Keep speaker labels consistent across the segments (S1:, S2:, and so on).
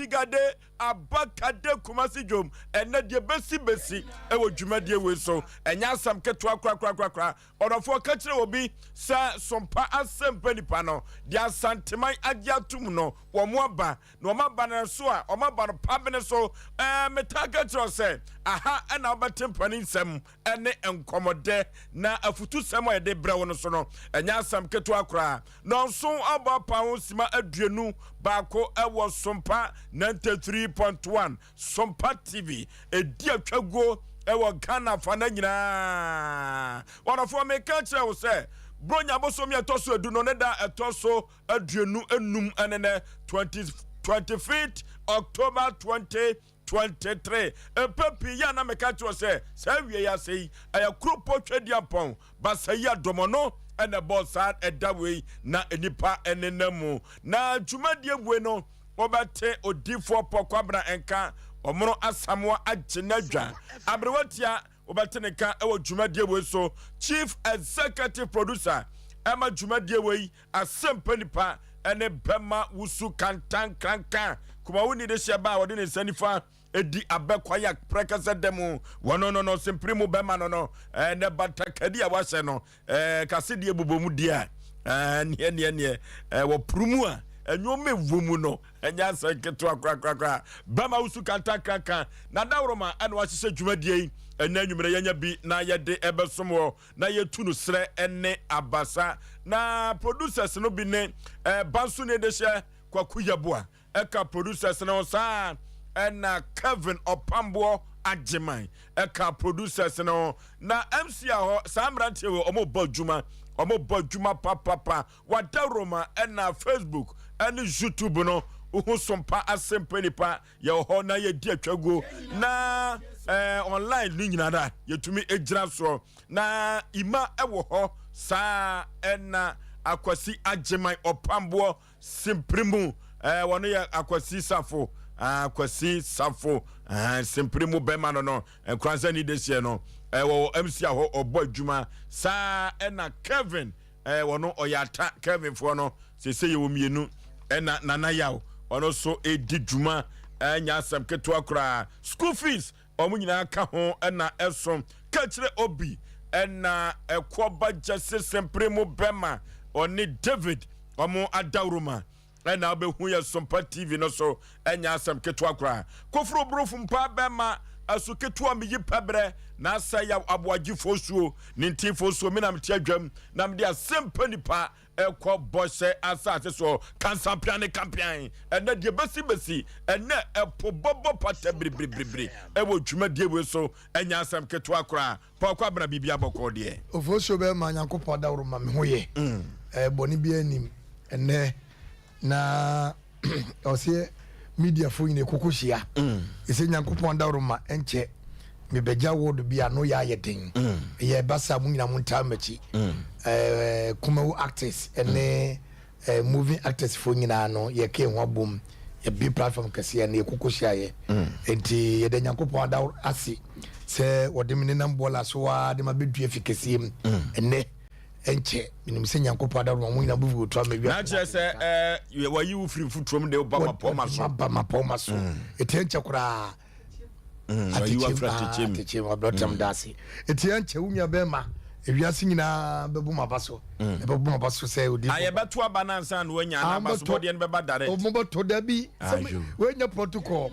S1: Adigade Abakade Kumasi dwom. Ɛnɛ deɛ bɛsi bɛsi ɛwɔ dwumadie wei so. Ɛnyɛ asɛm ketewa korakorakorakora. Ɔdɔfoɔ, ka kyerɛ obi sɛ Sompa Asɛmpa nipa no deɛ Asanteman agye atom no, wɔn aba na wɔn aba no so a, wɔn aba no pabene so. Metaa ka kyerɛ sɛ aha ɛna wobɛte mpanin nsɛm ɛne nkɔmmɔdɛ na afutusɛm a yɛde brɛ wo no so no, ɛnyɛ asɛm ketewa koraa. Nɔnso abɔ apa ho sima 21 ɛwɔ Sompa 93.1, Sompa TV ɛdi atwaguo ɛwɔ Ghana fa no nyinaa. Wɔdɔfoɔ, meka kyerɛ wo sɛ Bronya bosom yɛ ɛtɔ so 10 no ne da ɛtɔ so 25 ɛne nɛ 20 25 October 2023. Mpɛ pii yɛ a na meka kyerɛ sɛ saa wie yɛ ase yi ɛyɛ kuropɔ Twɛdiampɔn basa yi adɔmɔ no ɛna ɛbɔ saa ɛda wei na nipa ɛnenam mu. Na dwumadie wei no, wɔbɛte Odiifoɔ Pɔkwabena nka, Ɔmono Asamoa agye n'adwa aberewatia, wobɛte ne nka ɛwɔ dwumadie wei so. Chief executive producer ɛma dwumadie wei Asɛmpa nipa ɛne Bɛma Wusu Kantankranka Kumawo ni de hyɛ ba a wɔde ne nsa nifa edi abɛkwan a prɛkɛsɛ da mu wɔno no no sempere mu bɛma no no ɛnɛ batakadi a wahyɛ no kasedeɛ bobɔ mu deɛ a neɛ neɛ neɛ wɔporo mu a ɛnwom ɛwɔ mu no ɛnyɛ asɛ nketewa korakorakora. Bɛma Wusu Kantankranka na daworoma ɛna wahyehyɛ dwumadie yi. Ɛnɛ anwummerɛ yɛnya bi na yɛde ɛbɛsom wɔ na yɛtu no serɛ ne abasa. Na producers no bi ne Banso ne de hyɛ Kwaku Yɛboa ɛka producers no saa, ɛna Kevin Ɔpamboɔ Agyeman ɛka producers no. Na MC a hɔ saa mmeranteɛ wɔ ɔmo bɔ adwuma, ɔmo bɔ adwuma papapa. Wada Roma ɛna Facebook ɛne YouTube no wohu Sompa Asɛmpa nipa yɛwɔ hɔ na yɛdi atwaguo na online no nyinaa da yɛtumi gyina soɔ na ima ɛwɔ hɔ saa. Ɛna Akwasi Agyeman Ɔpamboɔ simpiri mu wɔno yɛ Akwasi Safo, Akwasi Safo simpiri mu bɛma no nkoransa ni de hyɛ no ɛwɔ MC a hɔ ɔbɔ adwuma saa. Ɛna Kevin wɔno ɔyɛ ata Kevin foɔ no sese yɛwɔ mmienu. Ɛna Nana Yaw ɔno nso edi dwuma, ɛnya asɛm ketewa koraa. School fees wɔn nyinaa ka ho ɛna ɛso kakyire obi. Ɛna ɛkɔba gyɛse sempere mu bɛma ɔne David wɔn adawuruma ɛna wobɛhu yɛ Sompa TV no so. Ɛnya asɛm ketewa koraa. Koforo borofo mpa bɛma asu ketewa meyi pɛbrɛ na asɛ yaw aboagyefoɔ suo ne ntifoɔ suo. Menam te adwam na mede Asɛmpa nipa ɛkɔ bɔhyɛ asase so kansampea ne kampean. Ɛnɛ deɛ bɛsi bɛsi, ɛnɛ ɛpo bɔbɔ pata biribiribiri ɛwɔ dwumadie wei so. Ɛnya asɛm ketewa koraa. Pɔkɔ abena biribi abɔkɔ deɛ.
S2: Ofosuo bɛma Nyankopɔn adaworo ma me ho yɛ bɔne biara nim ɛnɛ na ɔseɛ mediafoɔ nyina ɛkɔkɔ hyia ɛsɛ Nyankopɔn adaworo ma ɛnkyɛ mebɛgya ward bi a no yɛ ayɛ den ɛyɛ ɛba saa mo nyina mo ntaa makyi. Kumawu actors ɛne movie actors foɔ nyinaa no yɛka ho abom yɛbi platform kɛseɛ no yɛkɔkɔ hyiaeɛ. Nti yɛda Nyankopɔn adaworo ase sɛ wɔde me nenam bɔɔla so a de ma bɛdua fi kɛseɛ mu. Ɛnɛ ɛnkyɛ menim sɛ Nyankopɔn adaworo ma mo nyinaa bɛfu wɔtu ama
S1: wia. Na kyerɛ sɛ wayi wo firi mfotuom de woba mapɔma so.
S2: Ba mapɔma so ɛti ɛnkyɛ koraa.
S1: Wayi wo afiri atɛkyɛ mu.
S2: Atɛkyɛ mu abrɔtam da ase. Ɛti ɛnkyɛ wo nua bɛrima ewiase nyinaa bɛbu maba so, ɛbɛbu maba so sɛ odi.
S1: A yɛbɛto aba no ansa na wanya ana abasobɔdeɛ no bɛba direct?
S2: Ɔmo bɛto da bi sɛ wɔanya protocol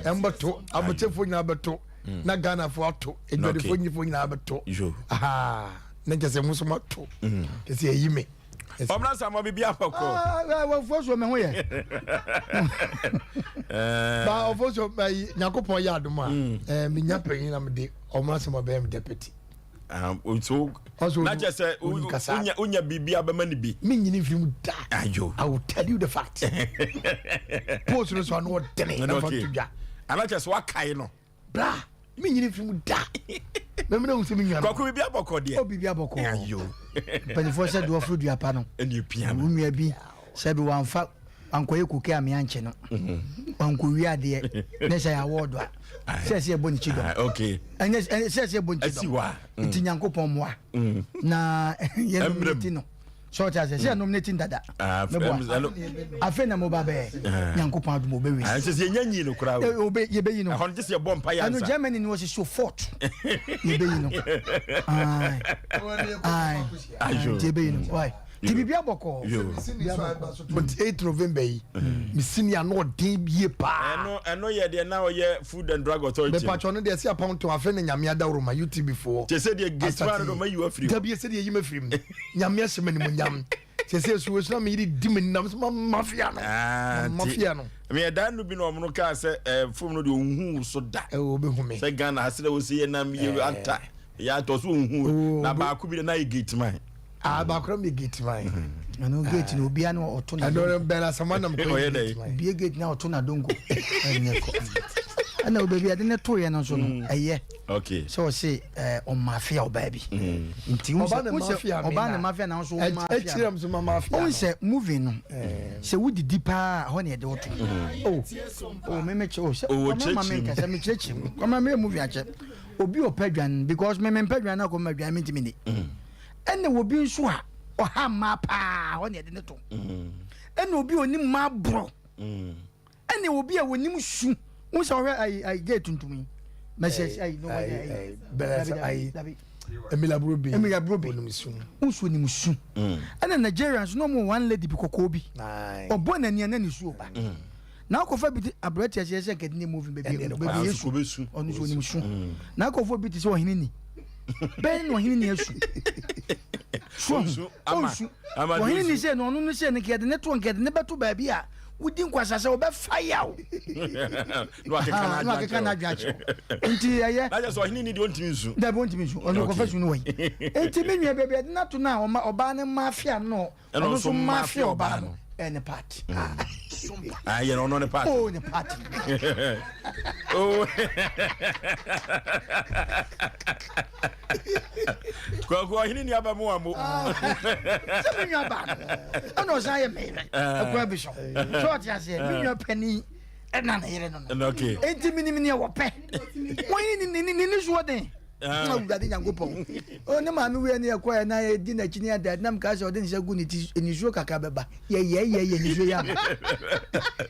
S2: ɛmbɛto abɔkyɛfoɔ nyinaa bɛto na Ghanafoɔ ato adwadifoɔ nyifoɔ nyinaa bɛto na nkyɛ sɛ mo nso moato kyɛ sɛ ɛyi me.
S1: Ɔmena sa ma biribi abɔkɔ.
S2: Wɔfoɔ so me ho yɛ ba ɔfoɔ so Nyankopɔn yɛ adom a menya panyin na mede ɔmena sɛ mabɛyɛ me deputy.
S1: So na kyerɛ sɛ wonya biribi abɛma no bi.
S2: Menyini mfiri mu da.
S1: Ayo.
S2: I will tell you the fact. Post no so ano ɔdene na fa to dwa.
S1: Ana kyerɛ sɛ wakae no.
S2: Bra, menyini mfiri mu da. Mɛmena hu sɛ me nua no.
S1: Kɔkɔ biribi abɔkɔ deɛ.
S2: O biribi abɔkɔ.
S1: Ayo.
S3: Mpanimfoɔ sɛ deɛ ɔforo dua pa no.
S1: Ɛne pia no.
S3: Wo nua bi sɛ bi wamfa wankɔyɛ koke a meankye no. Wankɔwie adeɛ ne sɛ yɛ awɔɔdo a sɛ ɛsɛ yɛbɔ ne kyi dɔm.
S1: Okay.
S3: Ɛnyɛ sɛ ɛsɛ yɛbɔ ne kyi dɔm. Nti Nyankopɔn mmoa. Na yɛn ti no. Sɛ ɔte aseɛ sɛ ɛnom ne ti dada.
S1: Ah,
S3: Meboa. Afei na mo ba bɛyɛ. Nyankopɔn adom ɔbɛwi.
S1: Ah, sɛ yɛnya nyi no koraa o.
S3: Ɔbɛ yɛbɛyi no.
S1: Ɛhɔ no gye sɛ yɛbɔ mpa yɛ
S3: ansa. Ɛno Germany no wɔsi so fort. Yɛbɛyi no. Aye. Aye. Nti yɛbɛyi no. Why? Ti biribi abɔkɔɔ.
S2: 28 November yi me senior no ɔden yie paa.
S1: Ɛno ɛno yɛ deɛ na ɔyɛ Food and Drug Authority.
S2: Mepatwɔ no deɛ ɛsi apam to afei na nyame adaworo ma UTB foɔ.
S1: Kyɛ sɛ deɛ gate man no ma yi wa firi
S2: hɔ. Dabi ɛsɛ deɛ yi ma firi mu. Nyame ahyɛ me animuonyam. Kyɛ sɛ esu esu na me yere di me nam sɛ ma mafia no.
S1: Ah,
S2: Ma mafia no.
S1: Me ɛda no bi na ɔmo no kaa sɛ ɛɛ fom no deɛ ɔnhu so da.
S2: Ɛwɔ obehu me.
S1: Sɛ Ghana ha sɛ wɔsi yɛ nam yɛ eh. ata yɛ atɔ so ɔnhu na baako bi na yɛ gate man.
S2: Ah, baako na yɛ gate man.
S3: Ɛno gate no obia na ɔto na.
S2: Ɛno bɛn asɛm anam kɔ yɛ gate man.
S3: Obie gate na ɔto na donko. Ɛnyɛ kɔ. Ɛna obebi ɛde ne to yɛ no nso no mm. ɛyɛ.
S1: Okay.
S3: Sɛ ɔse eh, ɔmafia ɔbaa bi. Mm. Nti wo sɛ ɔbaa ne mafia na nso
S2: mafia.
S3: Wo sɛ movie no eh. sɛ wodidi paa hɔ na yɛde wo to. Mm. Oh, oh me me kyerɛ oh sɛ ɔma ma me nkasa me kyerɛkyerɛ mu. Ɔma me movie akyɛ. Obi ɔpɛ dwan because me me mpɛ dwan na akɔma dwan me ntumi ni. Mm. Ɛna obi nso a ɔha mmaa paa hɔ na yɛde ne to. Ɛna obi onim mmaa borɔ. Ɛne obi a wɔnim su. Wo sɛ ɔhwɛ ayi ayi gay tuntum yi. Mɛsɛ ayi no wɔyɛ ayi.
S2: Bɛrɛ ayi dabi. Emila Brobe.
S3: Emila Brobe.
S2: Onim su.
S3: Nso onim su. Ɛna Nigeria nso na ɔmo one lady bi kɔkɔɔ bi. Ɔbɔ n'ani ɛna ne su ɔba. Na akɔfa bi te abrɛ te aseɛ sɛ nkɛde ne movie baabi baabi yɛ su. Ɔno nso onim su. Na akɔfa bi te sɛ ɔhene ni. Bɛn na ɔhene ni asu. Su ɔho. Ɔnsu. Ɔhene ni sɛ no ɔno no sɛ no nkɛde ne to nkɛde ne bɛto baabi a. Wodi nkwasa sɛ wɔbɛfa yaw.
S1: Na
S3: wakeka n'adwene akyerɛ wo. Nti ɛyɛ.
S1: Na kyerɛ sɛ ɔhene ni deɛ ɔntumi nsu.
S3: Dabi ɔntumi nsu. Ɔno kɔfa su no wɔ yi. Nti me nua baabi ɛde n'ato no a ɔma ɔbaa no mafia no ɔno nso mafia ɔbaa no ɛyɛ ne part.
S1: Ayɛ no ɔno ne part.
S3: Oh ne part.
S1: Oh. Kwaku ɔhene ni aba mu ammo.
S3: Sɛ me nua baa no ɛna ɔsan yɛ me yere ɛkwan bi so sɛ ɔte aseɛ me nua panin ɛna ne yere no no enti menim neɛ wɔpɛ wɔn ne ne ne soɔ den na awurade nyankopɔn o ne maame wei ne yɛkɔɛ na yɛdi n'akyi ne ada nam kaa sɛ ɔde ne nsa gu ne ti nisuo kakra bɛba yɛyɛyɛyɛ nisuo yɛ ama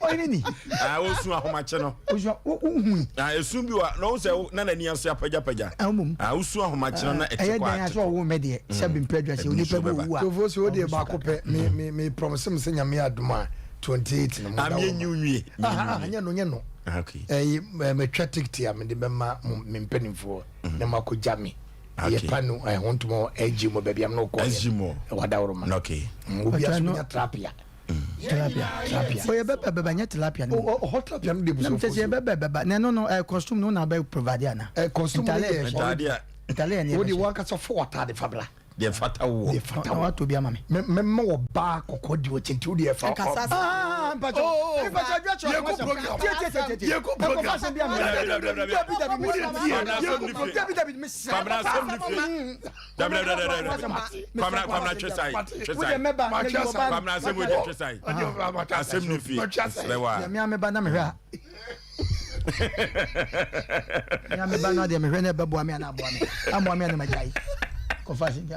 S3: ɔyere ni
S1: Ah, wosu ahomakye no.
S3: Osu wohui.
S1: Ah, esu bi wa na wo sɛ na n'ani ase apagyapagya.
S3: Mmom.
S1: Ah, wosu ahomakye no na ɛte kɔ
S3: Ɛyɛ dan asɛ ɔwo mɛ deɛ sɛ bi mpɛ adwa sɛ onipa bi owu a.
S2: Tofo so wo deɛ baako pɛ me me me promise mo sɛ nyame adom a 28 no mo da
S1: wo. Nwie.
S2: Ah, nyɛ no nyɛ no.
S1: Okay.
S2: Ɛyi mɛtwa tikiti a mede bɛma mo me mpanimfoɔ na mo akɔgya me. Yɛ pa no ɛho ntoma ɛgye mo baabi am no kɔ.
S1: Ɛgye mo.
S2: Ɛwɔ adaworoma.
S1: Okay.
S2: Obi aso nya trapia.
S3: Tilapia.
S2: Tilapia.
S3: O yɛ bɛbɛ bɛbɛ nyɛ tilapia no.
S2: O ɔhɔ tilapia no de busu.
S3: Na mi sɛ yɛ bɛbɛ bɛbɛ na ɛno no ɛ costume no na bɛ provide ana.
S2: Ɛ costume no yɛ
S1: ntaade a.
S3: Ntaade yɛ ne yɛ bɛ hyɛ.
S2: O de wɔn ankasa fɔ wɔ fa bla.
S1: Deɛ fata wɔ.
S2: Deɛ fata wɔ.
S3: Wato bi ama mi.
S2: Mɛ mɛ mɛ wɔ baa kɔkɔɔ di wɔ kyɛnti o deɛ fa.
S3: Nkasa sa. Aa mpatsɔ. Mpatsɔ adwa kyerɛ.
S2: Yɛ ko program.
S3: Tie tie tie tie.
S2: Yɛ ko program.
S3: Ɛkɔfa asɛm bi ama. Dabi dabi mi sɛ. Dabi dabi mi sɛ.
S1: Kwabena asɛm ni fie. Dabi dabi dabi dabi. Kwamina Kwamina twɛ sayi twɛ sayi. Kwamina asɛm wo twɛ sayi. Asɛm ni fie. Srɛ wa.
S3: Mia mi ba na mi hwɛ a. Mia mi ba na deɛ mi hwɛ na ɛbɛ boa mi ana aboa mi. Amoa mi ana ma gya yi. Kɔfa ase bi.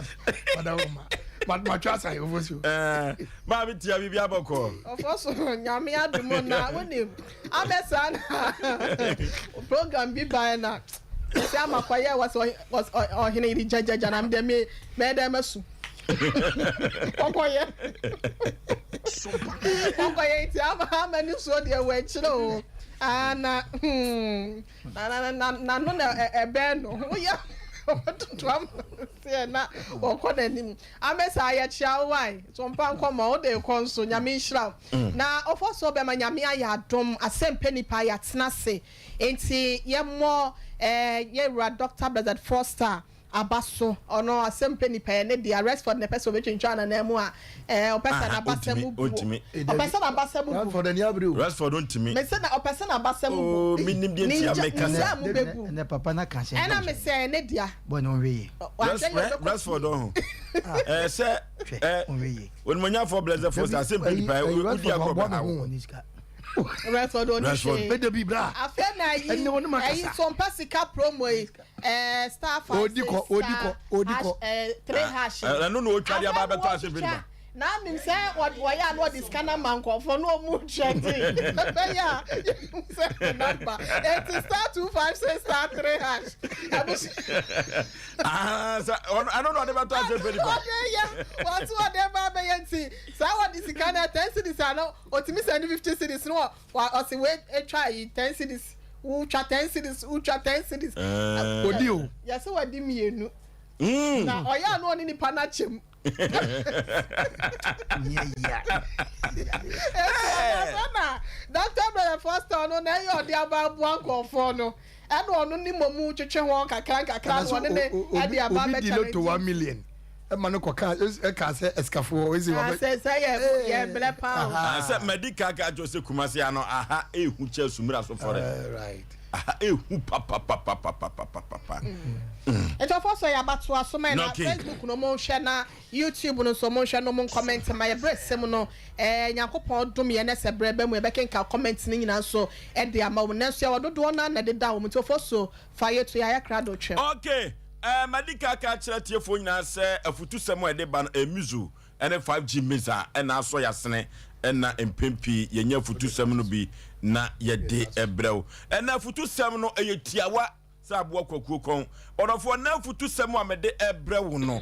S2: Matwa sayi ofo so.
S1: Ɛɛ maa mi tia bibi abɔkɔ.
S4: Ɔfɔ so nyame adumu na wonim. Abɛ saa na program bi bae na sɛ ama kɔyɛ wɔ sɛ ɔhene yere gyagyagya na mede me mɛyɛ dɛ masu kɔkɔyɛ kɔkɔyɛ nti ama ama ne suo deɛ wɔ akyire o ana hmm na na na na no na ɛbɛn no woyɛ ɔtoto ama seɛ na wɔkɔ n'anim Ame saa yɛkyea wo wae so mpa nkɔmɔ wo de kɔ nso nyame nhyira wo mm. na ɔfɔ so bɛma nyame ayɛ adom asɛmpɛ nipa yɛatena ase nti yɛmmɔ eh, yɛwura Dr. Blessed Foster aba so ɔno asɛmpɛ nipa yɛ ne deɛ Rexford na ɛpɛ sɛ ɔbɛtwintwa anana mu a eh, ɔpɛ sɛ n'abasa mu bu ɔpɛ sɛ n'abasa mu bu
S2: Rexford ani abere o
S1: Rexford ntumi
S4: mese na ɔpɛ sɛ n'abasa mu bu
S1: oh, menim deɛ nti a meka
S4: sɛ mu bɛgu
S3: ɛnɛ papa na ka sɛ
S4: ɛna mesɛ ne dea
S3: Bɔ na ɔnhwɛ yie.
S1: Rexford ɔho ɛɛ sɛ ɛɛ onimonyafo blessed for sɛ asɛm pɛ nipa ɛ odi agorɔ bɛ ha wo.
S4: Rexford oni hwee.
S2: Bɛda bi bra.
S4: Afei na ayi ayi sɔmpa sika promo yi ɛɛ star 5 6 star hash ɛɛ 3 hash.
S1: Ɛno na otwa de aba abɛtɔ asɛm pɛ nipa.
S4: Na nim sɛ wɔyɛ a na wɔde sika no ama nkurɔfoɔ na wɔn trɛte ɛbɛyɛ a yɛhu sɛ ne number eti *256*3# abusua.
S1: Ah, sɛ ɔno ɛno na ɔde bɛtɔ ase pɛ nipa.
S4: Ɔde yɛ wɔso ɔde ba abɛyɛ nti saa wɔde sika no 10 cedis a no otumi send 50 cedis no wɔ ɔsi wei etwa yi 10 cedis, wotwa 10 cedis, wotwa 10 cedis.
S2: Odi o.
S4: Yɛsɛ wɔde mmienu na ɔyɛ a no ɔne nipa no akyɛm.
S3: Yɛ ya.
S4: Ɛna Dr. Brother Foster no na ɛyɛ ɔde aba aboa nkɔɔfoɔ no, ɛna ɔno ne mɔmu twetwe ho kakra nkakra na ɔne ne ɛde aba
S2: obi di
S4: abɛkyɛ.
S2: Lotto 1 million ɛma no kɔka ɛka sɛ ɛsikafoɔ ɛsi wabɛ.
S4: Sɛ yɛ brɛ paa o.
S1: Ah, sɛ madi kaka kyerɛ sɛ Kumase ano aha ehu kyɛ Sumira so fɔrɛ. Aha ehu papapapapapapapa.
S4: Nti ɔfɔ sɛ yɛabatoa so ma na Facebook no mo nhwɛ na YouTube no nso mo nhwɛ no, mo comment ma yɛbrɛ sɛm no. Nyankopɔn dom yɛ ne sɛ brɛ bɛ mu yɛbɛkenka comment no nyinaa nso ɛde ama wɔn, nanso yɛwɔ dodoɔ no na ɛdeda wɔn. Nti ɔfɔ so fa yɛto yɛ ayɛ krado twɛm.
S1: Okay, madi kaka kyerɛ tiefoɔ nyinaa sɛ afutusɛm a yɛde ba no emizu ɛne 5G misa ɛna asɔ yasene, ɛna mpɛn pii yɛnyɛ afutusɛm no bi na yɛde ɛbrɛw. Ɛna afutusɛm no ɛyɛ tiawa sɛ aboa kwakuo kɔn. Ɔdɔfoɔ, na afutusɛm a mede ɛbrɛ wo no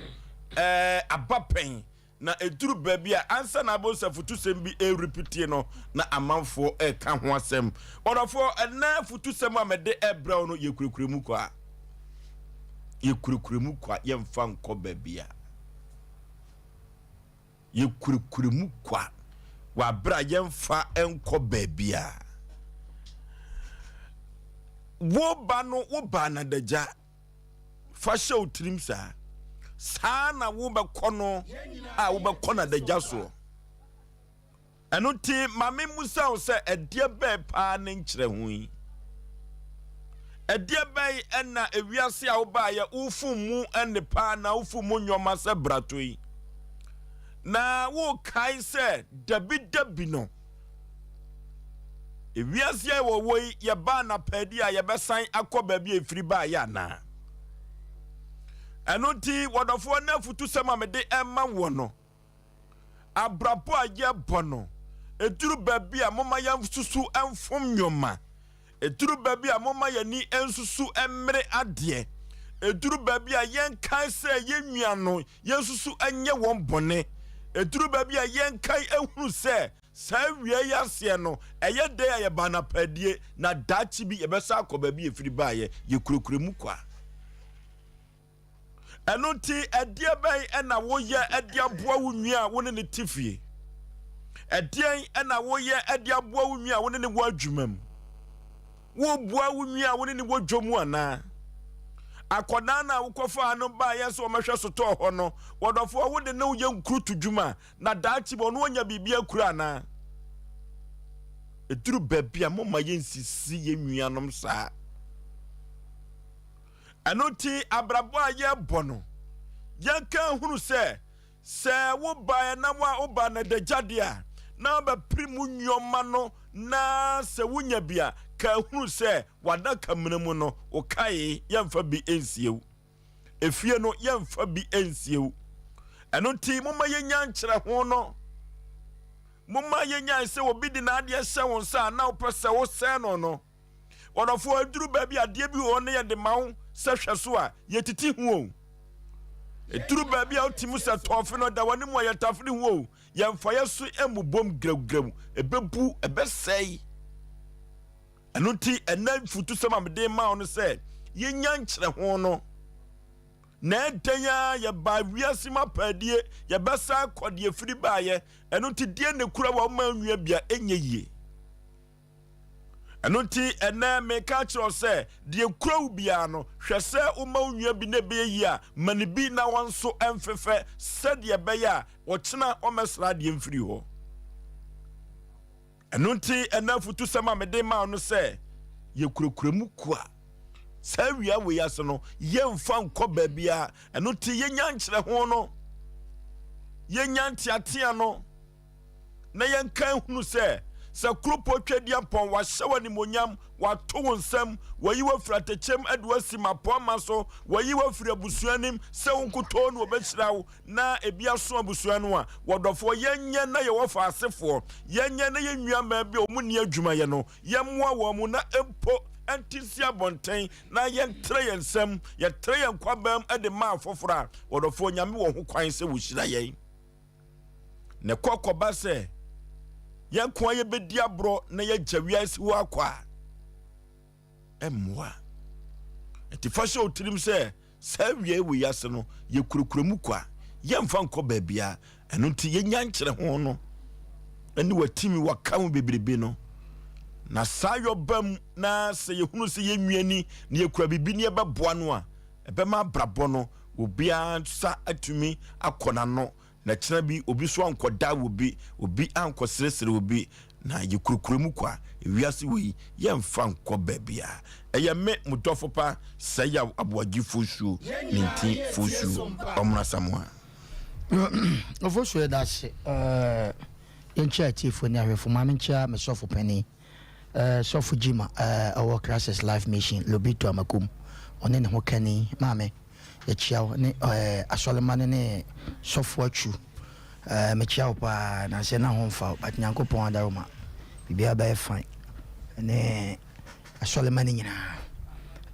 S1: aba pɛn na ɛduru baabi a ansa na abɔ sɛ afutusɛm bi ɛrepitie no na amanfoɔ ɛka ho asɛm. Ɔdɔfoɔ, ɛna afutusɛm a mede ɛbrɛ wo no, yɛkurakura mu kɔ a, yɛkurakura mu kɔ a, yɛmfa nkɔ baabi a yɛkurakura mu kɔ a wabere a yɛmfa nkɔ baabi a wo ba no wo ba nadagya fa hyɛ wo tirim saa saa na wobɛkɔ no a wobɛkɔ nadagya soɔ. Ɛno nti maame musa wo sɛ ɛdeɛ bɛɛ paa ne nkyerɛ ho yi, ɛdeɛ bɛn ɛna ewiase a wobaayɛ wofum mu ɛne paa na wofum mu nneɛma sɛ brato yi na wokae sɛ dabi dabi no ewiase a wɔwɔ yi yɛbaa napɛdi a yɛbɛsan akɔ baabi a efiri baayɛ anaa? Ɛno nti wɔdɔfoɔ no afutusɛm a mede ɛma wɔ no, abrabɔ a yɛbɔ no, ɛduru baabi a moma yɛnsusu mfom nnwoma, ɛduru baabi a moma yɛni nsusu mmere adeɛ, ɛduru baabi a yɛnkae sɛ yɛn nua no yɛnsusu nyɛ wɔn bɔne, ɛduru baabi a yɛnkae ehunu sɛ saa wia yi aseɛ no ɛyɛ dɛ a yɛba napadie na daakye bi yɛbɛsa akɔ baabi yɛfiri baayɛ. Yɛkurakura mu kwa. Ɛno nti ɛdeɛ bɛn ɛna woyɛ ɛde aboa wo nua a wo ne ne te fie? Ɛdeɛn ɛna woyɛ ɛde aboa wo nua a wo ne ne wɔ adwuma mu? Woboa wo nua a wo ne ne wɔ dwa mu anaa? Akɔdaa no a wokɔfaa no baayɛ sɛ wɔmɛhwɛ sotɔɔ hɔ no, wɔdɔfoɔ, wode ne woyɛ nkurutu dwuma na daakye bi ɔno ɔnya biribi akura anaa? Ɛduru baabi a moma yɛnsisi yɛn nuanom saa. Ɛno nti abrabɔ a yɛbɔ no, yɛnka hunu sɛ sɛ wobaeɛ na woba nadagya deɛ a na wobɛpere mu nneɔma no, na sɛ wonya bi a ka hunu sɛ wadaka mena mu no wokae yɛmfa bi nsie wo efie no, yɛmfa bi nsie wo. Ɛno nti momma yɛnya nkyerɛ ho no, momma yɛnyae sɛ obi de n'adeɛ hyɛ wo nsa a na wopɛ sɛ wosɛe no no. Wɔdɔfoɔ, aduru baabi adeɛ bi wɔ hɔ ne yɛde ma wo sɛ hwɛ so a yɛtiti ho o. Ɛduru baabi a wotumi sɛ tɔɔfe no da w'anim a yɛtafere ho o, yɛmfa yɛ so mmobom grɛwgrɛw, ɛbɛbu, ɛbɛsɛe. Ɛno nti ɛnɛ mfutusɛm a mede ma wo no sɛ yɛnya nkyerɛ ho no na ɛdɛn a yɛbaa wiase mu apaadie yɛbɛsa akɔ deɛ firi baayɛ. Ɛno nti deɛ ne kura wɔ ma nua bia ɛnyɛ yie. Ɛno nti ɛnɛ meka kyerɛ sɛ deɛ kura wo biara no, hwɛ sɛ woma wo nua bi na ɛbɛyɛ yie a ma ne bi na wɔn nso mfefɛ sɛdeɛ ɛbɛyɛ a ɔkyena ɔmɛsra adeɛ mfiri hɔ. Ɛno nti ɛnɛ afutusɛm a mede ma no sɛ yɛkurakura mu kua saa wia wei ase no yɛmfa nkɔ baabi a. Ɛno nti yɛnya nkyerɛ ho no, yɛnya nteatea no na yɛnka hunu sɛ Sɛ kuropɔn Tweaduampɔn, wɔahyɛ wo animuonyam, wɔato wo nsam, wɔayi wo afiri atɛkyɛm de wo asi mmapɔmma so, wɔayi wo afiri abusua anim sɛ wo nkutoo na wɔbɛhyira wo na ebi aso abusua no a, wɔdɔfoɔ, yɛnyɛ na yɛwɔ fa asefoɔ, yɛnyɛ na yɛn nuammaa bi a wɔn nni adwuma yɛ no, yɛmmoa wɔn mu na mpo ɛnte nsi abɔnten na yɛntrɛ yɛn nsam, yɛtrɛ yɛn kwabam de ma afoforɔ a, wɔdɔfoɔ, Nyame wɔ ho kwan sɛ wɔhyira yɛn. Na ɛkɔ kɔba sɛ yɛn nko ara yɛbɛdi aborɔ na yɛagya wiase hɔ akɔ a, ɛmmoa. Nti fa hyɛ wo tirim sɛ saa wia wɔ yi ase no, yɛkurakura mu kwa, yɛmfa nkɔ baabia. Ɛno nti yɛnya nkyerɛ ho no ɛne watimi waka ho bebrebe no. Na saa yɔba mu na sɛ yɛhunu sɛ yɛnwiani na yɛkura biribi ne yɛbɛboa no a, Ɛbɛma abrabɔ no obiara nsa atumi akɔ n'ano, na kyena bi obi nso ankɔda obi, obi ankɔsrɛsrɛ obi, na yɛkurakura mu kwa. Ewiase wei, yɛmfa nkɔ baabiara. Ɛyɛ me, mo dɔfo pa, Sɛyaw Aboagye Fosuo, Ninti Fosuo, Ɔmono Asamoah.
S3: Ofosuo yɛda ase. Yɛnkyia atiefoɔ ne ahwɛfoɔ. Ma menkyia me sɔfo panin. Eh, Sɔfo Jim a eh, ɔwɔ Christ's Life Mission, Lobito Amakom, ɔne ne ho kani, maame, yɛkyia wo, ne eh, asɔremma no ne Sɔfo Atwu, eh, mekyia wo paa, nansɛ na ho mfa wo, but Nyankopɔn adaroma, biribiara bɛyɛ fine, ne asɔremma no nyinaa.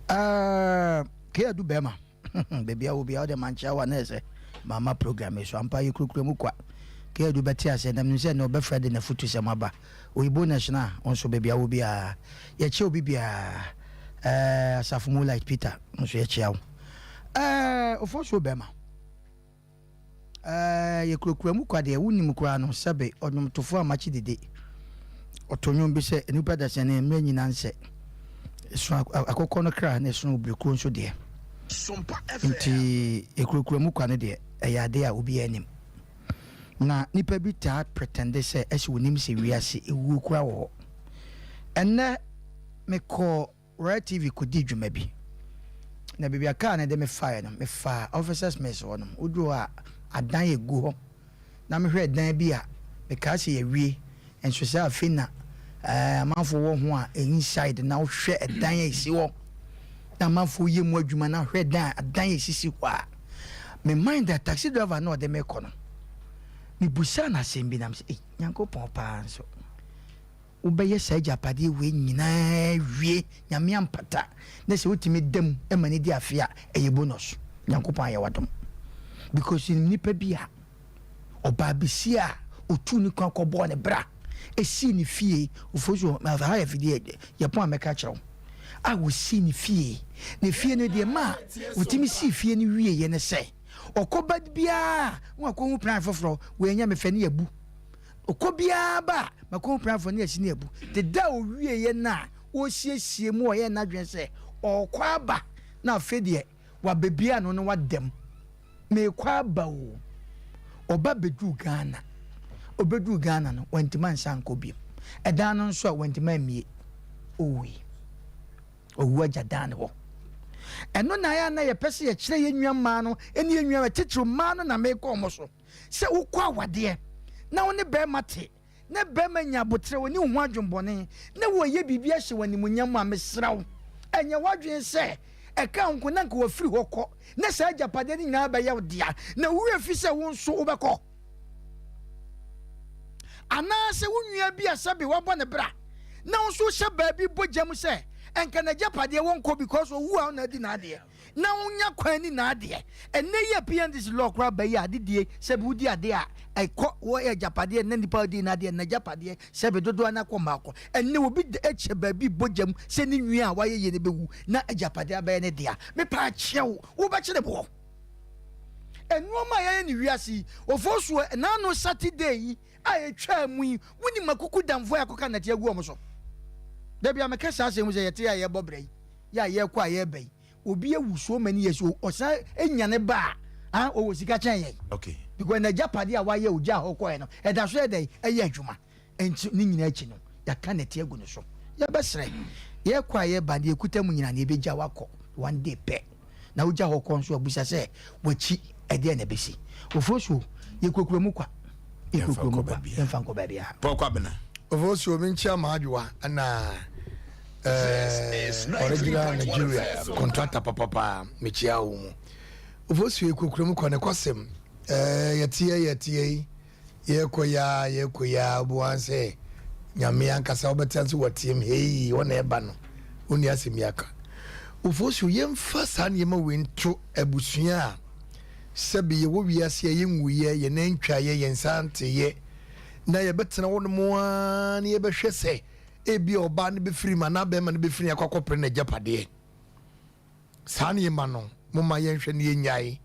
S3: Eh, Kea du bɛrima. Baabi a wɔ biara wode mankyea wo a na ɛsɛ mamma program yi so. Ampa yɛkurakura mu kwa. Kadu bɛte aseɛ na menim sɛ ɛnnɛ ɔbɛfrɛ de n'afutusɛm aba. Oyibo National wo nso baabi a wɔ biara yɛkyea obi biara. Ɛɛ Asafo Moonlight Peter wo nso yɛkyea wo. Ɛɛ Ofosuo bɛrima. Ɛɛ, yɛkurakura mu kwa deɛ, wonnim koraa no, sɛbe ɔnwomtofoɔ Amakye Dede, ɔto nnwom bi sɛ, Nnipa dasani, mmerɛ nyina nsɛ, ɛsono akokɔ no kra na ɛsono obirikuo nso deɛ. Nti yɛkurakura mu kwa no deɛ, ɛyɛ adeɛ a obiara nim. Na nnipa bi taa pretende sɛ ɛsɛ wɔnim sɛ wiase ewuo koraa wɔ hɔ. Ɛnnɛ mekɔɔ Royal TV kɔdii dwuma bi, na baabi a kaa no de me faeɛ no, mefaa Officers Mess hɔ nom. Woduru hɔ a, adan ɛgu hɔ, na mehwɛɛ dan bi a mekaa sɛ yɛawie, nso sɛ afei na eh, amanfoɔ wɔ ho a inside na wohwɛ ɛdan a ɛsi hɔ na amanfoɔ yɛ mu adwuma na hwɛ dan adan a ɛsisi hɔ a, me mind a taxi driver na ɔde me kɔ no, mebusaa no asɛm bi na mesɛ, ei, Nyankopɔn paa nso. Wobɛyɛ saa agyapadeɛ wei nyinaa wie, Nyame ampata, na sɛ wotumi da mu ma no di afe a, ɛyɛ bonus. Nyankopɔn ayɛ w'adom. Because yɛnim nipa bi a, ɔbaa besia a ɔtuu ne kwan kɔbɔɔ ne bra, ɛsii ne fie, ofosu hɔ, ha yɛ afidie, yɛpɔn a mɛka akyerɛ wo, a ɔsii ne fie. Ne fie no deɛ ma ɔtumi sii fie no wieɛ ne sɛ, ɔkɔ ba biara na wakɔhu plan foforɔ, wei nyɛ me fɛ ne yɛabu. Ɔkɔ biara ba a, m'akohoperanfoɔ ne asi ne abu. Te da a ɔwieeɛ no a ɔresiesie mu a ɔyɛɛ n'adwene sɛ ɔrekɔ aba na afei deɛ wabɛbue ano na wada mu. Merekɔ aba o. Ɔba bɛduruu Ghana. Ɔbɛduruu Ghana no, wantumi ansan ankɔ bio. Ɛdan no nso a, wantumi ammue. Ɔwui. Owu agya dan ne hɔ. Ɛno na ayɛ a na yɛpɛ sɛ yɛkyerɛ yɛn nua mmaa no ne yɛn nua titiriw mmaa no na merekɔ wɔn so. Sɛ wokɔ awadeɛ na wo ne barima te, na barima nya aboterɛ, ɔnni wo ho adwemmɔne, na wɔyɛ biribi ahyɛ wo animuonyam a, mesrɛ wo, ɛnyɛ w'adwene sɛ ɛka wo nko na anka wafiri hɔ kɔ, na saa agyapadeɛ no nyinaa bɛyɛ wo dea, na wo werɛ fi sɛ wo nso wobɛkɔ. Anaasɛ wo nua bi a sɛbe wabɔ ne bra, na wo nso wohyɛ baabi bɔ gya mu sɛ ɛnka n'agyapadeɛ wɔnkɔ because ɔwu a wo na adi n'adeɛ. na wonya kwan ni n'adeɛ. Ɛnnɛ yi a PNDC law koraa ba yi a adedie sɛbi wodi adeɛ a ɛkɔ wɔyɛ agyapadeɛ na nipa odi n'adeɛ n'agyapadeɛ sɛbi dodoɔ no akɔ mmaakɔ. Ɛnnɛ obi kyɛ baabi bɔ gya mu sɛ ne nua a wayɛ yie no bɛwu na agyapadeɛ abɛyɛ ne dea. Mepa kyɛw wobɛkyere boɔ. Nnoɔma a yɛayɛ no wiase yi, Ofosuo, ɛnaano Saturday yi a ɛtwaa mu yi, wonim akukudamfoɔ a yɛakɔka nnɛteɛ agu wɔn so? Da bi a meka saa asɛm yi sɛ yɛte a yɛbɔ bra yi, yɛ a yɛkɔ a yɛba yi, obi awu so many years o ɔsan nya ne ba a ah ɔwɔ sika kyɛn yɛn
S1: okay
S3: because n'agyapadeɛ a wayɛ ogya hɔ kɔɛ no ɛda so yɛ dɛn ɛyɛ adwuma nti ne nyinaa akyi no yɛaka nɛte agu ne so yɛbɛsrɛ yɛkɔ a yɛba deɛ ɛkuta mu nyinaa na yɛbɛgya wakɔ one day pɛ na wogya hɔ kɔ nso abusa sɛ wakyi ɛdeɛ na ɛbɛsi ofosuo yɛkurakura mu kwa yɛkurakura mu kwa yɛmfa nkɔ baabiara
S1: Paul Kwabena.
S2: Ofosuo menkyia m'adwoa ɛna eh, original Nigeria contractor papapa mekyia wo mu. Ofosuo ekurakura mu kɔ ne kɔsɛm eh, yɛteɛ yɛteɛ yi yɛkɔ ya yɛkɔ ya obuan sɛ nyame ankasa wobɛte ase wɔteɛm hei wɔn na ɛba no wonni asɛm yi aka. Ofosuo yɛmfa saa nneɛma wei nto abusua a sɛbi yɛwɔ wiase a yɛnwuiɛ yɛn nan ntwaeɛ yɛn nsa nteeɛ na yɛbɛtena hɔnom ara na yɛbɛhwɛ sɛ ebia ɔbaa no bɛfiri mu anaa bɛrima no bɛfiri akɔ akɔpere n'agyapadeɛ. Saa nneɛma no, momma yɛnhwɛ na yɛnnyae.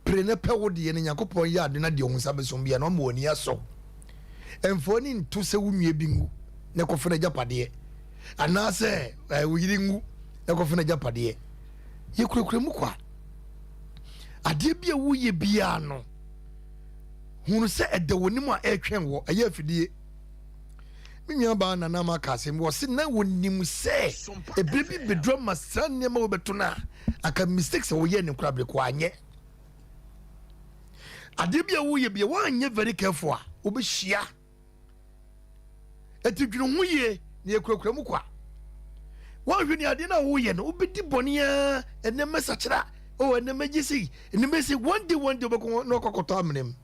S2: Pere na pɛ wo deɛ na Nyankopɔn yɛ ade na deɛ wo nsa bɛso bia na ɔma w'ani asɔ. Ɛmfa w'ani nto sɛ wo nua bi nwu na kɔfa n'agyapadeɛ anaasɛ eh, wo yere nwu na kɔfa n'agyapadeɛ. Yɛkurakura mu kwa. Adeɛ bi a woyɛ biara no, hunu sɛ ɛda w'anim a ɛretwɛn wɔ, ɛyɛ afidie. Me nua baa Nana ama aka asɛm bi, ɔse na wɔnim sɛ ɛberɛ bi bɛduru ama saa nneɛma wɔbɛto no a, anka mistakes a wɔyɛ ne nkorabere kɔ anyɛ. Adeɛ bi a woyɛ bi a woanyɛ very careful a, wobɛhyia. Eti dwene ho yie na yɛkurakura mu kwa. Woanhwɛ ni adeɛ no a woyɛ no, wobɛdi bɔne ara, ɛnɛ mɛsakyera, oh ɛnɛ mɛgye sei, ɛnɛ mɛsei, one day one day wobɛkɔ na wakɔkɔtɔ amena mu.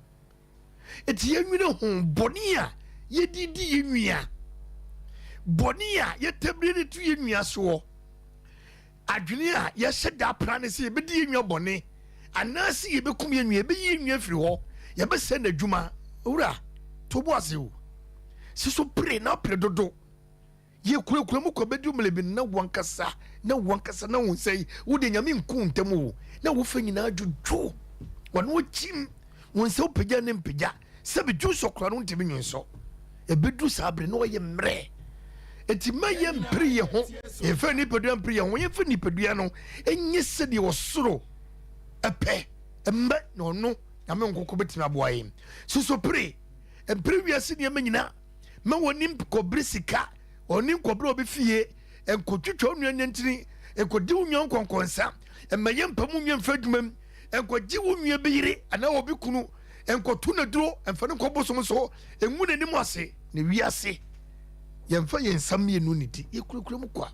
S2: Eti yɛnwene ho bɔne a yɛde di yɛn nua, bɔne a yɛtabire de to yɛn nua soɔ. Adwene a yɛhyɛ da pra ne sɛ yɛbɛdi yɛn nua bɔne anaasɛ yɛbɛkum yɛn nua, yɛbɛyi yɛn nua afiri hɔ, yɛbɛsɛe n'adwuma. Owura, to bo ase o. Si so pere na pere dodo. Yɛkurakura mu kɔ bɛdu mmerɛ bi no na wankasa na wankasa na wo nsa yi wo deɛ nyame nku ntam o na wo fɛ nyinaa dwodwo wano akyim wo nsa wopagya ne mpagya Sɛbi dwonsɔ koraa no wontumi nwonsɔ. Ɛbɛduru saa bere na ɔyɛ mmerɛ. Enti mma yɛmpere yɛn ho, yɛmfa nipadua mpere yɛn ho, yɛmfa nipadua no nyɛ sɛdeɛ ɔsoro pɛ mma na ɔno Nyame nkoko bɛtumi aboa yɛn. Soso pere, mpere wiase nneɛma nyina, ma wɔni nkɔbere sika, ɔni nkɔbere obi fie, nkɔtwitwa onua nyantini, nkɔdi wo nua nkɔnkɔnsa, mma yɛmpa mu nua mfa adwuma mu, nkɔgye wo nua bi yere anaa obi kunu, Nkɔto no aduro, mfa no nkɔ bosom so, ngu n'anim ase. Na wiase, yɛmfa yɛn nsa mmienu nnidi, yɛkurakura mu kwa.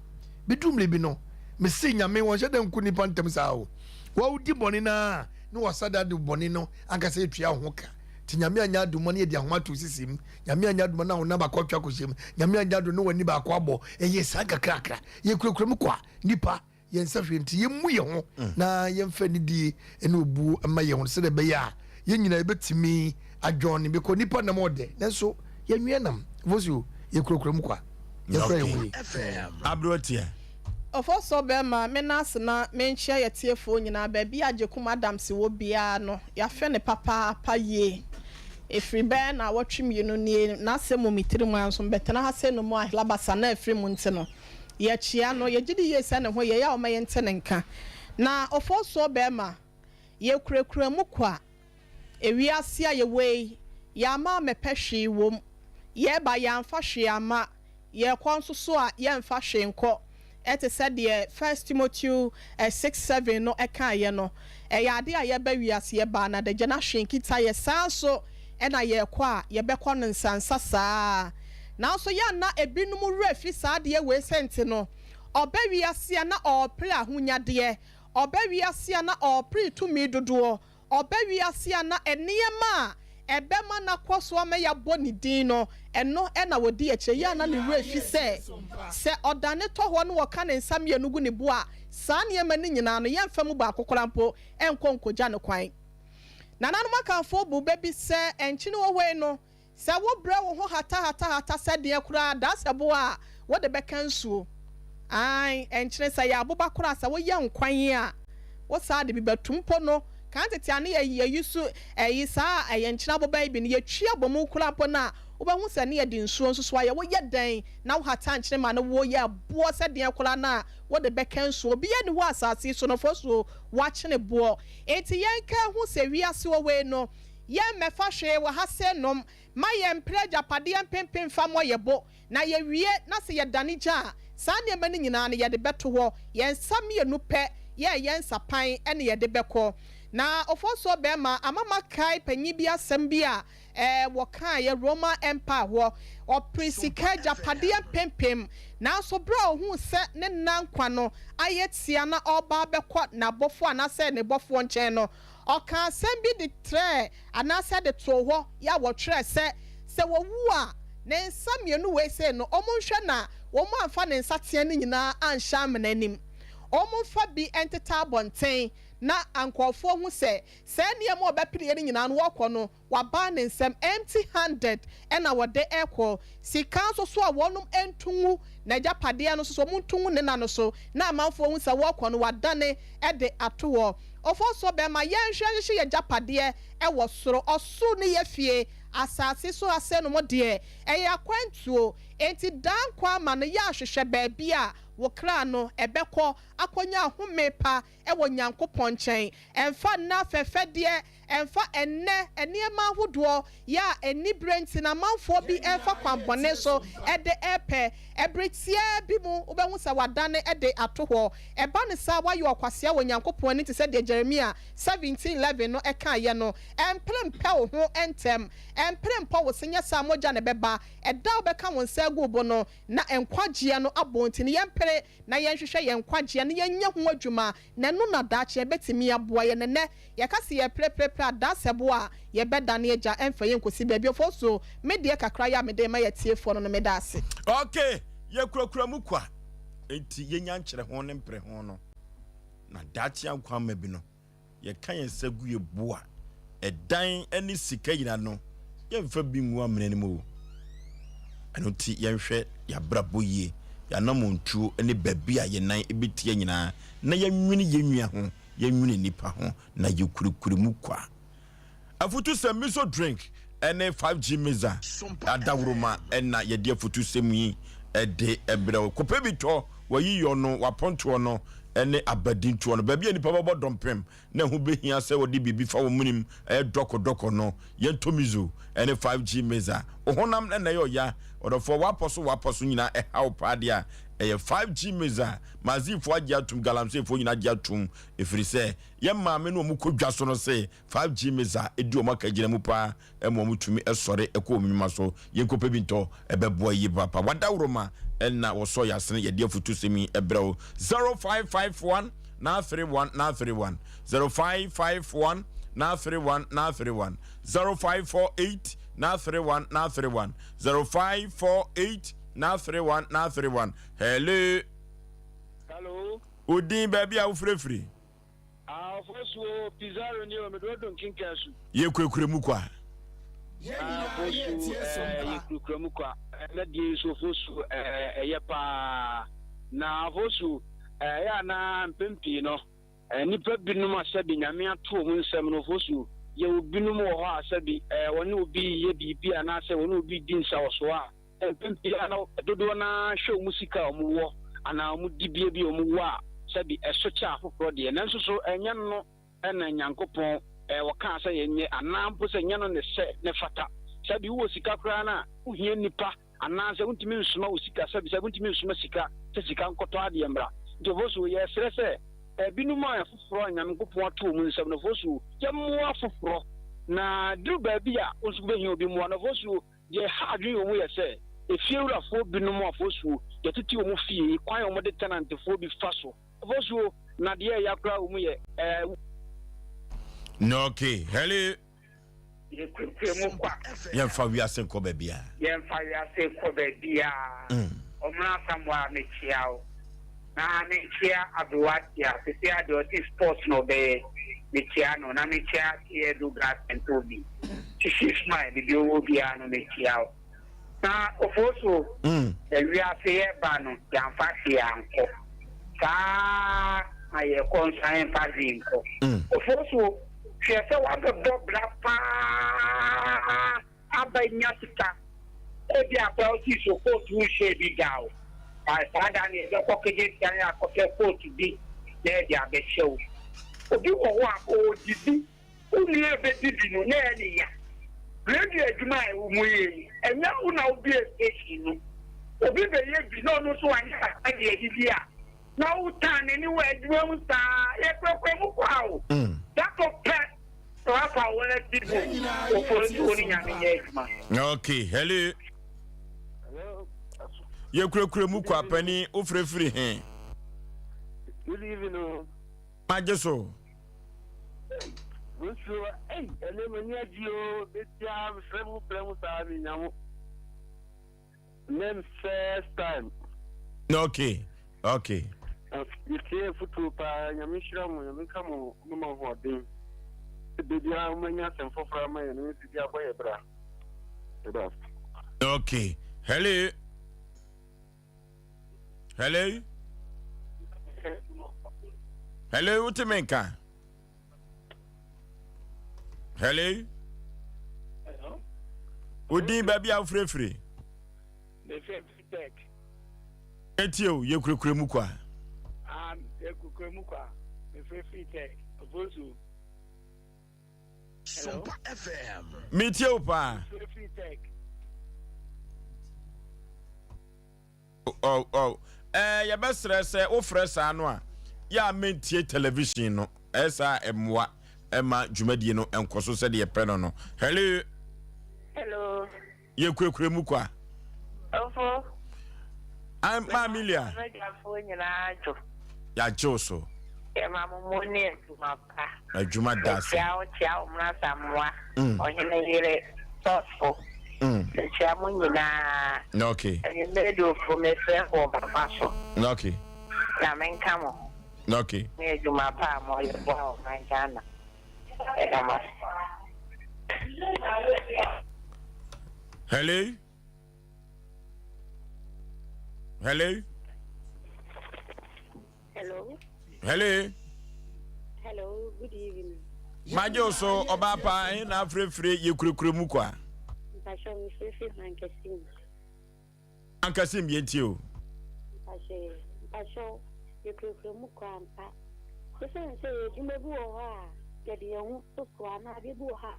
S2: Bɛduru mmerɛ bi no, mese Nyame, wɔnhyɛ da nku nnipa ntɛm saa o. Woadi bɔne no ara na wɔasa da de bɔne no ankasa atua wo ho ka. Nti Nyame anyɛ adom a na yɛde ahoma ato wo sisi mu, Nyame anyɛ adom a na wo nan baako atwa akɔhyɛ mu, Nyame anyɛ adom na w'ani baako abɔ. Ɛyɛ saa nkakrakra. Yɛkurakura mu kwa. Nnipa. yɛn nsa hwee nti, yɛmmu yɛn ho na yɛmfa anidie ne obuo mma yɛn ho sɛdeɛ ɛbɛyɛ a yɛn nyinaa yɛbɛtumi adwɔn ne bɛkɔ nipa nam ɔdɛ nanso yɛnwea nam fosuo yɛkurakura mu kwa yɛmfa yɛn ho yie.
S1: Aberewa
S4: Ɔfɔsɔ bɛɛma, me nan ase na menkyea yɛtiefoɔ nyinaa baabi a Agyekum Adams wɔ biara no yɛafɛ no papaapa yie ɛfiri bɛyɛ naawɔtwe mmienu nie n'asɛm wɔ me tirim ara nso mebɛtena ha sɛ no mu ahlabasa na afiri mu nti no Yɛkyea no, yɛgye di yie sɛ ne ho yɛ, ɛyɛ a ɔma yɛnte ne nka. Na ɔfɔɔsoɔ bɛrima, yɛkurakura mu kwa. Ewiase a yɛwɔ yi, yɛamma ammɛpɛ hwee wom. Yɛreba, yɛamfa hwee amma. Yɛrekɔ nso so a, yɛremfa hwee nkɔ. Ɛte sɛ deɛ First Timothy 6:7 no kaeɛ no, ɛyɛ adeɛ a yɛba wiase, yɛbaa no adagya na hwee nkita yɛ. Saa ara nso na yɛrekɔ a, yɛbɛkɔ no nsansa saa ara. Nanso yɛ a na ebinom werɛ fi saa adeɛ wei sɛ nti no, ɔba wiase a na ɔrepere ahonyadeɛ, ɔba wiase a na ɔrepere tumi dodoɔ, ɔba wiase a na nneɛma a ɛbɛma no akɔ so ama yɛabɔ ne din no, ɛno na ɔdi akyire. Yɛ a na ne werɛ fi sɛ, sɛ ɔdane tɔ hɔ na ɔka ne nsa mmienu gu ne bo a, saa nneɛma no nyinaa no, yɛmfa mu baako koraa mpo nkɔ nkɔgya no kwan. Nananom Akanfoɔ bu bɛ bi sɛ, Nkyene wɔ hɔ yi no, Sɛ wobrɛ wo ho hatahatahata sɛ deɛ koraa daasɛboa a wode bɛka nsuo. Aane, ɛnkyene sɛ ɛyɛ aboba koraa sɛ woyɛ nkwan a, wo saa de bi bɛto mpo no, kan tete a ne yɛ yɛ use ɛyi saa ɛyɛ nkyene aboba yi bi no yɛtwi abɔ mu koraa mpo no a, wobɛhu sɛ ne yɛde nsuo nso so ayɛ. Woyɛ dɛn na wohata nkyene ma no wo yɛ boɔ sɛ deɛ koraa no a wode bɛka nsuo. Obiara nni hɔ asase yi so no fosuo wakyene boɔ. Enti yɛnka hu sɛ wiase wɔ wei no, Yɛmmɛfa hwee wɔ ha sɛ nom, ma yɛmpere agyapadeɛ mpempem mfa mmɔ yɛn bo, na yɛwie na sɛ yɛdane gya a, saa nneɛma no nyinaa no yɛde bɛto hɔ, yɛn nsa mmienu pɛ, yɛ yɛn nsapan ne yɛde bɛkɔ. Na Oforsuo bɛɛma ama makae panyin bi asɛm bi a wɔkaeɛ Roman Empire hɔ. Ɔpere sika agyapadeɛ mpempem, nanso berɛ a ɔhuu sɛ ne nna nkwa no ayɛ tia na ɔreba abɛkɔ n'abɔfoɔ anaasɛ ne bɔfoɔ nkyɛn no, ɔkaa asɛm bi de trɛɛ anaasɛ de too hɔ yɛ a wɔtwerɛɛ sɛ, sɛ wɔwu a, ne nsa mmienu wei sei no, wɔnhwɛ na wɔamfa ne nsateaa no nyinaa anhyɛ amena anim. Wɔmfa bi nteta abɔnten na nkurɔfoɔ hu sɛ saa nneɛma a ɔbɛpereɛ no nyinaa no wɔkɔ no, waba ne nsam empty handed na wɔde rekɔ. Sika nso so a wɔnom nto ngu n'agyapadeɛ no nso so wɔn nto ngu ne na no so na amanfoɔ hu sɛ wɔrekɔ no wadane de ato hɔ. Ofosuo bɛma yɛnhwɛ nhyehyɛ yɛn agyapadeɛ wɔ soro. Ɔsoro ne yɛ fie, asase so ha sɛ nom deɛ ɛyɛ akwantuo. Enti daa nkwa ama no yɛ ahwehwɛ baabi a wo kra no ɛbɛkɔ akɔnya ahome pa wɔ Nyankopɔn nkyɛn. Ɛmfa nna afɛɛfɛdeɛ, ɛmfa ɛnnɛ nneɛma ahodoɔ yɛ a aniberɛ nti na amanfoɔ bi refa kwan bɔne so de repɛ. Ɛbere tiaa bi mu wobɛhu sɛ wɔadane de ato hɔ. Ɛba no saa a, woayɛ ɔkwasea wɔ Nyankopɔn anim te sɛ deɛ Jeremia 17:11 no kaeɛ no. Ɛmpere mpɛ wo ho ntɛm, ɛmpere mpɔ wo se, nyɛ saa a mogya na ɛbɛba. Ɛda a wobɛka wo nsa agu wo bo no, na nkwagyeɛ no abɔ nti no, yɛmpere na yɛnhwehwɛ yɛn nkwagyeɛ na yɛnyɛ ho adwuma, na ɛno na daakye ɛbɛtumi aboa yɛn. Ɛnnɛ, yɛka sɛ yɛrepereperepere a, dasɛbo a yɛbɛdane agya ɛmfa yɛn nkɔsi baabi. Ofosuo, me deɛ kakra yi a mede rema yɛn atiefoɔ no no, meda ase.
S1: Ok, yɛkurakura mu kwa, enti yɛnya nkyerɛho ne mpereho no, na daakye ankwamma bi no, yɛka yɛn nsa gu yɛn bo a, ɛdan ne sika nyina no, yɛmfa bi ngu amena no mu o. Ɛno nti yɛnhwɛ yɛn abrabɔ yie, yɛn anammɔntuo ne baabi a yɛn nan bɛtia nyinaa, na yɛnwene yɛn nua ho, yɛnwene nnipa ho, na yɛkurakura mu kwa. Afutusɛm, Miso drink ne 5G Mixer adaworoma na yɛde afutusɛm yi de brɛ wo. Kɔpɛ bi tɔ, w'ayiyɔ no, w'apontoɔ no ne abadintoɔ no. Baabi a nnipa bɛbɔ dɔmpem na ɛho bɛhia sɛ wɔde biribi fa wɔn menem ɛyɛ dɔkɔdɔkɔ no, yɛntɔ Miso ne 5G Mixer. Wo honam na ɛyɛ ɔya, ɔdɔfoɔ, w'apɔ so w'apɔ so nyinaa ɛha wo paa deɛ a, ɛyɛ 5G Mixer. Mazifoɔ agye atom, Galamseyfoɔ nyinaa agye atom, ɛfiri sɛ yɛn maame no a wɔkɔ dwa so no se 5G Mesa di wɔn akagyina mu paa ma wɔn tumi sɔre kɔ wɔn nnwuma so. Yɛnkɔpɛ bi ntɔ, ɛbɛboa yie papaapa. Wadaworoma na wɔsɔ yɛn asene, yɛde afutusɛm yi brɛ wo. 0551 931 931 0551 931 931 0548 931 931 0548 931 931 Hello.
S5: Hello.
S1: Odin baabi a wofirefiri.
S5: Ah Ofosu o, Pizarro ni o, mede wo do nkenkan su.
S1: Yɛ kurakura mu kwa.
S5: Ah Ofosu eh, yɛ kurakura mu kwa. Ɛnɛ deɛ yi nso Ofosu eh, ɛyɛ paa. Na Ofosu eh, ɛyɛ a na mpɛn pii no, eh, nnipa binom a sɛbi Nyame ato wɔn nsam no, Ofosu, yɛwɔ binom wɔ hɔ a sɛbi eh, wɔne obi reyɛ biribi anaasɛ wɔne obi redi nsawɔsoɔ a, Mpɛn pii no, dodoɔ no ara hwɛ wɔn sika a wɔwɔ anaa wɔn dibea bi a wɔwɔ a sɛbi ɛso kyɛ afoforɔ deɛ. Nanso so ɛnyɛ no na Nyankopɔn ɔkaa sɛ yɛnyɛ anaa mpo sɛ ɛnyɛ no na ɛsɛ na ɛfata? Sɛbi wowɔ sika koraa no a, wohia nnipa anaa sɛ wontumi nsoma wo sika, sɛbi sɛbi wontumi nsoma sika sɛ sika nkɔtɔ adeɛ mmra. Nti ɔfo yɛsrɛ sɛ ebinom a afoforɔ a Nyankopɔn ato wɔn nsam no, ɔfo yɛmmoa afoforɔ na duru baabi a wo nso wobɛhia obi mmoa no, ɔfo Deɛ ɛha adwene wɔ mu yɛ sɛ, efiewurafoɔ binom a fosuo yɛtete wɔn fie, kwan a wɔde tɛnantefoɔ bi fa so fosuo, na deɛ ɛya koraa wɔ mu yɛ, ɛɛ.
S1: Okay, hello.
S6: Yɛkurakura mu kwa.
S1: Yɛmfa wiase nkɔ baabiara.
S6: Yɛmfa wiase nkɔ baabiara. Ɔmena Asamoah mekyia wo. Na mekyia Aberewa Tia, sesei ara deɛ ɔse sports na ɔbɛyɛ, mekyia no. Na mekyia Kiedu Gas and Tobi, Sisi Smile, baabi ɔwɔ biara no mekyia wo. Na Ofosu, wiase yɛba no yɛamfa hwee ankɔ, saa ara na yɛkɔ nso a yɛmfa hwee nkɔ. Ofosu, hwɛ sɛ woabɛbɔ bra paa. Aba nya sika. Ebia koraa wosii so coat wonhyɛɛ bi da o, but saa da no yɛbɛkɔ Kejetia na yɛakɔpɛ coat bi na yɛde abɛhyɛ wo. Obi wɔ hɔ a ɔredidi, wo nua rebɛdidi no na ɛyɛ ne ya. Radio adwuma a ɛwɔ mu yɛ yi, ɛnyɛ wo na wobuee station no. Obi bɛyɛ bi na ɔno nso wanyɛ kakra de adidi a. Na wotan n'ani wɔ adwuma mu saa. Yɛkurakura mu kwa o. Da koro pɛ na wafa wo na ti bu oforo nti wo ne Nyame nyɛ adwuma.
S1: Okay, hello. Yɛkurakura mu kwa panin wofirefiri he?
S7: Good evening o.
S1: Magye so.
S7: Bonsuo, ei, ɛnɛ m'ani agye o, metia mefrɛ mu frɛ mu saa menya mo. Name first time.
S1: Okay, okay.
S7: Metie afutuo paa, Nyame nhyira mo, Nyame nka mo ho, ɔmma mo ahoɔden. Sɛ da biara mo anya asɛm foforɔ ama yɛn, na yɛn nso de abɔ yɛ bra. Yɛda ase.
S1: Okay, hello. Hello. Hello, wote me nka? Hello. Wodin baabi a wofirefiri? Etie o, yɛkurakura mu kwa.
S8: Ah, yɛkurakura mu kwa. Mefirefiri tech. Ofosu.
S1: Hello. Metie o paa.
S8: Mefirefiri tech.
S1: Oh, oh. Eh, yɛbɛsrɛ sɛ wofrɛ saa no a, yɛ a mentie television no. Ɛyɛ saa a ɛmmoa ɛma dwumadie no nkɔ so sɛdeɛ yɛpɛ no no. Hello.
S9: Hello.
S1: Yɛkurakura mu kwa.
S9: Ofo.
S1: I'm Amelia.
S9: Mɛdwafoɔ nyinaa dwo.
S1: Yɛagye wo so.
S9: Yɛma mo mo ne adwuma pa.
S1: Adwuma da ase.
S9: Mekyia wo kyia wo mmrasamoa. Ɔhene yere sɔfo. Mekyia mo nyinaa.
S1: Okay.
S9: Anwummerɛ de ofo mefrɛ wɔ papa so.
S1: Okay.
S9: Nyame nka mo ho.
S1: Okay.
S9: Ne adwuma pa a moyɛ boa ɔman Ghana. Ɛda mo ase.
S1: Hello. Hello.
S10: Hello.
S1: Hello.
S10: Hello, good evening.
S1: Magye wo so ɔbaa paa ɛhe na afirefire yɛ kurekure mu kwa.
S10: Mpakyɛ mefirefire Mankasim.
S1: Mankasim yɛ ntie o.
S10: Mpakyɛ mpakyɛ yɛ kurekure mu kwa ampa. Ɛsiane sɛ yɛ adwuma bi wɔ hɔ a yɛde yɛn ho soso anaa adeɛ bi wɔ hɔ a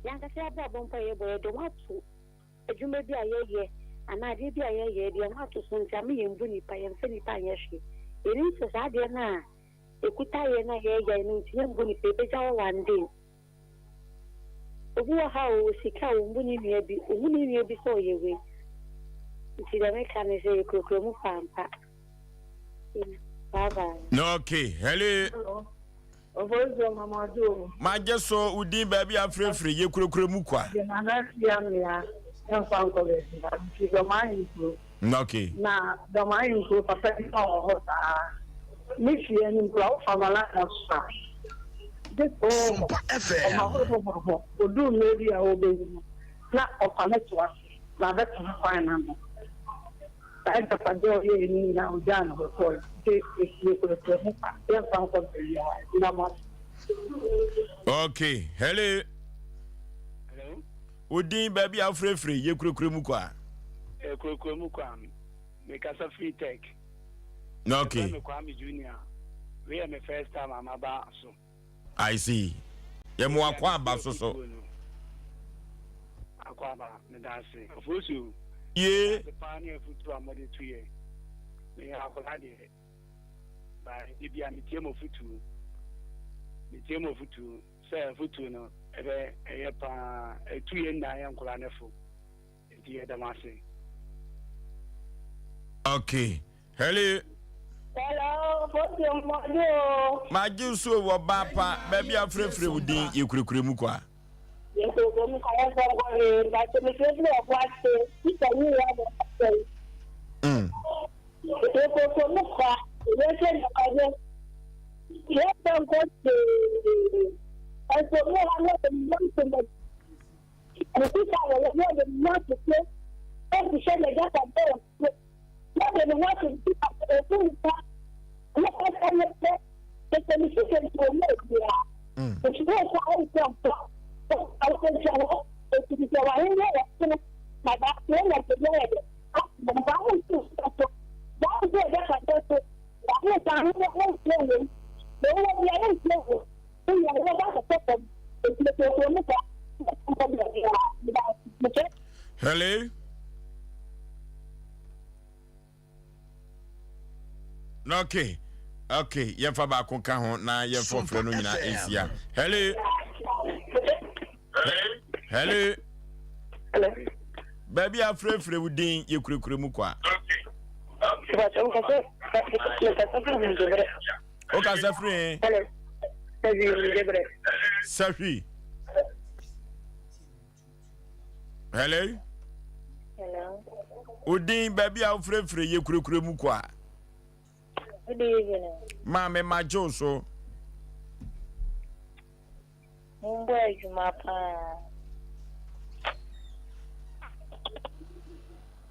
S10: yɛn ankasa yɛabrabɔ mpo a yɛbɔ yɛde ho ato adwuma bi a yɛyɛ anaa adeɛ bi a yɛyɛ yɛde yɛn ho ato so nti ama yɛmbu nnipa, yɛmfa nnipa nyɛ hwee. Yɛnim sɛ saa adeɛ no a ɛkuta yɛn a yɛyɛ no nti yɛmbu nnipa, ɛbɛgya hɔ one day. Obi wɔ ha a ɔwɔ sika a ɔmbu ne nua bi, ɔhu ne nua bi sɛ ɔyɛ wei. Nti deɛ meka ne sɛ yɛkurakura mu paa ampa. Bye bye.
S1: Okay, hello.
S11: Hello. Ofosuo mama ɔdo o.
S1: Magye so wo din baabi a afirafiri yɛ kurakura mu kwa.
S11: Mede Nana Afia mmea mfa nkɔ baabi a mefiri Dɔm Ahenkuro.
S1: Okay.
S11: Na Dɔm Ahenkuro papa bi na ɔwɔ hɔ saa. Ne fie anim koraa wofa Malanda so a gye sɛ wokɔ ɔma hɔ hɔ. Oduu mmerɛ bi a ɔrebɛwu no na ɔfa no to ase na abɛtena kwan no ano. Saa agyapadeɛ a ɔyɛeɛ no nyinaa ɔgyaa no hɔ kɔeɛ. Nti ɛfie kurakura mu kwa, yɛmfa nkɔ baabiara. Nna mo ase.
S1: Okay, hello.
S8: Hello.
S1: Odin baabi a wofirefire yɛ kurakura mu kwa.
S8: Kurakura mu kwa. Mekasa free tech.
S1: Okay.
S8: Yɛfrɛ me Kwame Junior. Wei yɛ me first time a maba so.
S1: I see. Yɛ mo akwaaba so so.
S8: Akwaaba, meda ase. Ofosu.
S1: Ye.
S8: Meda ase paa ne afutuo a mode to yɛ. Meyɛ akwadaa deɛ. Ba ebi a metie mo afutuo. Metie mo afutuo. Sɛ afutuo no ɛbɛ ɛyɛ paa. Ɛtu yɛn nyinaa yɛ nkwadaa no fo. Nti yɛda mo ase.
S1: Okay. Hello.
S11: Hello, Fosuo mmɔde o.
S1: Magye nsuo wɔ ba pa baabi a frɛfrɛ wo din yɛkurakura mu kwa.
S11: Yɛkurakura mu kwa yɛmfa nkɔ hwee mpakyɛ mefrɛfrɛ ɔbo ase sista yi wɔ abɔ mpakyɛ yi. Yɛkurakura mu kwa yɛhwɛ nyakwagye yɛmfa nkɔ hwee ɛnso mu ha no ɛnyɛ ntoma. Ne sika a wɔwɔ na ɔde ne ho atoto nhyehyɛ n'agyapadeɛ wɔ soro, na ɔde ne ho ato ne sika so, ɔbu nnipa, na ɔka ne sɛ, Sɛ me sika nti wɔnyɛ obiara. Nti wo nsa nsa mfa a wobɛgya hɔ, ɛfiri sɛ w'ahennie wɔ soro, na daakye woanya deɛ ayɛ dɛ asoma no. Saa wo nso sika so, saa wo nso agyapadeɛ so, na wo nsa ahennie wonkyerɛ wei, deɛ wowɔ biara wonkyerɛ wei.
S1: Hello. Okay. Ok, yɛmfa baako ka ho na yɛmfa ɔfrɛ no nyinaa nsia. Hello. Hello.
S9: Hello.
S1: Baabi a frɛfrɛ wo din yɛkurakura mu kwa. Wokasa firi he? Sahwi. Hello.
S9: Hello.
S1: Wo din baabi a wofrɛfrɛ yɛkurakura mu kwa.
S9: Good evening.
S1: Maame magye wo so.
S9: Mombɔ adwuma paa.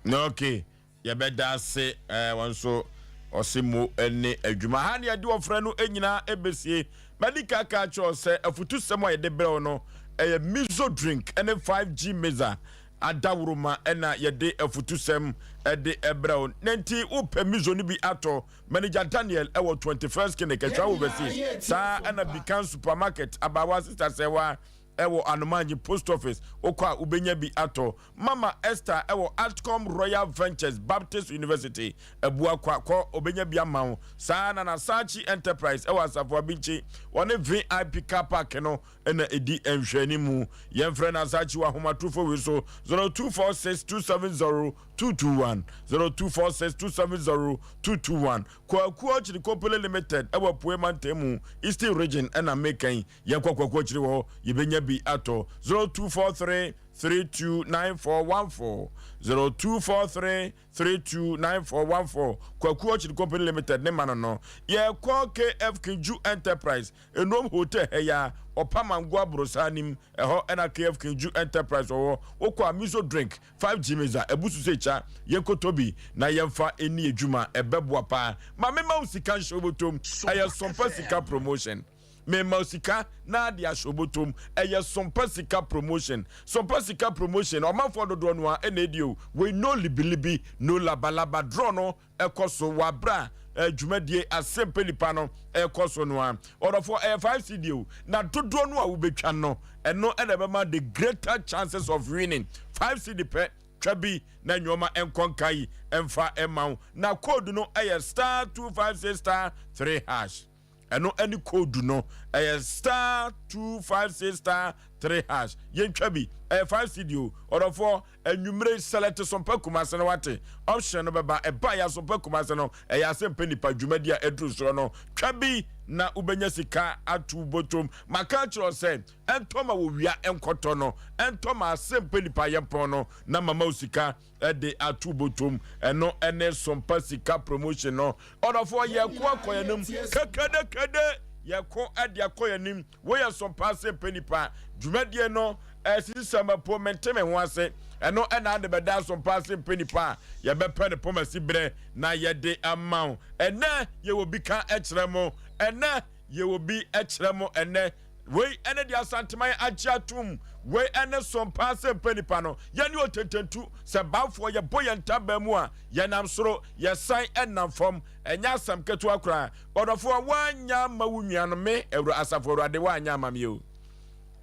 S1: Na okay, yɛbɛda ase eh, wɔn nso ɔse mo ne adwuma ha ne yɛde ɔfrɛ no nyinaa ɛbɛsie. Madi ka ka kyerɛ sɛ afutusɛm a yɛde brɛ wo no ɛyɛ miso drink ne 5G meza adaworoma na yɛde afutusɛm de brɛ wo. Na nti wopɛ miso no bi atɔ Manager Daniel wɔ 21st Clinic, Atwa Overseas. Saa ara na Bikan Supermarket, Abaawa Sister Sɛwa wɔ Anomanyi Post Office, wokɔ a wobɛnya bi atɔ. Mama Esther wɔ Atcom Royal Ventures, Baptist University, Abuakwa, kɔ ɔbɛnya bi ama wo. Saa ara na Nasachi Enterprise wɔ Asafo Abinkyi, wɔne VIP Car Park no na ɛdi nhwɛanimu. Yɛmfrɛ Nasachi wɔ ahomatorofo wei so, 0246 270 221, 0246 270 221. Kwaku Ɔkyere Company Limited ɛwɔ Apuei Mantam mu, Eastern Region ɛna meka yi. Yɛnkɔ Kwaku Ɔkyere hɔ, yɛbɛnya bi atɔ. 0243 329414, 0243 329414. Kwaku Ɔkyere Company Limited ne ma no no. Yɛkɔ KF Kinju Enterprise, Enuom Hotel ha yi ara, Ɔpamango Aborosan nim, ɛhɔ ɛna KF Kinju Enterprise wɔ hɔ. Wokɔ a, Miso Drink, 5G Meza, abusu sɛ kya, yɛnkɔtɔ bi na yɛmfa nni adwuma, ɛbɛboa paa. Ma memma wo sika nhyɛ wo bɔtɔm, ɛyɛ Sompa Sika Promotion. Mema wo sika na ade ahyɛ wo bɔtɔm, ɛyɛ Sompa Sika Promotion. Sompa Sika Promotion, ɔmanfoɔ dodoɔ no ara na ɛdi o, wei no libilibi, no labalaba, draw no ɛkɔ so wɔ abere a dwumadie asɛmpɛ nipa no ɛkɔ so no a. Ɔdɔfoɔ, ɛyɛ 5 cedi o, na dodoɔ no a wobɛtwa no, ɛno ɛna ɛbɛma the greater chances of winning. 5 cedi pɛ, twa bi na nneɛma nkɔ nka yi ɛmfa ɛma wo. Na code no ɛyɛ star 256 star 3 hash. Ɛno ɛne code no, ɛyɛ star 256 star 3 hash. Yɛntwa bi, ɛyɛ 5 cedi o. Ɔdɔfoɔ, anwummere select Sompa Kumase no, wate option no bɛba. Ɛba yɛ Sompa Kumase no, ɛyɛ asɛmpɛ nipa dwumadi a ɛduru soɔ no, twa bi na wobɛnya sika ato botom. Maka akyerɛ wo sɛ ɛntɔ ma wɔwia nkɔtɔ no, ɛntɔ ma asɛmpɛ nipa yɛmpɔn no na mama wo sika de ato botom. Ɛno ne Sompa Sika Promotion no. Ɔdɔfoɔ, yɛko akɔ yɛn anim kekedekede, yɛko de akɔ yɛn anim. Woyɛ Sompa ase mpɛ nipa dwumadie no sisi sɛ mapo mente me ho ase. Ɛno ɛna ade bɛda Sompa ase mpɛ nipa a yɛbɛpɛ ne pɔmasi berɛ na yɛde ama wo. Ɛnɛ yɛwɔ bi ka kyerɛ mo, ɛnɛ yɛwɔ bi kyerɛ mo ɛnɛ. Wei ɛne deɛ Asanteman agye atom. Wei ɛne Sompa ase mpɛ nipa no. Yɛne otententu, sɛ bafoɔ yɛbɔ yɛn ntaban mu a, yɛnam soro, yɛsan ɛnam fam. Ɛnyɛ asɛm ketewa koraa. Ɔdɔfoɔ, woanyɛ amma wo nua no, me, Awura, Asafo Awurade, woanyɛ amma me o.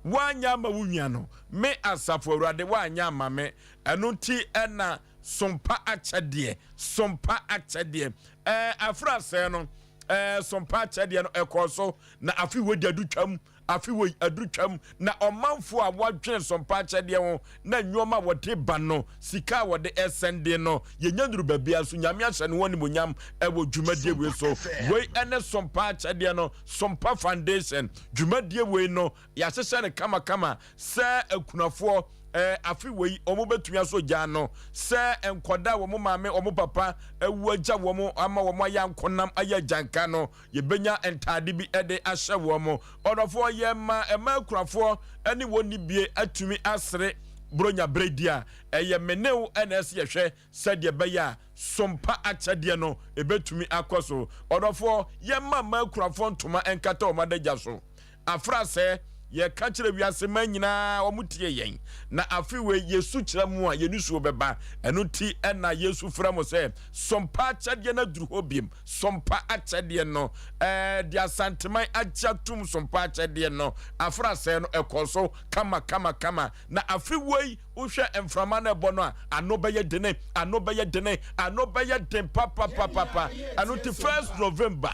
S1: Woanyɛ amma wo nua no, me, Asafo Awurade, woanyɛ amma me. Ɛno nti ɛna sompa akyɛdeɛ, sompa akyɛdeɛ. Ɛɛ, afra sɛɛ no, ɛɛ, sompa akyɛdeɛ no ɛkɔɔ so, na afe wei de adu twam. Afe wei aduru twam, na ɔmanfoɔ a wɔadwene sompa akyɛdeɛ ho na nnoɔma a wɔde ba no, sika a wɔde ɛsɛnde no, yɛnya nnuru baabiara nso. Nyame ahyɛ ne ho animuonyam wɔ dwumadie wei so. Wei ne sompa akyɛdeɛ no, Sompa Foundation dwumadie wei no, yɛahyehyɛ no kamakama sɛ akunafoɔ eh, afe wei wɔn bɛtumi asɔ gya ano, sɛ nkwadaa a wɔn maame wɔn papa awu agya wɔn ama wɔn ayɛ ankonam ayɛ agyanka no, Yɛbɛnya ntaade bi de ahyɛ wɔn. Ɔdɔfoɔ, yɛma mmaa akunafoɔ ne wɔn nni bie atumi asere Buronya berɛ di a, ɛyɛ me ne wo na ɛsɛ yɛhwɛ sɛdeɛ ɛbɛyɛ a sompa akyɛdeɛ no ɛbɛtumi akɔ so. Ɔdɔfoɔ, yɛma mmaa akunafoɔ ntoma nkata wɔn adagya so. Afra sɛ yɛka kyerɛ wiase man nyinaa wɔn tie yɛn, na afe wei yɛsu kyerɛ mo a yɛn nisuo bɛba. Ɛno nti na yɛsu frɛ mo sɛ sompa akyɛdeɛ no aduru hɔ biem. Sompa akyɛdeɛ no, ɛɛ de Asanteman agye atum sompa akyɛdeɛ no. Afra sɛɛ no ɛkɔɔ so kama kama kama. Na afe wei wohwɛ mframa no ɛbɔ no a, ano bɛyɛ dene, ano bɛyɛ dene, ano bɛyɛ den papapapapa. Ɛno nti first November.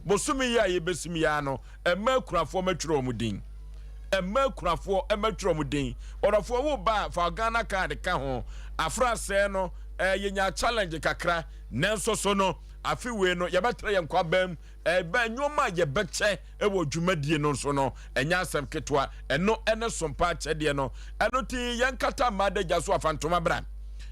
S1: Bosome yi a yɛbɛsim yi ara no, mma akunafoɔ mɛtwerɛ wɔn din. Mma akunafoɔ mɛtwerɛ wɔn din. Ɔdɔfoɔ wo ba a, fa Ghana card ka ho. Afra sɛɛ no, eh, yɛnyaa challenge kakra. Nanso so no, afe wei no, yɛbɛtra yɛn nkwaban mu. Ɛbɛ nneɛma a yɛbɛkyɛ wɔ dwumadie no nso no, ɛnyɛ asɛm ketewa. Ɛno ne sompa akyɛdeɛ no. Ɛno nti, yɛnkata mmaa adagya so afa ntoma bra.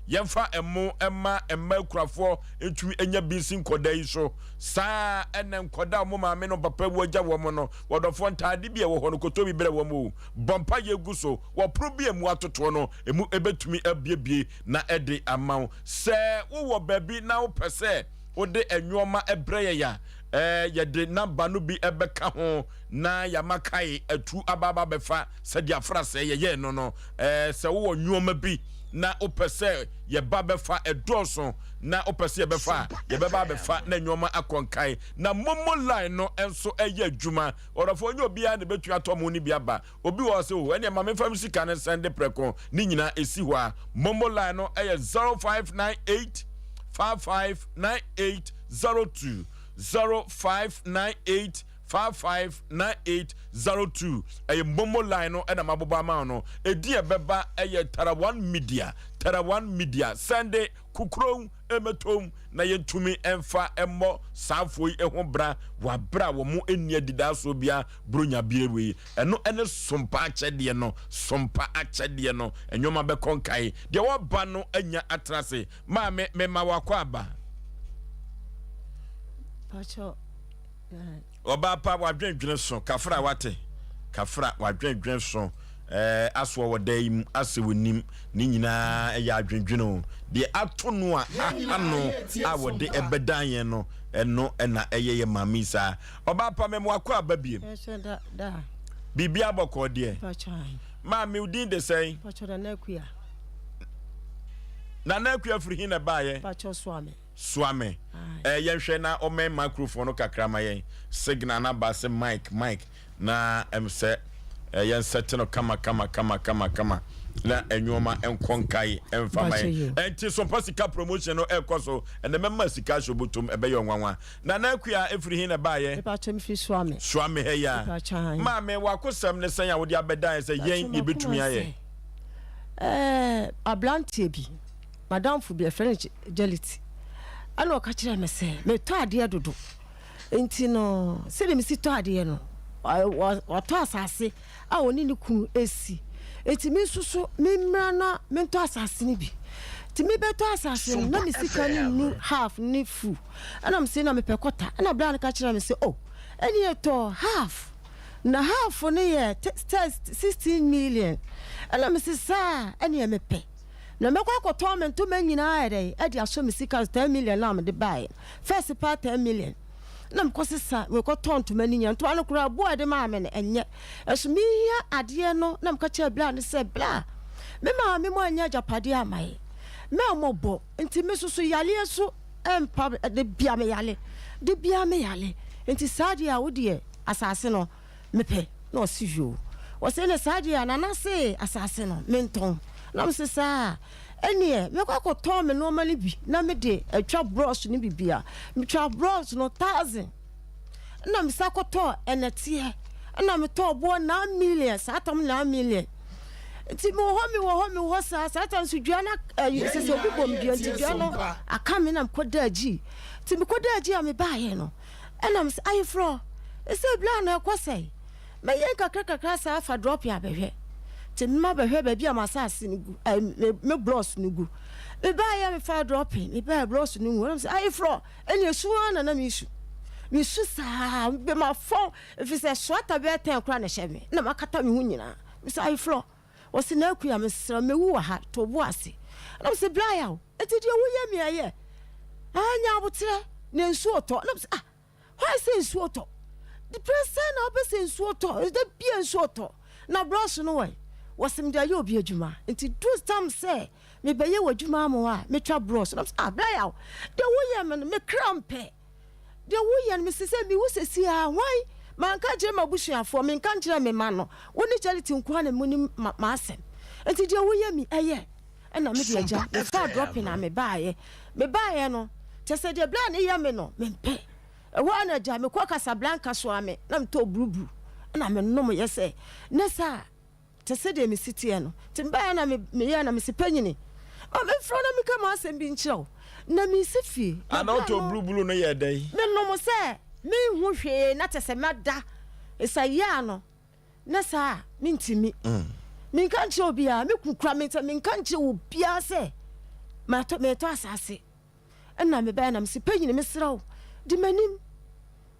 S1: Yɛmfa ɛmo mma mma akurafoɔ ntumi nya bi nsi nkɔdaa yi so. Saa ara na nkɔdaa a wɔn maame ne wɔn papa awu agya wɔn no, wɔdɔfoɔ ntaade bi a ɛwɔ hɔ no, kɔtɔ bi brɛ wɔn o. Bɔ mpaeɛ gu so. Wɔ pono bi a emu atotoɔ no, emu bɛtumi abuebue na ɛde ama wo. Sɛ wowɔ baabi na wopɛ sɛ wode nnoɔma brɛ yɛn a, yɛde namba no bi bɛka ho na yɛama kae atu aba aba abɛfa sɛdeɛ afrasɛɛ yɛyɛɛ no no. Sɛ wowɔ nnoɔma bi na wopɛ sɛ yɛba bɛfa, ɛdɔɔso na wopɛ sɛ yɛbɛfa a, yɛbɛba abɛfa na nnoɔma akɔ nkae. Na momo line no nso yɛ adwuma. Ɔdɔfoɔ, ɛnyɛ obiara na ɛbɛtumi atɔ mo no bi aba. Obi wɔ hɔ sɛ, oh, ɛneɛ ma memfa me sika no nsɛnde prɛko. Ne nyinaa ɛsi hɔ a. Momo line no yɛ 0598 5598 02, 0598 5598 02. Ɛyɛ momo line no ɛna mabobɔ ama wo no. Ɛdin a ɛbɛba ɛyɛ Tarawan Media, Tarawan Media. Sɛnde kukurow mmɛtɔm na yɛntumi mfa mmɔ saa afoɔ yi ho bra wɔ aberɛ a wɔn nni adidaasoɔ biara Buronya bere wei. Ɛno ne sompa akyɛdeɛ no, sompa akyɛdeɛ no. Nneɛma bɛkɔ nkae. Deɛ wɔba no anya atena ase. Maame, mema wakɔ aba. Ɔbaa pa wadwendwene so. Kafra wate. Kafra wadwendwene so. Ɛɛ asoɔ wɔ da yi mu asɛ wɔnim ne nyinaa ɛyɛ adwendwene o. Deɛ ato no a aha no a wɔde ɛbɛdan yɛn no ɛno ɛna ɛyɛ yɛ maame yi saa. Ɔbaa pa mɛmo akɔ aba biem.
S12: Ɛhyɛ da da.
S1: Biribi abɔkɔɔ deɛ.
S12: Pacho ayi.
S1: Maame wo din de sɛn?
S12: Pacho Nana Akua.
S1: Nana Akua firi hin na ɛbaayɛ?
S12: Pacho Suame.
S1: Suame. Ɛɛ yɛnhwɛ na ɔmɛn microphone no kakra ma yɛn. Signal no aba sɛ mic mic na ɛm sɛ yɛn sɛte no kama kama kama kama kama na nneɛma nkɔ nkae ɛmfa ma yɛn. Ɛnti Sompa Sika promotion no ɛkɔ so ɛnɛ mɛma sika ahyɛ obotom ɛbɛyɛ ɔnwanwa. Nana Akua ɛfiri he na ɛbaeɛ?
S12: Mepakyɛ mefiri Suame.
S1: Suame ha yi a.
S12: Mepakyɛ aane.
S1: Maame w'akosɛm ne sɛn a wode abɛdan sɛ yɛn yɛbɛtumi ayɛ?
S12: Ɛɛ abranteɛ bi, madamfo bi yɛfrɛ no Jelity ɛna ɔka kyerɛɛ me sɛ metɔ adeɛ dodo nti no sɛdeɛ mesi tɔ adeɛ no watɔ asase a ɔne ne kunu resi. Enti me nso so memmra na mentɔ asase no bi. Nti mebɛtɔ asase no, na me sika no nnu half ne full. Ɛna mese na mepɛ kɔta. Ɛna bra no ka kyerɛɛ me sɛ, oh, ɛneɛ tɔ half. Na half no yɛ 16 million. Ɛna mese saa a, ɛneɛ mepɛ. Na mɛkɔ akɔtɔn me ntoma nyinaa ayɛ dɛn de asɔ me sika so, 10 million no a mede baeɛ no. First paa 10 million. Na mekɔsesa, mekɔtɔn ntoma no nyinaa. Ntoma no koraa, boɔ a ɛde maa me no, ɛnyɛ. Ɛso mehia adeɛ no na meka kyerɛɛ bra no sɛ, Bra, me maame mo anyɛ agyapadeɛ ama yɛ, mɛ mmɔbɔ nti me soso yareɛ so mpa me, da bia me yare, da bia me yare, nti saa deɛ a wo deɛ asase no mepɛ. Na ɔse yoo. Ɔse ɛne saa deɛ a Nana se asase no mentɔn. Na mese saa a ɛneɛ mɛkɔ akɔtɔn me nnoɔma no bi na mede atwa brɔs no bibia. Metwaa brɔs no thousand. Ɛna me san kɔtɔɔ ɛnɛteɛ ɛna metɔɔ boɔ nine million saa tam nine million nti mewɔ hɔ mewɔ hɔ mewɔ hɔ saa saa tam nso dua no ɛyi sɛ sɛ obi bɔ me dua nti dua no aka me na mekɔ da agyi nti mekɔ da agyi a mebaayɛ no ɛna me sɛ ayeforɔ ɛsɛ bla na ɛkɔ sɛe mɛyɛ nkakra kakra saa fa drop abɛhwɛ nti mema bɛhwɛ baabi a m'asase no gu ɛɛ me me blocks no gu mebaayɛ mefa drop mebaayɛ blocks no gu ɛna me sɛ ayeforɔ Ɛnneɛ su ara na na mesu. Mesu saa, mafɔn, ɛfiri sɛ soata bɛyɛ tɛn koraa na ɛhyɛ me, na makata me ho nyinaa. Mesɛ, Ayeforɔ, wɔse na Akua, mesrɛ wo, mɛwu wɔ ha, to wo bo ase. Ɛna mese, Bra yaw, enti deɛ woyɛ me ɛyɛ? Ah, nya aboterɛ, na nsuo tɔ. Ɛna mese, ah, hwan sɛ nsuo tɔ? Berɛ sɛn na wopɛ sɛ nsuo tɔ? Da bia nsuo tɔ. Na brɔs no wɔ he? Wɔse mede ayɛ obi adwuma. Nti duru tam sɛ mebɛyɛ w'adwuma ama wo a, metwa brɔs. Na mese, ah, Bra Yaw, deɛ woyɛ me no, me kra mpɛ. Deɛ woyɛ no, mese sɛ mewu seesei ara, hwan? Manka ankyerɛ m'abusuafoɔ, menka nkyerɛɛ me mma no. Wo ne Charity nko ara na monim m'asɛm. Nti deɛ woyɛ me, ɛyɛ. Ɛna me deɛ agya, mefaa dropping a mebaeɛ. Mebaeɛ no, kyerɛ sɛ deɛ bra no yɛ me no, mempɛ. Ɛhɔ ara na agya mekɔɔ Casablanca soa me na metɔɔ buruburu na menomyɛ sɛ ne saa te sɛ deɛ mesi teɛ no. Nti mebaeɛ na meyɛɛ na mese panyini ma memfrɛ wo na menka m'asɛm bi nkyerɛ wo na mesi fie. Na
S1: Ana
S12: berɛ
S1: wotɔɔ
S12: no
S1: buruburu no yɛɛ dɛn?
S12: menom sɛ menhu hwee na kyɛ sɛ mada nsayaa no. Na saa a, mentumi. Menka nkyerɛ obiara, me kunu kura me nsa, menka nkyerɛ obiara sɛ matɔ meretɔ asase. Ɛna mebaeɛ na mese, Panyini, mesrɛ wo, di m'anim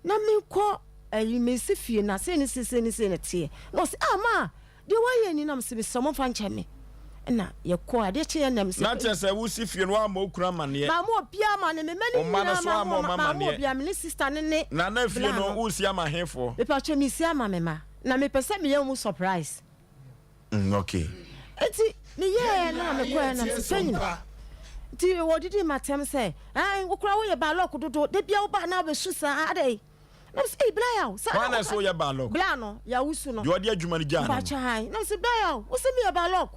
S12: na menkɔ ayi mesi fie na sei ne sei sei ne sei na teɛ. Na ɔse, ah ma, deɛ woayɛ ni na mese, mesrɛ mo mfa nkyɛ me. Ɛna yɛkɔɔ adeɛ kyeeɛ na mese,
S1: Na kyerɛ sɛ wosi fie no woammɔ wo kunu amanneɛ?
S12: Mamma obiara amanneɛ, me mma no
S1: Wo mma no
S12: nyinaa
S1: nso woamma wɔn
S12: mamma
S1: amanneɛ?
S12: obiara, me ne sista no ne
S1: Na na fie
S12: bla
S1: no
S12: no.
S1: woresi ama hefoɔ?
S12: Mepakyɛ mesi ama me mma, na mepɛ sɛ meyɛ wɔn surprise.
S1: Mm, okay.
S12: Nti meyɛɛ na mekɔɛ na mese panyin. Nti wɔdidi m'atɛm sɛ, ɛn wo koraa woyɛ baalɔk dodo, da biara woba na wobɛsu saa adɛn? Na mese, ei bla yaw, saa
S1: Hwan
S12: na
S1: na ɛsɛ woyɛ baalɔk?
S12: Bla no, yawusu no.
S1: Deɛ ɔde adwuma no gyaa no no.
S12: Mpakyɛ han. Na mese, bla yaw, wo se meyɛ baalɔk.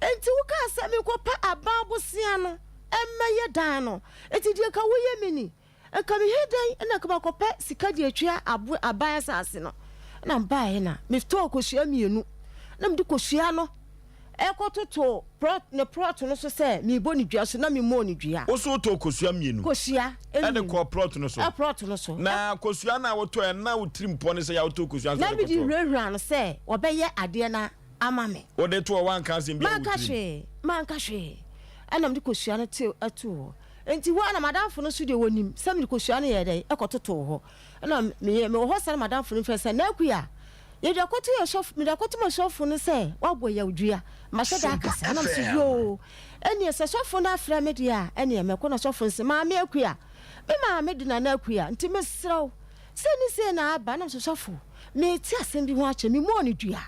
S12: Nti wokaa sɛ menkɔpɛ aban bosea no mmɛyɛ dan no. Nti deɛ nka woyɛ me ni. Nka mehwɛ dɛn na nka makɔpɛ sika de atua abo aban asase no. Na mebaeɛ na metɔɔ kosua mmienu na mede kosua no ɛkɔtotoo prɔt ne prɔt no so sɛ merebɔ ne dua so na memmɔɔ ne dua.
S1: Wo so wotɔɔ kosua mmienu?
S12: Kosua
S1: Ɛde
S12: mmienu.
S1: kɔɔ prɔt no so?
S12: Ɛ prɔt no so.
S1: Na kosua no a wotɔeɛ no na wo tirim pɔ ne sɛ yɛ a wotɔɔ kosua nso
S12: Na
S1: wode
S12: mede
S1: kɔtoo?
S12: hurahura no sɛ ɔbɛyɛ adeɛ no ama me.
S1: Wode too hɔ woanka asɛm biara wɔ wo
S12: Manka
S1: tirim?
S12: hwee, manka hwee. Ɛna mede kosua no too too hɔ. Enti hɔ ara na m'adamfo no nso deɛ wɔnim sɛ mede kosua no yɛɛ dɛn kɔtotoo hɔ. Ɛna meyɛ mewɔ hɔ saa na m'adamfo no frɛ sɛ, Naakuya, yɛde akɔto yɛn sɔfo, mede akɔto m'asɔfo no sɛ wabɔ yaw dua. Mahyɛ da akasa. Ɛna mese, Yoo, ɛnneɛ sɛ sɔfo no afrɛ me deɛ a, ɛnneɛ mɛkɔ. Na sɔfo no se, Maame Akuya, me maame de Nana Akuya, nti mesrɛ wo, sei ne sei na aba. Ɛna mese, Sɔfo, mete asɛm bi ho akyɛ, memmɔɔ no dua.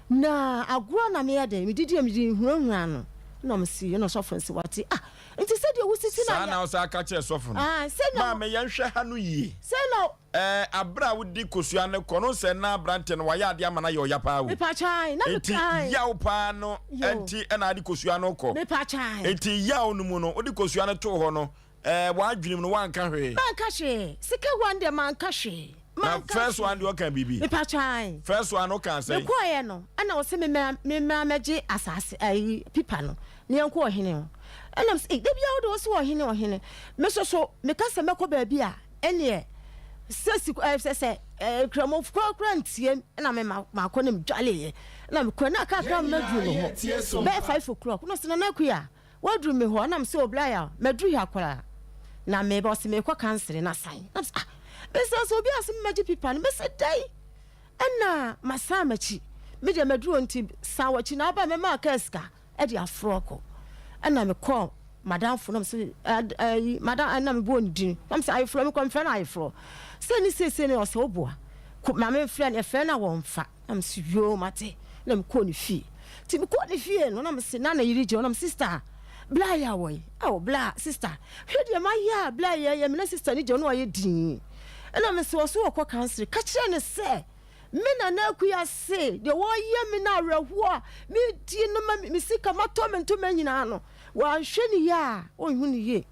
S12: Na agorɔ na meyɛ dɛn, medidi a mede hunahuna no. Ɛna ɔse, ɛna sɔfo no se, Wate, ah, Nti sɛdeɛ wosi ti na
S1: Saa
S12: yɛ.
S1: na ɔsan ka kyerɛɛ sɔfo no.
S12: Ah, sɛ na.
S1: Maame, yɛnhwɛ ha no yie.
S12: Sɛ na.
S1: Ɛɛ, aberɛ a wode kosua no kɔ no, sɛ na aberanteɛ no wayɛ adeɛ ama no ayɛ ɔya paa o.
S12: Mepakyɛ ae, na
S1: Nti
S12: meka ae.
S1: yaw paa no
S12: Yoo.
S1: nti na ade kosua no kɔ.
S12: Mepakyɛ ae.
S1: Nti yaw no mu no, wode kosua no too hɔ no, ɛɛ, w'adwene mu no woanka hwee.
S12: Manka hwee. Sika one deɛ manka hwee.
S1: Na
S12: Manka
S1: first one
S12: hwee.
S1: deɛ ɔka biribi.
S12: Mepakyɛ ae.
S1: First one no kaa sɛn?
S12: Mekɔeɛ no, ɛna ɔse memmra, memmra mmɛgye asaase, ayi, pipa no, na yɛnkɔ ɔhene hɔ. Ɛna mese, ei, da biara wode wo se ɔhene, ɔhene. Me nso so, meka sɛ mɛkɔ baabi a, ɛneɛ, sɛ si, ɛɛ, sɛ, sɛ, ɛɛ, Nkramofoɔ koraa ntie, ɛna me ma, makɔ na medwaleeɛ. Ɛna mekɔɛ, na kakra maduru no hɔ, bɛyɛ 5 o'clock. Na ɔse, Nana Akua, Woaduru me hɔ? Ɛna mese, Oblaya, maduru ha koraa. Na meba, ɔse merekɔ kansere na asan. Na mese, ah, mesrɛ sɛ obi ase mɛgye pipa no. Mese, dɛn? Ɛna masan m'akyi. Me deɛ maduru hɔ nti, san w'akyi na aba mɛma kaa sika de aforo akɔ. Ɛna mekɔɔ madamfo na mese, ɛyi, madam, ɛna mebɔɔ ne din. Na mese, ayeforɔ, mekɔ mefrɛ no ayeforɔ. Sɛ ne seesei no ɔsɛ woboa. Ma memfrɛ no, yɛfrɛ no a wɔmfa. Na mese yoo mate na mekɔɔ ne fie nti mekɔɔ ne fie no na mese na ne yere gyina hɔ na mese sister bla yɛ awɔ yi oh bla sister hwɛ deɛ mayɛ a bla yɛ yɛ me na sister ne gyina hɔ na wayɛ dinn ɛna mese ɔso ɔkɔ kansere ka kyerɛ ne sɛ me nana akua se deɛ wɔyɛ me no awerɛhoɔ a medie no ma me sika matɔ me ntoma nyinaa no wanhwɛ ne yie a ɔnhu ne yie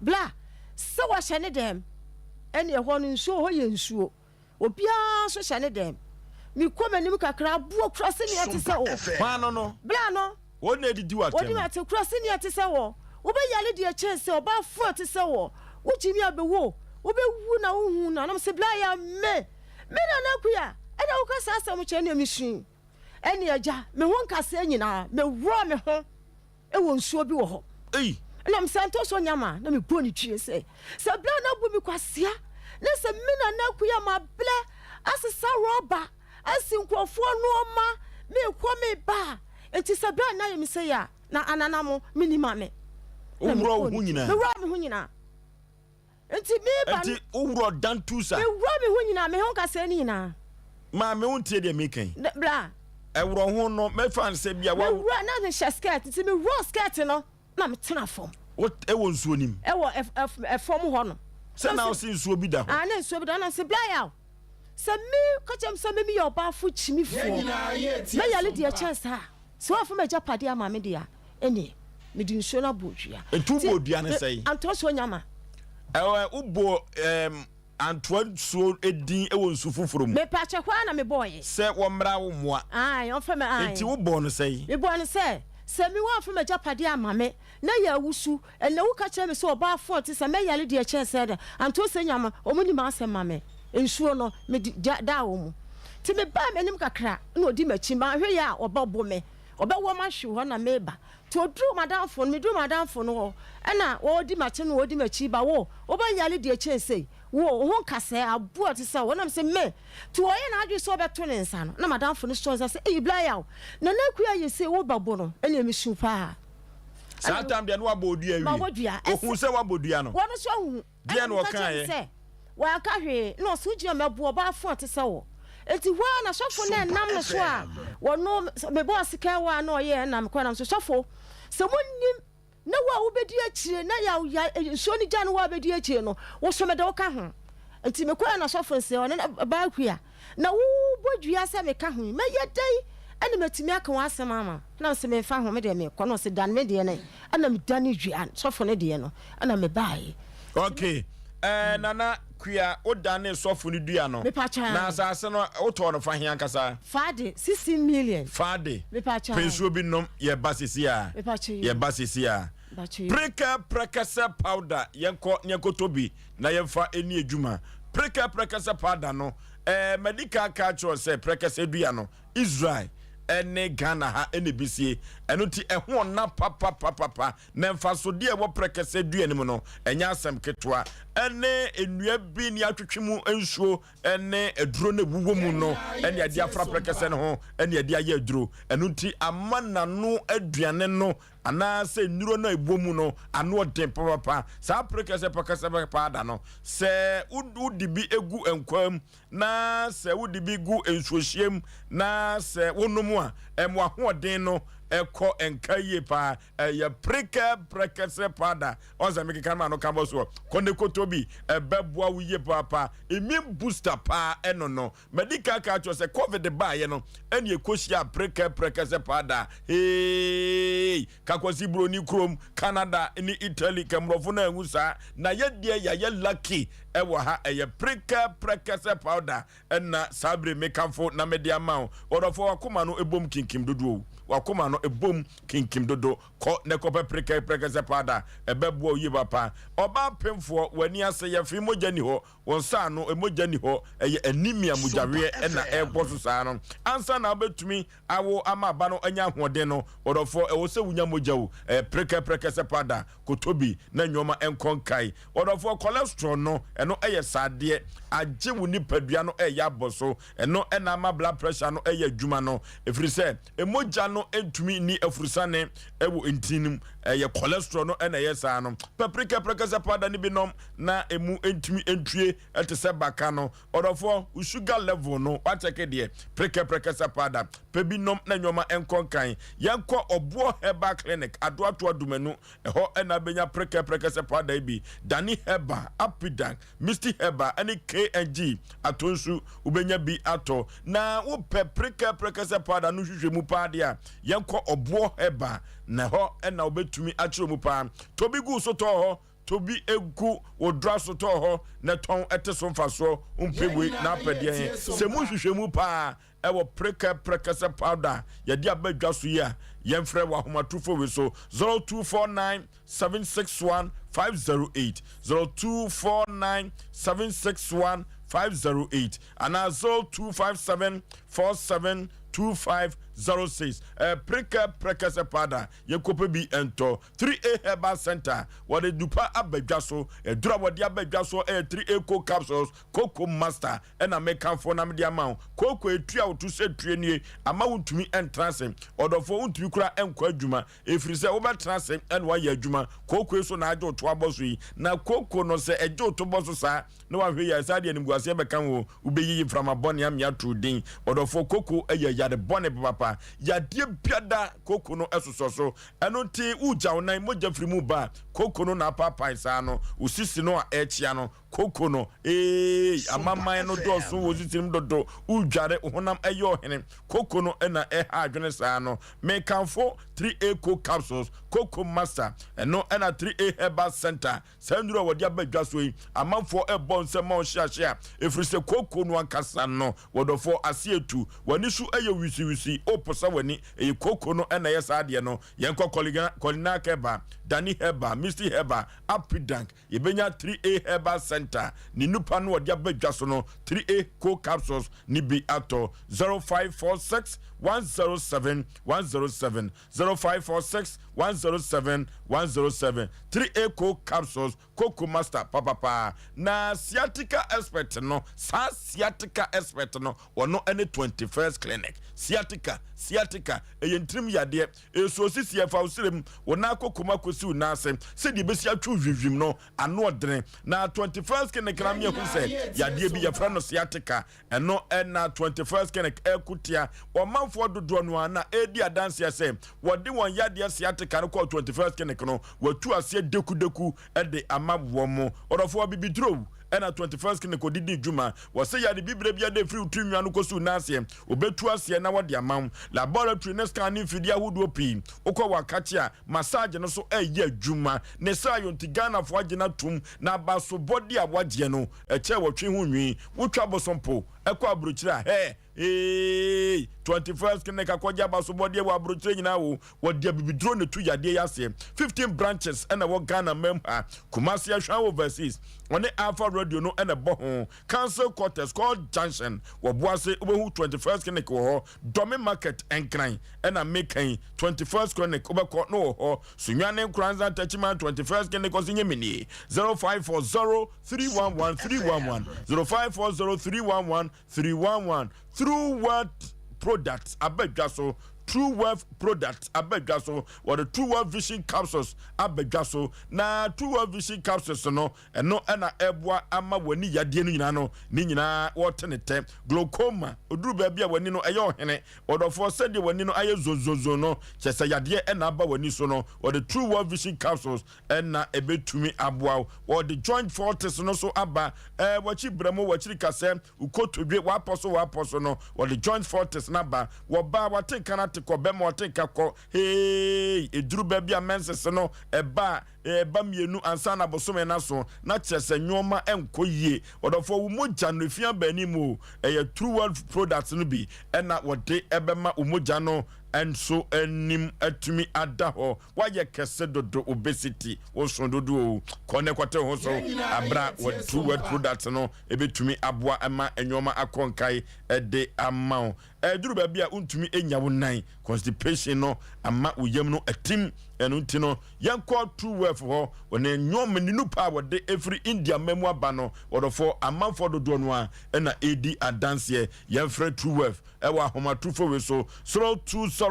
S12: bla sɛ wahyɛ ne dɛm ɛne ɛhɔ no nsuo hɔ yɛ nsuo Obiara nso hyɛ ne dɛm. Mekɔ m'anim kakra, aboɔ kura sɛnea ɛte sɛ wo.
S1: Hwan no no?
S12: Bla no.
S1: Wɔn na edidi w'atɛm.
S12: Wɔdi m'atɛm kura sɛnea ɛte sɛ wɔ. Wobɛyare deɛ kyɛn sɛ ɔbaa fo a ɛte sɛ wɔ. Wogye me a bɛwu o. Wobɛwu na wonhu no. Anam sɛ bla yɛ me. Me Nana Akua, ɛna woka saa asɛm kyerɛ nea mesui. Ɛne agya, me ho nkasɛɛ nyinaa, mewura me ho. wɔ nsuo bi wɔ hɔ.
S1: Ei!
S12: Ɛna mesɛ ntɔ so nyama na mebɔ ne twie sɛ, sɛ berɛ a na abu me kwasea na sɛ me nana akua mabrɛ asesa rɔba asi nkurɔfoɔ nnoɔma mekɔ meba a, nti sɛ berɛ a na ayɛ me sei a na anana mo menni ma me. Na
S1: Woworɔ wo
S12: mebɔɔ
S1: ho
S12: ne tiri.
S1: nyinaa?
S12: Meworɔ me ho nyinaa. Nti meba
S1: Nti woworɔ dan tu sa?
S12: Meworɔ me ho nyinaa, me ho nkasɛɛ no nyinaa.
S1: Maame wontie deɛ meka yi.
S12: Bra.
S1: Ɛworɔ ho no mɛfa no sɛ bia wa.
S12: Meworɔ na mehyɛ skirt nti meworɔ skirt no na metena fam.
S1: Wo ɛwɔ nsuo no mu?
S12: Ɛwɔ ɛfam hɔ no.
S1: Sɛ na wose nsuo bi da hɔ?
S12: Ah na nsuo bi da hɔ na mese bra yaw sɛ me ka kyerɛ me sɛ me meyɛ ɔbaafo kyimifoɔ mɛyale deɛ kyɛn saa. Sɛ woamfa m'agyapadeɛ amma me deɛ a, ɛnneɛ mede nsuo no abɔ dua.
S1: Nti wobɔɔ dua no sɛn?
S12: Antɔ so nyama.
S1: Ɛwɔ wobɔ ɛɛm Antoa nsuo din wɔ nsu foforɔ mu.
S12: Mepakyɛ hɔ ara na mebɔɔye.
S1: Sɛ wɔmmra wo mmoa.
S12: Ae, ɔmfa me ae.
S1: Enti wobɔɔ no sɛn?
S12: Mebɔɔ no sɛ, sɛ me woamfa m'agyapadeɛ amma me, na yɛ awusu, ɛnnɛ woka kyerɛ me sɛ ɔbaa fɔɔ te sɛ mɛyare deɛ ɛkyɛn sɛɛ da, Antoa sɛ nyama, wɔn nni m'asɛm ma me. Nsuo no, mede gya daa wɔn mu. Nti mebaa m'anim kakra, na ɔdi m'akyi, manhwɛ yie a ɔbɛbo me, ɔbɛwɔ m'ahwe hɔ na meba. Nti ɔduruu m'adamfo no, meduruu m'adamfo no hɔ, ɛna ɔredi m'akyi na ɔredi m'akyi ba, wo, wobɛyare deɛ ɛkyɛn sei, wo, wo ho nka sɛɛ, aboa te sɛ wo, na mese, me? Nti ɔyɛɛ n'adwene sɛ ɔbɛto ne nsa no, na m'adamfo no sɔɔ nsa sɛ, ei, Bla Yaw, Nana Akua ayɛ sei, wobɛbo no? Ɛnneɛ mesu paa.
S1: Saa tam deɛ na wabɔ odua awie.
S12: Mabɔ dua.
S1: Ɔhuu sɛ wabɔ dua no.
S12: Wɔn nso ahuhu.
S1: Deɛn
S12: Ɛnna
S1: na
S12: meka kyerɛɛ no
S1: ɔkaeɛ?
S12: sɛ, Wanka hwee. Ɛnna ɔse, Wogyina mɛbo ɔbaa fo a ɔte sɛ wo. Enti hɔ ara na sɔfo no a ɛnam no so a wɔno mebɔɔ sekan wɔ a na ɔyɛɛ ɛnna mekɔe nam so, Sɔfo, sɛ monnim na wo a wobɛdi akyire na yaw ya nsuo no gya no wo a wobɛdi akyire no, wo so mede wo ka ho. Enti mekɔe na sɔfo no se, ɔne no baa hwia. Na wobɔ dua sɛ meka ho yi, mɛyɛ dɛn na matumi aka w'asɛm ama wo? Ɛna ɔse, Memfa ho, me deɛ mekɔ. Na ɔse, Dane me deɛ no. Ɛna medane dua, sɔfo no deɛ no, ɛna mebaeɛ.
S1: Ok, eh, Nana Kua, wodanee sɔfo no dua no, na asase no, wotɔɔ no fa he ankasa?
S12: Fa de, 16 million.
S1: Fa de,
S12: Mepakyɛ.
S1: Pɛ nsuo bi nom, yɛba seesei ara,
S12: Mepakyɛ yoo.
S1: yɛba seesei ara.
S12: Mepakyɛ yoo.
S1: Prekɛ prɛkɛsɛ powder, yɛnkɔ na yɛnkɔtɔ bi na yɛmfa nni adwuma. Prekɛ prɛkɛsɛ powder no, Ɛɛ, madi kan aka akyerɛ wo sɛ prɛkɛsɛ dua no, Israel ne Ghana ha na ebesie. Ɛno nti, ɛho ɔna papapapapa, na mfasodeɛ a ɛwɔ prɛkɛsɛ dua no mu no, ɛnyɛ asɛm ketewa. Ɛne nnua bi ne atwetwe mu nsuo ne aduro no ɛwowɔ mu no ne ɛde afra prɛkɛsɛ no ho ne ɛde ayɛ aduro. Ɛno nti, ama n'ano aduane no anaasɛ nnuro no a ɛwɔ mu no ano ɔden papapa. Saa prekɛsɛ pɛkɛsɛ paada no, sɛ wode bi gu nkwa mu na sɛ wode bi gu nsuohyeɛ mu na sɛ wonom a, ɛma w'ahoɔden no kɔ nka yie paa. Ɛyɛ prekɛ prɛkɛsɛ paada. Ɔn sɛ mekeka no ma ano ka bɔ soɔ. Kɔ ne kɔtɔ bi, ɛbɛboa wo yie paapa. Immune booster paa ɛno no. Madi kan aka akyerɛ wo sɛ covid baeɛ no ɛne ɛkɔhyiaa prekɛ prɛkɛsɛ paadaa heeii kakwasi broni kurom Canada ne Italy kɛ mmorɔfo no anhu saa na yɛ deɛ yɛayɛ lucky ɛwɔ ha ɛyɛ prekɛ prɛkɛsɛ powder ɛna saa bere mekamfo na mede ama wo ɔdɔfoɔ wakoma no ɛbom kinkim dodo o wakoma no ɛbom kinkim dodo kɔ na kɔpɛ prekɛ prɛkɛsɛ powder ɛbɛboa wo yie papa ɔbaa pemfoɔ w'ani ase yɛ fee mogya ni hɔ Wɔn nsa ano, mogya nni hɔ, ɛyɛ anemia, mogyaweɛ na ɛrekɔ so saa no. Ansa na wobɛtumi awo ama aba no anya ahoɔden no, ɔdɔfoɔ, ɛwɔ sɛ wonya mogya o, ɛyɛ prɛkɛprɛkɛ sɛ powder, kɔtɔ bi na nnoɔma nkɔ nkae. Ɔdɔfoɔ, cholesterol no, ɛno yɛ sradeɛ, agye wo nipadua no reyɛ abɔ so, ɛno na ama blood pressure no reyɛ adwuma no, ɛfiri sɛ mogya no ntumi nni afurusane wɔ ntini no mu, ɛyɛ cholesterol no na ɛyɛ saa no. Paprika prɛkɛsɛ powder no bi nom na emu ntumi ntue te sɛ baka no. Ɔdɔfoɔ, wo sugar level no woakyɛke deɛ? Preka prɛkɛsɛ powder, pɛ bi nom na nnoɔma nkɔ nkan. Yɛnkɔ Ɔboɔ Herbal Clinic, Adoatoa Dumanu, ɛhɔ na wobɛnya preka prɛkɛsɛ powder yi bi. Dani Herbal, Apidank, Misty Herbal ne KNG Atonsu, wobɛnya bi atɔ. Na wopɛ preka prɛkɛsɛ powder no nhwehwɛmu paa deɛ a, yɛnkɔ Ɔboɔ Herbal, na ɛhɔ na wobɛtumi akyerɛ mu paa. Tɔ bi gu so tɔɔ hɔ. Tɔ bi gu wo dra so tɔɔ hɔ na tɔn te so mfasoɔ wompɛ wei na apɛ deɛn he? Sɛ mu nhwehwɛmu paa ɛwɔ prekɛ prɛkɛsɛ powder a yɛde aba dwa so yi a yɛmfrɛ wɔ ahomatrofo wei so 0249 761 508 0249 761 508 anaa 0257 47 2506 ɛɛ prekɛ prɛkɛsɛ powder yɛnkɔpɛ bi ntɔ. 3A Herbal Centre, wɔde dupa aba dwa so. Aduru a wɔde aba dwa so yɛ 3A Coke Capsules, Cocoa Master, ɛna mekamfo na mede ama wo. Kooko etu a wotu sɛ tue nie, ama wontumi ntena ase. Ɔdɔfoɔ, wontumi koraa nkɔ adwuma, ɛfiri sɛ wobɛtena ase na woayɛ adwuma. Kooko yi so na agye wo to abɔ so yi. Na kooko no, sɛ ɛgye wo to bɔ so saa na woanhwɛ yie a, saa deɛ animguaseɛ bɛka wo. Wobɛyiyi mframa bɔne ame ato wo din. Ɔdɔfoɔ, kooko yɛ yadeɛ. yade bɔne papapa. Yadeɛ biada kooko no sosɔ so. Ɛno nti wogya wo nan mogya firi mu ba a, kooko no na apaapae saa no. Wo sisi no a ɛrekyea no, kooko no, eei, amaman no dɔɔso wɔ wo sisi no mu dodo. Wodware, wo honam yɛ ɔhene, kooko no na ɛha adwene saa no. Mekamfo 3A Coke Capsules, Cocoa Master, ɛno na 3A Herbal Center. Saa nnuru a wɔde aba dwa so yi, amanfoɔ rebɔ nsam ma wɔhyeahyea, ɛfiri sɛ kooko no ankasa no, wɔdɔfoɔ, ase atu, w'ani so yɛ wisiwisi, woposa w'ani, ɛyɛ kooko no na ɛyɛ saa adeɛ no. Yɛnkɔ Kolinak Herbal, Dani Herbal, Misty Herbal, Apidank, yɛbɛnya 3A Herbal Center, ne nnupa no wɔde aba dwa so no, 3A Co Capsules ne bi atɔ, 0546 107 107. 0546 107 107 3A Coke Capsules Cocoa Master papapaa na sciatica expert no saa sciatica expert no ɔno ne 21st Clinic sciatica sciatica ɛyɛ ntirim yadeɛ ɛsuo sisi ɛfa wo serem wo nan akɔ kɔm akɔsi wo nan ase sɛdeɛ ɛbɛsi atwe hwihwim no ano ɔdene na 21st Clinic na meahu sɛ yadeɛ bi yɛfrɛ no sciatica Ɛno na 21st Clinic reko tia. Ɔmanfoɔ dodoɔ no ara na ɛredi adanseɛ sɛ wɔde wɔn yadeɛ sciatica no kɔɔ 21st Clinic no, wɔatu aseɛ dekudeku de ama wɔn. Ɔdɔfoɔ, abibiduro na 21st Clinic ɔde di dwuma. Wɔsɛ yare bibire biara de firi wo tiri nwa no kɔsi wo nan aseɛ, wɔbɛtu aseɛ na wɔde ama wo. Laboratory ne scan ne mfidie ahodoɔ pii. Wokɔ wɔ akakye a, massage no nso reyɛ adwuma. Ne saa yɔ nti Ghanafoɔ agye no atom na abasobɔdeɛ a wɔagyeɛ no, Ɛkyɛ wɔtwe ho nwi. Wotwa bosom po kɔ abrokyire a hɛɛ eeii 21st clinic akɔgye abasobɔdeɛ wɔ abrokyire nyinaa o wɔde abibiduro na ɛtu yadeɛ yi aseɛ 15 branches ɛna ɛwɔ Ghana mam ha Kumasi Ahwan Overseas ɔne Alpha Radio no ɛna ɛbɔ ho Council Quarters Court Junction wɔ Boase wobɛhu 21st clinic wɔ hɔ Dɔme Market Nkran ɛna meka yi 21st clinic wobɛkɔ no wɔ hɔ Sunyani Nkoranza Techiman 21st clinic ɔse nyɛ menie 0540 311 311 0540 311 311 True Wealth Products aba dwa so True Wealth Products aba dwa so wɔde True Wealth Vision Capsules aba dwa so na True Wealth Vision Capsules no ɛno ɛna ɛboa ama w'ani yadeɛ no nyinaa no ne nyinaa wɔte ne tɛ glaucoma oduru baabi a w'ani no ɛyɛ ɔhene ɔdɔfoɔ sɛdeɛ w'ani no ayɛ zonzonzon no kyɛ sɛ yadeɛ ɛna aba w'ani so no wɔde True Wealth Vision Capsules na ɛbɛtumi aboa wo. Wɔde joint fortis no so aba, ɛɛ w'akyi brɛmo, w'akyiri kasɛ, wo kotodwe, w'apɔ so w'apɔ so no, wɔde joint fortis no aba. Wɔba a, w'ate nka no ate kɔ, bɛma w'ate nka kɔ, heey, ɛduru baabi a menses no ɛba a, ɛba mmienu ansa na bosome no aso, na kyerɛ sɛ nnoɔma nkɔ yie. Ɔdɔfoɔ, wo mogya no, ɛfi aba anim o, ɛyɛ True World products no bi na wɔde bɛma wo mogya no nso anim atumi ada hɔ. Woayɛ kɛse dodo obesity wo so dodo o kɔ ne kɔte ho so abra wɔ true word product no ebetumi aboa ma nneɛma akɔ nkae de ama wo ɛduru baabi a wontumi nya wo nan constipation no ama wo yam no atim ɛno nti no yɛnkɔ true wealth hɔ wɔne nneɛma ninu pa a wɔde efiri India mma mu aba no wɔdɔfo amanfoɔ dodoɔ no a ɛna edi adanseɛ yɛmfrɛ true wealth ɛwɔ ahomatrofo wei so 0206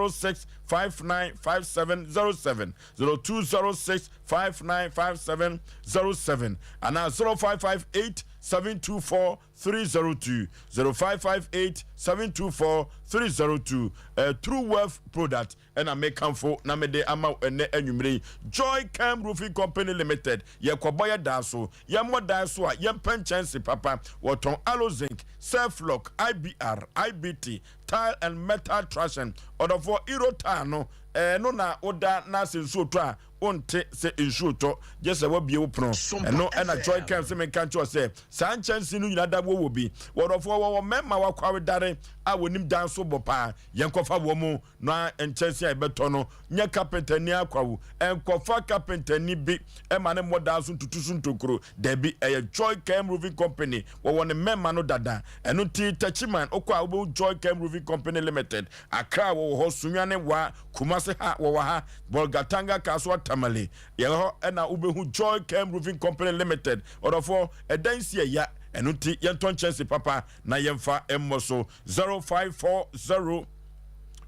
S1: 595707, 0206 595707 anaa 0558 724 302, 0558 724 302. Uh, True Wealth Product ɛna mekamfo na mede ama wo ɛnɛ anwummere yi. Joy Cam Roofing Company Limited, yɛkɔbɔ yɛ dan so, yɛmmɔ dan so a yɛmpɛ nkyɛnse papa. Wɔtɔn aloe zinc, Surflock, IBR, IBT, Tile and metal trashing, ɔdɔfoɔ Euro tile no ɛno na woda na sɛ nsuo tɔ a wonte sɛ nsuo tɔ gye sɛ wabie wo pono. Ɛno ɛna Joy Kem sɛ menka nkyerɛ sɛ saa nkyɛnse no nyinaa da wɔ bi. Wɔdɔfoɔ wɔwɔ mmarima wakwawedare a wɔnim dan so bɔ paa. Yɛnkɔfa wɔn mu na nkyɛnse a yɛbɛtɔ no nyɛ kapentani akwawu. Ɛnkɔfa kapentani bi ma ne mmɔ dan so ntutu so ntokuro. Dabi, ɛyɛ Joy Kem Roofing Company. Wɔwɔ ne mmɛmma no dada. Ɛno nti, Techiman, wokɔ a wobɛhu Joy Kem Roofing Company Limited. Accra wɔwɔ hɔ, Sunyani, Wa, Kumasi ha wɔwɔ ha, Bolgatanga, Kasoa, Tamale. Yɛwɔ hɔ na wobɛhu Joy Kem Roofing Company Limited. Ɔdɔfoɔ, ɛdan si ɛya. Ɛno nti, yɛntɔ nkyɛnse papa na yɛmfa mmɔ so. 0540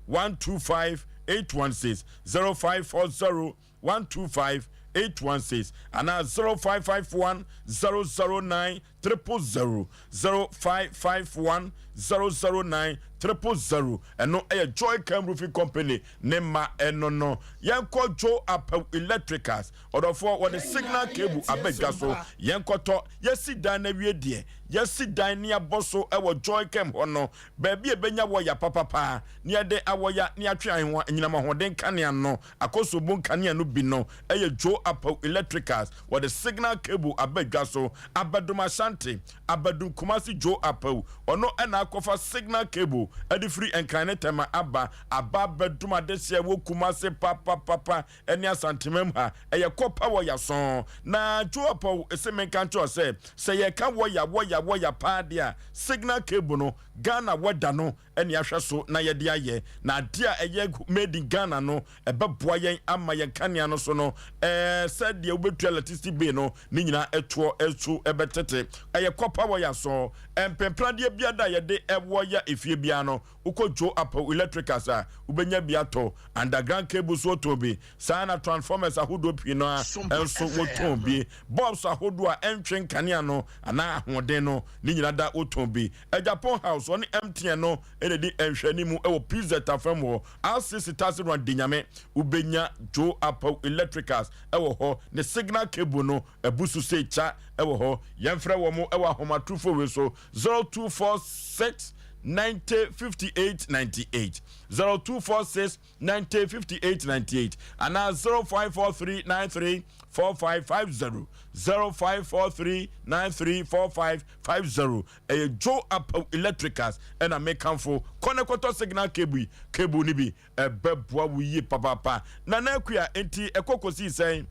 S1: 125 816 0540 125 816 anaa 0551 009 000, 0551 009 000. Ɛno ɛyɛ Joy Cam Roofing Company ne mma ɛno no. Yɛnkɔ Joe Apaw Electricals. Ɔdɔfoɔ, wɔde signal cable aba dwa so. Yɛnkɔtɔ. Yɛasi dan no awie deɛ, yɛasi dan ne abɔ so wɔ Joy Cam hɔ no, baabi a ɛbɛnya wɔya papapa na yɛde awɔya ne atwe ahewa anyinam ahoɔden kanea no, akɔsombo nkanea no bi no yɛ Joe Apaw Electricals. Wɔde signal cable aba dwa so. Abadum Ashanti, Abadum Kumasi Joe Apaw, ɔno na akɔfa signal cable de firi Nkran ne Tema aba, aba abɛdom adehyeɛ wɔ Kumasi papapapa ne Asantemam ha. Ɛyɛ kɔpa wɔ yaso. Na Joe Apaw se menka nkyerɛ wo sɛ, sɛ yɛka wɔya, wɔya, wɔya paa deɛ a, signal cable no, Ghana wɔda no ne ahwɛ so na yɛde ayɛ. Na adeɛ a ɛyɛ made in Ghana no, ɛbɛboa yɛn ama yɛn kanea no so no, ɛɛ sɛdeɛ wobɛtua electricity bill no, ne nyinaa ɛtoɔ so ɛbɛtete. Ɛyɛ kɔpa wɔ yaso. Mpempradeɛ biara a yɛde ɛwɔ ya efie biara no, Wokɔ Joe Apawu Electricals a, wobɛnya bi atɔ. Underground cables wɔtɔn bi. Saa ara na transformers ahodoɔ pii no ara nso wɔtɔn bi. Bulbs ahodoɔ a ɛntwe nkanea no anaa ahoɔden no, ne nyinaa da wɔtɔn bi. Agyapong House, wɔne MTN no na ɛdi nhwɛanimu wɔ PZ afam hɔ. RCC Taxi Run Dinyame, wobɛnya Joe Apawu Electricals wɔ hɔ. Ne signal cable no abu so sei kya wɔ hɔ. Yɛmfrɛ wɔn wɔ ahomatorofo wei so, 0246 90 58 98, 0246 90 58 98 anaa 0543 93 4550, 0543 93 4550. Ɛyɛ Joe Apaw Electricals ɛna mekamfo. Kɔ na kɔtɔ signal cable yi, cable no bi ɛbɛboa wo yie papaapa. Nana Akua, enti ɛkɔ kɔsii sɛn?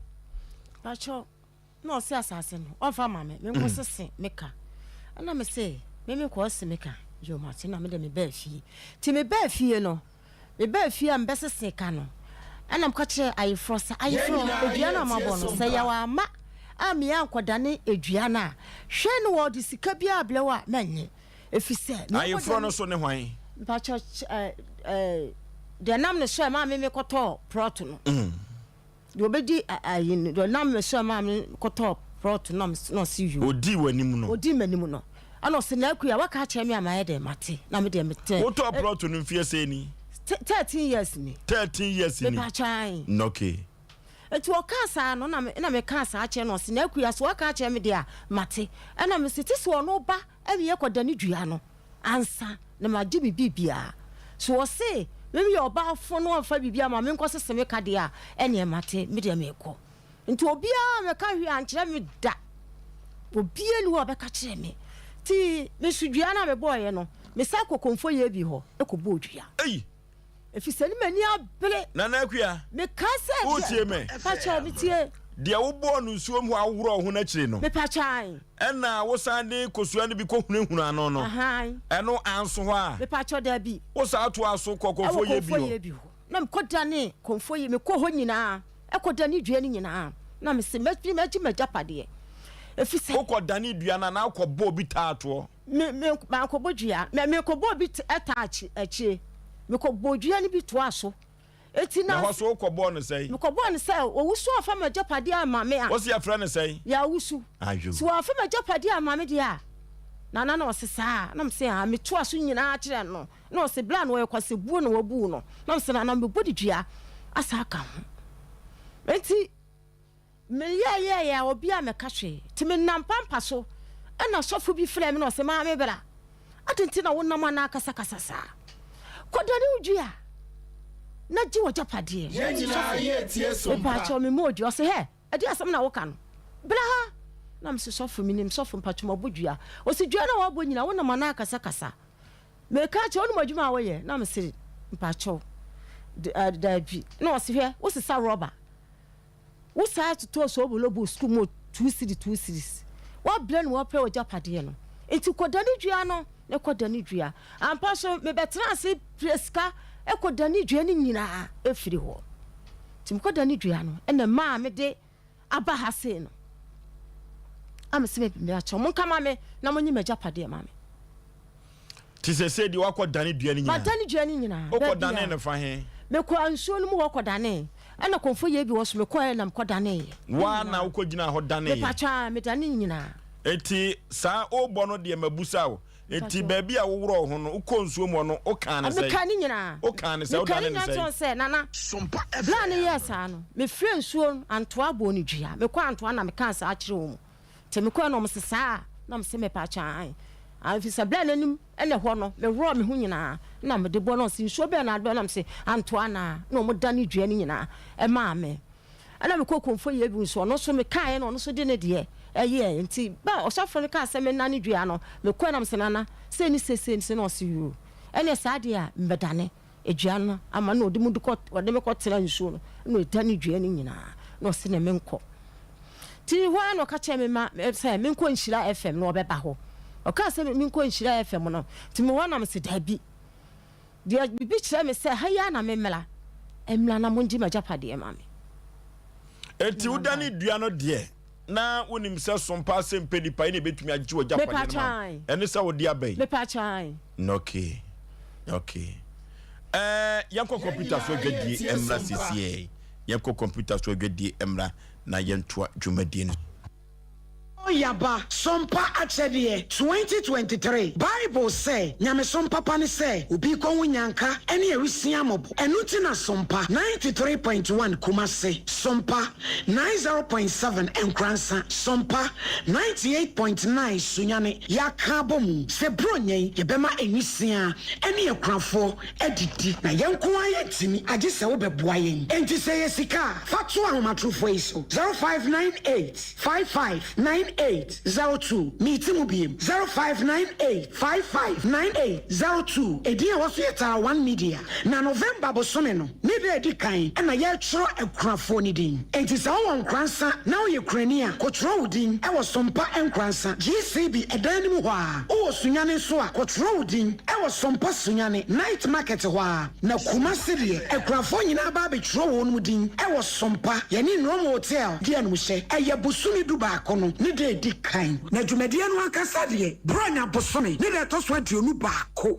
S12: Pacho, na ɔse asase no ɔmfa ma me menkɔ sese me ka ɛna me se me menkɔ se me ka yo mate na me de me baa fie ti me baa fie no me baa fie a mebɛsese ka no ɛna meka kyerɛ ayeforɔ sɛ ayeforɔ edua no a mabɔ no sɛ yɛwɔ ama a meyɛ ankɔdane edua no a hwɛ no wɔde sika biara blɛ wo a mɛnyɛ ɛfiri sɛ
S1: ayeforɔ no so ne hwan
S12: mpakyɛ ɛɛ deɛ nam ne so a ɛma me mekɔtɔɔ prɔto no mm. Deɛ ɔbɛdi ayi no, deɛ ɔnam me so ɛmaa me kɔtɔɔ prɔto na ɔse yoo.
S1: Ɔdii w'anim no.
S12: Ɔdii m'anim no. Ɛna ɔse Na'Akua waka akyerɛ me a mayɛ dɛn mate na me deɛ mete.
S1: Wotɔɔ prɔto no mfeɛ sɛn ni?
S12: 13 years ni.
S1: 13 years ni.
S12: Mepakyɛ ae.
S1: Okay.
S12: Nti ɔkaa saa no na mekaa saa kyerɛ no ɔse Na'Akua so waka akyerɛ me deɛ a mate. Ɛna mese te sɛ ɔno ba ɛne yɛkɔdane dua no. ansa na magye me biribiara. So ɔse me meyɛ ɔbaa fo na wamfa biribiara ma me nkɔsese me ka deɛ a, ɛneɛ mate, me deɛ meekɔ. Nti obiara ammɛka hwee ankyerɛ me da. Obiara nni hɔ a ɔbɛka kyerɛɛ me. Nti me nso dua no a mebɔeɛ no, mesan kɔ Komfoyɛ bi hɔ kɔbɔɔ dua.
S1: Ei!
S12: Efisɛ ne m'ani abere.
S1: Nana Akua,
S12: Mekae sɛ deɛ.
S1: Wotie me?
S12: Mepakyɛw, metie.
S1: Deɛ wobɔɔ no nsuom hɔ a woworɔɔ ho no akyiri no.
S12: Mepakyɛw, ae.
S1: Ɛnna wosan de kosua no bi kɔhunahunaa ano no.
S12: Ahan.
S1: Ɛno anso hɔ a.
S12: Mepakyɛw, dabi.
S1: Wosan toaa so kɔɔ
S12: Ɛwɔ
S1: Komfoyɛ bi hɔ.
S12: Komfoyɛ bi hɔ. Na mekɔdanee Komfoyɛ, mekɔɔ hɔ nyinaa, ɛkɔdanee dua no nyinaa. Na mese, mɛgye m'agyapadeɛ, efisɛ.
S1: Wokɔdanee dua no anaa wokɔbɔɔ bi taa toɔ?
S12: Me, me, mankɔbɔ dua. Me, mekɔbɔɔ bi taa akyi, akyire. Mekɔbɔɔ dua no bi toaa so. Enti
S1: na. Na hɔ so wokɔbɔɔ no sɛn?
S12: Mekɔbɔɔ no sɛ, Owusu amfa m'agyapadeɛ amma me a.
S1: Wose yɛfrɛ no sɛn?
S12: Yɛawusu.
S1: Ayo.
S12: Sɛ wamfa m'agyapadeɛ amma me deɛ a, Nana na ɔse saa. Na mese, aa, metoa so nyinaa kyerɛ no. Na ɔse, berɛ a na ɔyɛ kwasebuo na wabuu no. Na mese, Nana, mebɔ ne dua asa aka ho. Enti. Meyɛɛyɛɛe a obiara ammɛka hwee, nti menam pampa so ɛna sɔfo bi frɛɛ me na ɔse, Maame bra, adɛn nti na wonam anaa kasakasa saa? Kɔdane wo dua na gye w'agyapadeɛ. Sɔfo, mepaakyɛw memmɔɔ dua. Ɔse, Hɛ, ɛdeɛn asɛm na woka no? Bra ha! Na mese, Sɔfo, menim sɔfo, mpakyɛw mabɔ dua. Ɔse, Dua no a woabɔ nyinaa wonam anaa kasakasa? Meka kyerɛ wo, wonim adwuma a woyɛ? Na mese, Mpakyɛw, daabi. Na ɔse, Hwɛ, wosesa rɔba. Wo saa totɔɔ soobolo sukuu mu two cedi two cedis. Woabrɛ na woapɛ w'agyapadeɛ no. Nti kɔdane dua no na kɔdane dua. Ampa so mebɛtenaa ase piree sika kɔdane dua no nyinaa firi hɔ. Nti mekɔdane dua no na ɛmaa mede aba ha sei no. A mese meakyɛw monka ma me na monye m'agyapadeɛ ma me.
S1: Te sɛ sɛ deɛ wakɔ dane dua no nyinaa.
S12: Madane dua no nyinaa.
S1: Wokɔ dane no fa he?
S12: Mekɔ nsuo no mu hɔ kɔ danee. Ɛna kɔmfo yɛ bi wɔ so mekɔɛ na mekɔ danee.
S1: Waa na wokɔ gyina hɔ danee?
S12: Mepatwa medane nyinaa.
S1: Enti saa wobɔ no deɛ mabusa wo. Enti baabi a woworɔ wo ho no, wokɔ nsuo mu hɔ no, wokaa no sɛn?
S12: Mekaa ne nyinaa.
S1: Wokaa no sɛn?
S12: Mekaa ne
S1: Wodane no
S12: nyinaa kyerɛɛ
S1: sɛn?
S12: wɔn sɛ, Nana, berɛ a meyɛɛ saa no, mefrɛɛ nsuo no, Antoa bɔɔ no dua. Mekɔɔ Antoa na mekaa saa kyerɛɛ wɔn. Nti mekɔɛ na wɔn se saa a, na mese mepaakyɛw aane. Aane, ɛfiri sɛ berɛ a n'anim na ɛhɔ no, meworɔɔ me ho nyinaa na mede bɔ no, ɔse nsuo bɛn na ade bɔ? Na mese Antoa anaa? Na wɔn dane dua no nyinaa maa me. Ɛna mekɔɔ Komfo Yebu nso, ɔno nso mekaeɛ na ɔno nso de ne deɛ ɛyɛɛ. Nti bɛ a ɔsɔfo no kaa sɛ mennane dua no, mekɔɛ na mese Nana, sei ne sei, sei ne sei, na ɔse yoo, ɛneɛ saa deɛ a mebɛdane dua no ama no, na ɔde mu de kɔ, ɔde me kɔtena nsuo no, na ɔdane dua no nyinaa, na ɔse ne menkɔ. Nti hɔ ara na ɔka kyerɛɛ me ma sɛ menkɔ Nhyira FM na ɔbɛba hɔ. Ɔkaa sɛ menkɔ Nhyira FM no, nti mewɔ hɔ na mese daabi. Deɛ biribi kyerɛ me sɛ ha yi ara na memmra, mmra na mongye m'agyapadeɛ ma me.
S1: Enti wodane dua no deɛ, na wonim sɛ sompa asɛm pɛ nipa yi na ebetumi agye w'agyapadeɛ no ma wo. Ɛne sɛ wode aba yi. Okay, okay. Ɛɛ yɛnkɔ kɔmputa so adwadie mmra sisiɛ. Yɛnkɔ kɔmputa so adwadie mmra na yɛntoa dwumadie no so.
S13: Yaba, Sompa Akyɛdeɛ, 2023 Bible sɛ, Nyamesom papa ne sɛ obi rekɔhu nyanka ne awisiaa mmɔbɔ. Ɛno nti na Sompa 93.1 Kumasi, Sompa 90.7 Nkoransa, Sompa 98.9 Sunyani yɛaka abɔ mu sɛ Buronya yi yɛbɛma nwisiaa ne akunafoɔ adidi. Na yɛn nko ara yɛntumi, agye sɛ wobɛboa yɛn. Enti sɛ ɛyɛ sika a, fa to ahomatorofoɔ yi so, 0598 55 98 02. Meti mu biem, 0598 55 98 02. Edin a ɛwɔ so yɛ Tara One Media. Na November bosome no ne da a ɛdi kan na yɛretwerɛ akunafoɔ no din. Enti sɛ wowɔ Nkoransa na woyɛ kurani a, kɔtwerɛ wo din wɔ Sompa Nkoransa, GCB ɛdan no mu hɔ ara. Wowɔ Sunyani nso a, kɔtwerɛ wo din wɔ Sompa Sunyani, Night Market hɔ ara. Na Kumasi deɛ, akunafoɔ nyinaa ba abɛtwerɛ wɔn din wɔ Sompa, yɛne Nrom Hotel di animhyɛ. Ɛyɛ bosome dubaako no ne da a ɛdi kan. Na dwumadie no ankasa deɛ, Buronya bosome ne da a ɛtɔ so 21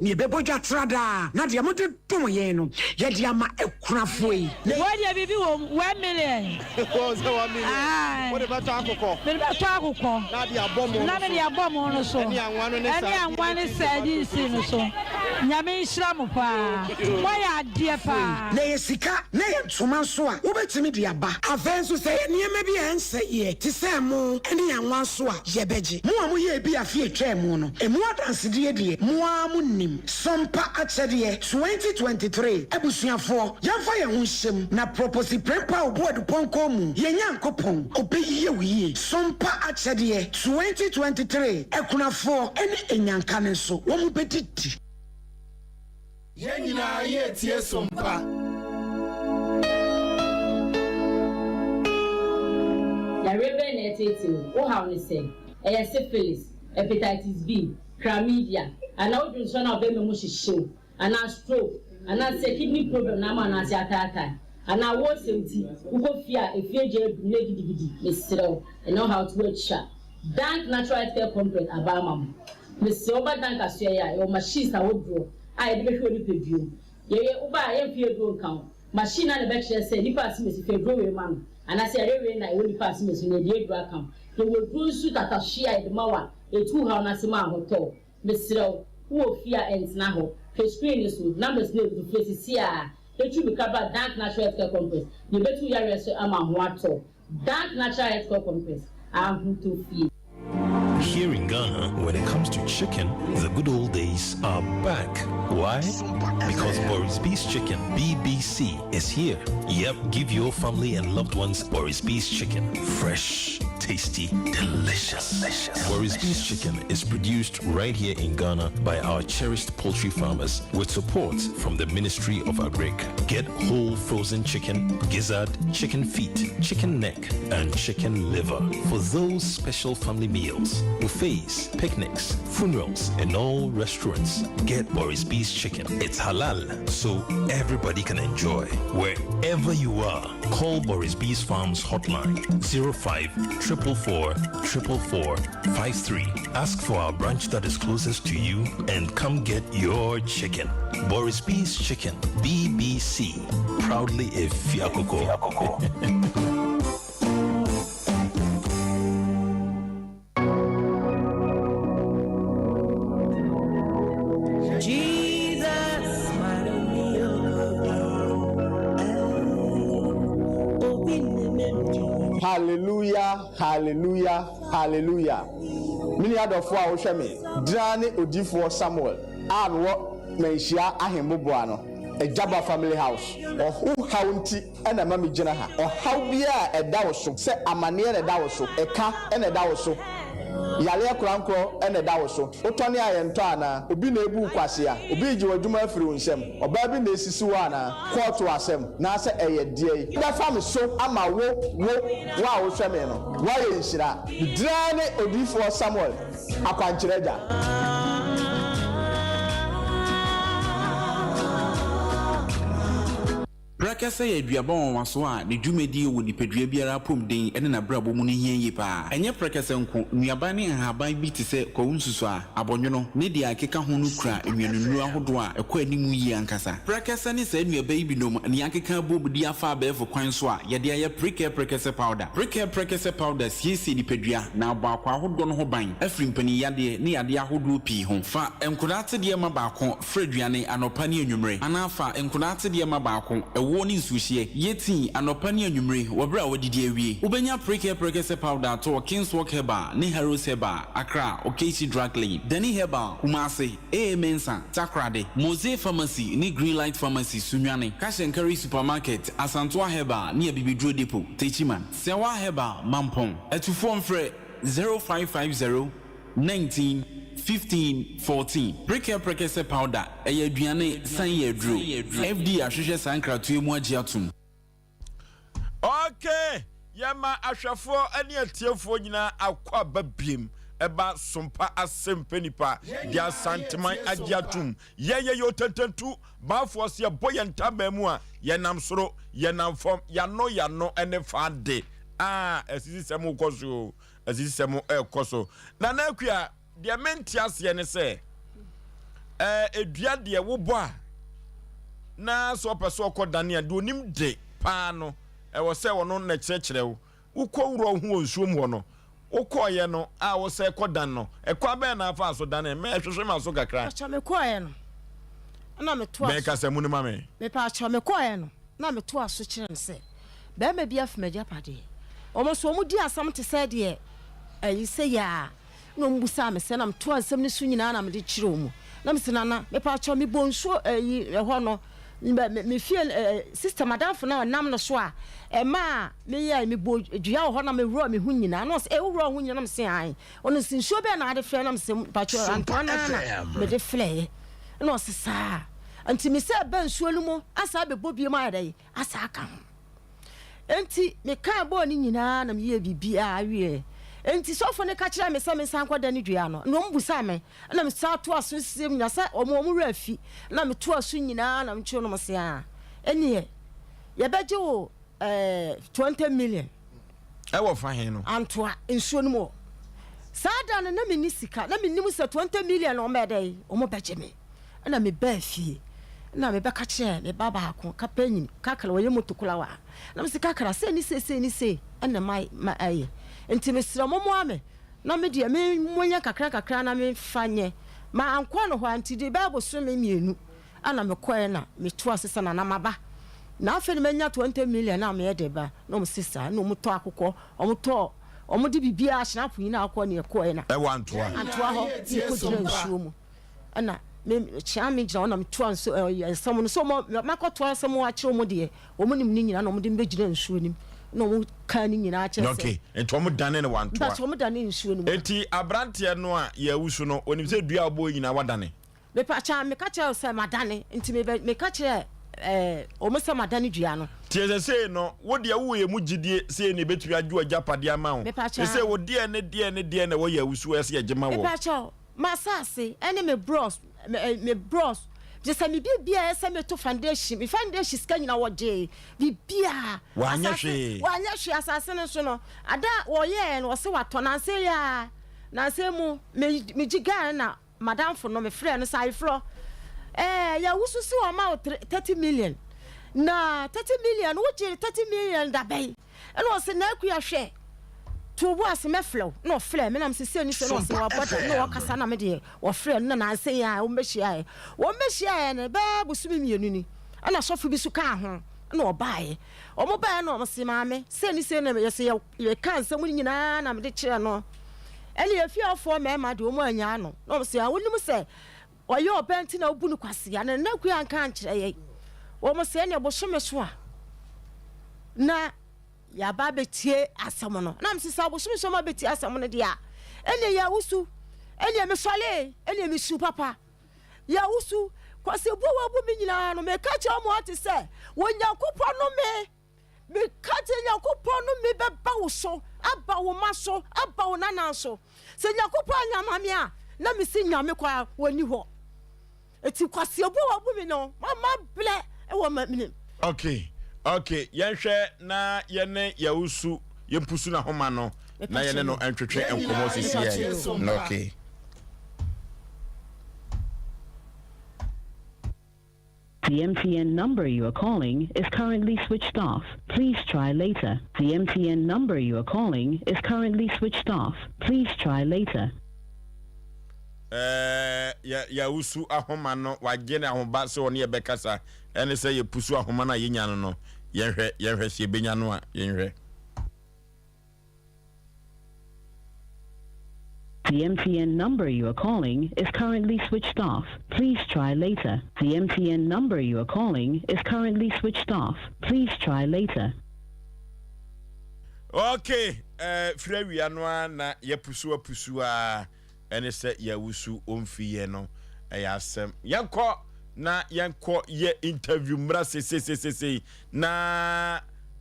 S13: na yɛbɛbɔ dwa tra daa, na deɛ mode dom yɛn no, yɛde ama akunafoɔ yi. Na.
S14: Wei deɛ biribi wɔ mu, 1 million.
S15: Wɔn sɛ 1 million.
S14: Aye.
S15: Wode bɛtɔ akokɔ.
S14: Mede bɛtɔ akokɔ.
S15: Na de abɔ mo
S14: Na
S15: no
S14: mede
S15: so.
S14: abɔ mo no so.
S15: Ɛne anwa no ne
S14: Ɛne
S15: sardine
S14: anwa ne
S15: ne
S14: sardine
S15: tomatoes
S14: no so. Nyame nhyira mo paa. Moayɛ adeɛ paa.
S13: Na ɛyɛ sika na ɛyɛ ntoma nso a, wobɛtumi de aba. Afei nso, sɛ ɛyɛ nneɛma bi a ɛnsɛeɛ te sɛ ɛmo ne anwa nso a, yɛbɛgye. Mo a moyɛɛ bi afe a ɛtwaa mu no, emu adansedie deɛ, mo ara monim. Sompa Akyɛdeɛ 2023 Abusuafoɔ, yɛmfa yɛn ho nhyɛ mu na Proposi Prempeh a ɔbu adupɔnkɔ mu, yɛn Nyankopɔn, ɔbɛyie wo yie. Sompa Akyɛdeɛ 2023 Akunafoɔ ne Anyanka no nso, wɔn bɛdidi.
S16: Yɛn nyinaa yɛretie Sompa.
S17: Yareɛ bɛn na ɛreteetee wo? Wo haw ne sɛn? Ɛyɛ syphilis, hepatitis B, chlamydia, anaa wo dwonsɔ no a ɔbɛma mu hyehye wo, anaa stroke, anaasɛ kidney problem na ama w'ananse ataatae, anaa woresɛm nti wokɔ fie a efie gya adum na gidigidi, mesrɛ wo, ɛnnɛ wo haw to atwa. Dank Natural Health Care Complex aba ama mo. Mesrɛ wo ba Dank asoɛeɛ a, yɛwɔ machines ahodoɔ a yɛde bɛhwɛ wo nipadua mu. Yɛyɛ, wo ba a, yɛmfa yɛn aduro nka ho. Machine no ara na ɛbɛkyerɛ sɛ nipa asemesi fa aduro wei ma no, anaasɛ yareɛ wei na ɛwɔ nipa asemesi no, yɛde aduro aka ho. Yɛwɔ aduro nso tatahwe a yɛde ma wo a, Etu wo haw no ase ma ahotɔ wo. Mesrɛ wo, wowɔ fie a, ɛntena hɔ. Hwɛ screen no so, numbers no agu so. Frɛ seesei ara na tu mmirika bra Dank Natural Healthcare Complex na yɛbɛtu wo yareɛ so ama ho atɔ wo. Dank Natural Healthcare Complex, ahotɔ fie.
S18: Here in Ghana, when it comes to chicken, the good old days are back. Why? Because Boris B's Chicken, BBC, is here. Yep, give your family and loved ones Boris B's Chicken. Fresh, tasty, delicious. Boris B's Chicken is produced right here in Ghana by our cherished poultry farmers with support from the Ministry of Agric. Get whole frozen chicken, gizzard, chicken feet, chicken neck, and chicken liver for those special family meals, buffets, picnics, funerals, and all restaurants. Get Boris B's Chicken. It's halal, so everybody can enjoy. Wherever you are, call Boris B's Farms hotline 05 444 444 53. Ask for our branch that is closest to you and come get your chicken. Boris B's Chicken, BBC. Proudly a Fiakoko.
S19: Hallelujah, hallelujah, hallelujah. Me nua dɔfoɔ a wohwɛ me, Draa ne Odiyifoɔ Samuel a mewɔ Manhyia Ahemmoboa no, Agyaba Family House. Ɔho haw nti na ɛma megyina ha. Ɔhaw biara a ɛda wo so, sɛ amaneɛ na ɛda wo so, ɛka na ɛda wo so, yareɛ korankorɔ na ɛda wo so, wotɔne a yɛntɔ anaa? Obi na ɛbu wo kwasea? Obi regye w'adwuma afiri wo nsam? Ɔbaa bi na ɛresisi wo anaa? Kɔɔto asɛm, naasɛ ɛyɛ deɛn? Bɛfa me so ama wo, wo, wo a wohwɛ me no, woayɛ nhyira. Me din ara ne Odiyifoɔ Samuel, Akwankyerɛ Agya.
S20: Prɛkɛsɛ yɛ aduaba nwanwaso a ne dwumadie wɔ nipadua biara apɔmuden ne n'abrabɔ mu no hia yie pa ara. Ɛnyɛ prɛkɛsɛ nko, nnuaba ne nhaban bi te sɛ kwawu nsusuaa, abɔnwono, ne deɛ ɛkeka ho no kura nnuanennuro ahodoɔ a ɛkɔ anim yie ankasa. Prɛkɛsɛ ne saa nnuaba yi binom na yɛakeka abom de afa abɛɛfo kwan so a yɛde ayɛ Prekɛ Prɛkɛsɛ Powder. Prekɛ Prɛkɛsɛ Powder siesie nipadua na abɔ akwaa ahodoɔ no ho ban afiri mpaninyadeɛ ne yadeɛ ahodoɔ pii ho. Fa nkwadaa atedeɛ ma baako Fra aduane anɔpa ne anwummere, anaa fa nkwadaa atedeɛ ma baako, ɛwoɔ ne nsuohyeɛ. Yɛ tii anɔpa ne anwummere wɔ berɛ a woadidi awie. Wobɛnya Prekɛ Prɛkɛsɛ Powder atɔ wɔ Kingswalk Herbal ne Harrows Herbal, Accra, Okaishie Drug Lane, Dani Herbal, Kumasi, AA Mensah, Takoradi, Mose Pharmacy ne Greenlight Pharmacy, Sunyani, Cash and Carry Supermarket, Asantoa Herbal ne Abibiduro Depot, Techiman, Sɛwa Herbal, Mampong. Atufoɔ mfrɛ 0550 19, 15, 14. Prekɛ Prekɛsɛ Powder, ɛyɛ aduane, san yɛ aduro. FDA ahwehwɛ saa nkratoɔ yi mu agye atom.
S1: Ok, yɛma ahwɛfoɔ ne atiefoɔ nyinaa akɔ aba biem ɛba sompa asɛmpɛ nipa de asanteman agye atom. Yɛn yɛyɛ otantantu baafoɔ sɛ yɛbɔ yɛn ntaban mu a yɛnam soro, yɛnam fam, yɛano yɛano ne fa de a asisisɛm kɔ so o. Asisisɛm rekɔ so. Nana Akua, deɛ mente aseɛ ne sɛ, ɛɛ edua deɛ wobɔ a, na sɛ ɔpɛ sɛ ɔkɔ dane a, deɛ onim de paa no, ɛwɔ sɛ ɔno na kyerɛkyerɛ wo. Wokɔ wura wo ho wɔ nsuom hɔ no, wokɔɔyɛ no a wosɛ kɔ dan no, ɛkwan bɛn na afaa so dane? Mɛ hwehwe ma so kakra.
S12: Pakyɛ mekɔɔyɛ no, ɛna metoa so.
S1: Bɛn kasa mu no ma me.
S12: Mepakyɛ mekɔɔyɛ no. Na metoaa so kyerɛɛ no sɛ, Barima bi afi m'agyapadeɛ. Wɔn nso, wɔdii asɛm te sɛ deɛ ayi sɛ yi ara. Ɛnna wɔbisaa me sɛ, na metoaa nsɛm no so nyinaa na mede kyerɛɛ wɔn. Na mese, Nana, mepa kyɛw, mebɔɔ nsuo ayi ɛhɔ no, me me fie ɛ sista madamfo no a ɔnam no so a ɛmaa meyɛɛ mebɔɔ dua wɔ hɔ na mewurɔɔ me ho nyinaa. Na ɔse, ee wowurɔɔ wo ho nyinaa? Na mese, ae. Ɔno nso nsuo bɛn na wode frɛ? Na mese, mpakyɛw, antoa no ara na mede frɛeɛ. Ɛnna ɔse, saa. Nti me sɛ ɛba nsuo no mu asan abɛbɔ biom ayɛ dɛn asan aka ho. Nti mekaa bɔɔ ne nyinaa na meyɛɛ biribiara wieɛ. Nti sɔfo no ka kyerɛɛ me sɛ mensan nkɔda ne dua no. Na wɔn busaa me na mesan toa so sɛ nyina sɛ wɔn wɔn werɛ afi na metoa so nyinaa na mekyerɛ no sɛ a ɛneɛ yɛbɛgye wo ɛɛ 20 million.
S1: Ɛwɔ fa he no?
S12: Antoa nsuo no mu hɔ. Saa da no na menni sika na mennim sɛ 20 million no wɔn bɛyɛ dɛn wɔn bɛgye me. Ɛna me baa fie na me bɛka kyerɛɛ me ba baako ka panyin kakra ɔyɛ moto kulawa na me se kakra sei ne sei sei ne sei ɛna ma ma ɛyɛ nti me srɛ mo moa me na me deɛ me mo nyɛ kakra kakra na me fa nyɛ ma ankɔ no hɔ a nti de bɛɛ bosome mienu ɛna me kɔɛ na me to ase sɛ nana ma ba na afei na manya 20 million a meyɛ de ba na ɔmo se saa na ɔmo tɔ akokɔ ɔmo tɔ ɔmo de biribiara hyɛn nyinaa akɔ ne ɛkɔɛ na
S1: ɛwɔ antoa
S12: antoa hɔ ne kɔ gyina nsuo mu. Ɛna me kyea me gyina hɔ na metoa nso ɛɛ nsɛm no so wɔn makɔtoa nsɛm akyerɛ wɔn deɛ wɔn nim ne nyinaa na wɔn de me bɛgyina nsuo nim na wɔn kaa ne nyinaa kyerɛ sɛ.
S1: Okay, nti wɔn dane no wantoa.
S12: Mpakyɛ wɔn dane nsuo no mu.
S1: Eti aberanteɛ no a yɛawusu no onim sɛ dua a ɔbɔ nyinaa wadane.
S12: Mepakyɛ meka kyerɛ wo sɛ madane nti mebɛ meka kyerɛ ɛɛ wɔn sɛ madane dua no.
S1: Tie sesei no wo deɛ wowɔ yɛn mu gyidie sɛ yɛn na yɛbɛtumi agye w'agyapadeɛ ama wo.
S12: Mepakyɛ.
S1: Sesei wo deɛn ne deɛn ne deɛn na ɛwɔ yɛn awusu hɔ ɛsɛ yɛgye ma wɔ.
S12: Mepakyɛ M'asase ne me brɔs, me me brɔs, kyerɛ sɛ me biribiara ɛsɛ meto foundation, me foundation sika nyina wɔgyee, biribiara.
S1: Wanyɛ
S12: Asase,
S1: hwee.
S12: wanyɛ hwee, asase no nso no, ada a wɔyɛɛ no, wɔse watɔ, nansa yi ara, nansa yi mu, me megye gaa na madamfo no, mefrɛɛ no sɛ ayeforɔ, ɛɛ yɛwoso se wɔma wo 30 million, na 30 million, wogyee 30 million da bɛn? Ɛna ɔse, Na'Akua hwɛ, to wo bo ase mɛfrɛ wo. Na ɔfrɛɛ me na mese sei ne sei, na ɔse wabɔ dam, na ɔkasa na me deɛ ɔfrɛɛ no na nansa yi ara wɔn bɛhyiaeɛ. Wɔn bɛhyiaeɛ no bɛyɛ bosome mmienu ni, ɛna sɔfo bi nso kaa ho. Ɛna ɔbaeɛ. Wɔn baeɛ na wɔn se, Maame, sei ne sei na yɛse yɛ yɛka nsɛm no nyinaa na mede kyerɛɛ no. Ɛne yɛn fiefoɔ mmarima deɛ wɔn annyaa no. Na wɔn se, ah, wonim sɛ ɔyɛ ɔbaa nti na wobu no kwasea. Na Nana Akua anka ankyerɛ yɛn. Wɔn se, ɛneɛ bosome so a na yɛaba abɛtie asɛm no. Na mese, sɛ bosome so ma bɛtie asɛm no deɛ a, ɛneɛ yɛawosu. Ɛneɛ mesɔree, ɛneɛ mesu papa. Yɛwosu, Kwasi bu a wabu me nyinaa no, meka kyerɛ wɔn ate sɛ, Onyankopɔn nnome, meka kyerɛ Nyankopɔn nnome bɛba wo so, aba wo mma so, aba wo nanan so. Sɛ Nyankopɔn anyɛ ama me a, na mesi Nyame koraa, ɔnni hɔ. Eti Kwasi bu a wabu me no, mama blɛ wɔ m'anim.
S1: Ok, ok, yɛnhwɛ na yɛne Yɛwosu yɛmpusu n'ahoma no na yɛne no ntwetwe nkɔmmɔ sisiɛ. Ok.
S21: The MTN number you are calling is currently switched off. Please try later. The MTN number you are calling is currently switched off. Please try later.
S1: Ɛɛ yɛ yɛawusu ahoma no wagye ne ahoba sɛ ɔne yɛbɛkasa ɛne sɛ yɛpusu ahoma no a yɛnya no no yɛnhwɛ yɛnhwɛ sɛ yɛbɛnya no a yɛnhwɛ.
S21: The MTN number you are calling is currently switched off. Please try later. The MTN number you are calling is currently switched off. Please try later.
S1: Okay, eh, firi awia no ara na yɛpusu apusu a ɛne sɛ yɛawusu ɔmfi yɛ no ɛyɛ asɛm. Yɛnkɔ na yɛnkɔ yɛ interview mmra sesesesesei na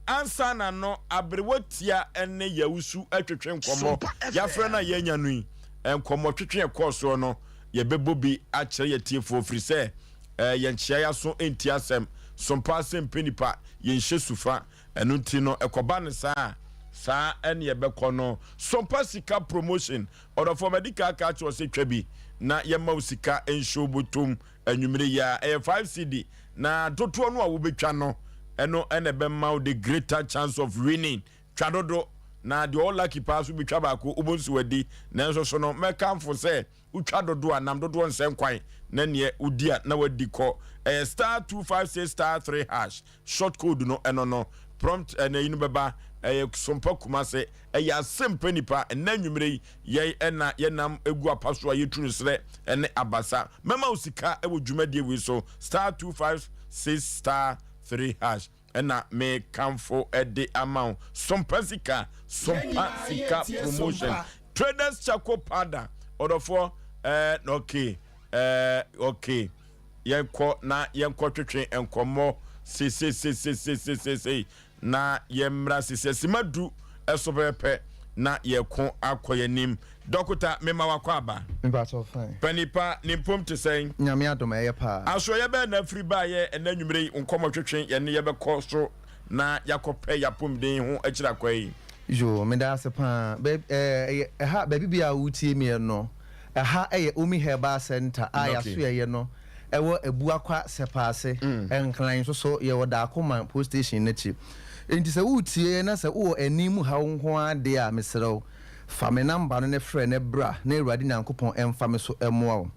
S1: ansa na no aberewa tia ne yɛawusu atwetwe nkɔmmɔ. Yɛafrɛ no a yɛanya no yi, nkɔmmɔ twetwe ɛkɔɔ soɔ no yɛbɛbɔ bi akyerɛ yɛtiefoɔ firi sɛ eh, yɛnkyea yɛaso nti asɛm, sompa asɛm pɛ nipa, yɛnhyɛ sufa. Ɛno nti no ɛkɔba no saa a, saa ɛne ɛbɛkɔ no. Sompa sika promotion, ɔdɔfoɔ madi kan aka akyerɛ wo sɛ twa bi na yɛmma wo sika nhyɛ wo bɔtɔm anwummere yi ara. Ɛyɛ 5 cedi na dodoɔ no a wobɛtwa no ɛno ɛna ɛbɛma wo the greater chance of winning. Twa dodo na deɛ ɔwɔ lucky paa so bɛtwa baako wobɔ nso wadi. Nanso so no mɛkamfo sɛ Wotwa dodoɔ a, nam dodoɔ nsɛ nkwan na neɛ wodi a na wadi kɔ. Ɛyɛ star 256 star 3 hash. Short code no ɛno no. Prompt ɛna yi no bɛba. Ɛyɛ Sompa Kumase. Ɛyɛ asɛmpa nipa. Ɛnnɛ anwummerɛ yi, yɛn ɛna yɛnam gu apa so a yɛtu no serɛ ɛne abasa. Mɛma wo sika ɛwɔ dwumadie wei so. Star 256 star 3 hash. Ɛna me kamfo de ama wo. Sompa sika, sompa sika promotion. Traders charcoal powder. Ɔdɔfoɔ ɛɛ okay ɛɛ okay. Yɛnkɔ na yɛnkɔ twetwe nkɔmmɔ sesesesesesesei na yɛmmra sese sima du ɛso pɛpɛpɛ na yɛko akɔ yɛnim. Dɔkota mema wakɔ aba.
S22: Mepakyɛw fine.
S1: Panipa ne mpom te sɛn?
S22: Nyame adom ɛyɛ paa.
S1: Asoɛeɛ bɛn na afiri baeɛ ɛnnɛ anwumerɛ yi nkɔmmɔ twetwe yɛne yɛbɛkɔ so na yɛakɔpɛ yɛapomden ho akyiri akwa yi?
S22: Yoo meda ase paa bɛ ɛɛ ɛha baabi biaa a wotie meɛ no ɛha ɛyɛ Omi Herbal Centre a yasoɛeɛ no ɛwɔ Abuakwa Sɛpaase Nkran nso so yɛwɔ Dakoman Post Station no akyi enti sɛ woretie yɛn na sɛ wowɔ ani mu haw nko ara deɛ a mesrɛ wo Fa me number no ne frɛ ne bra na Awurade Nyankopɔn mfa me so mmoa wo.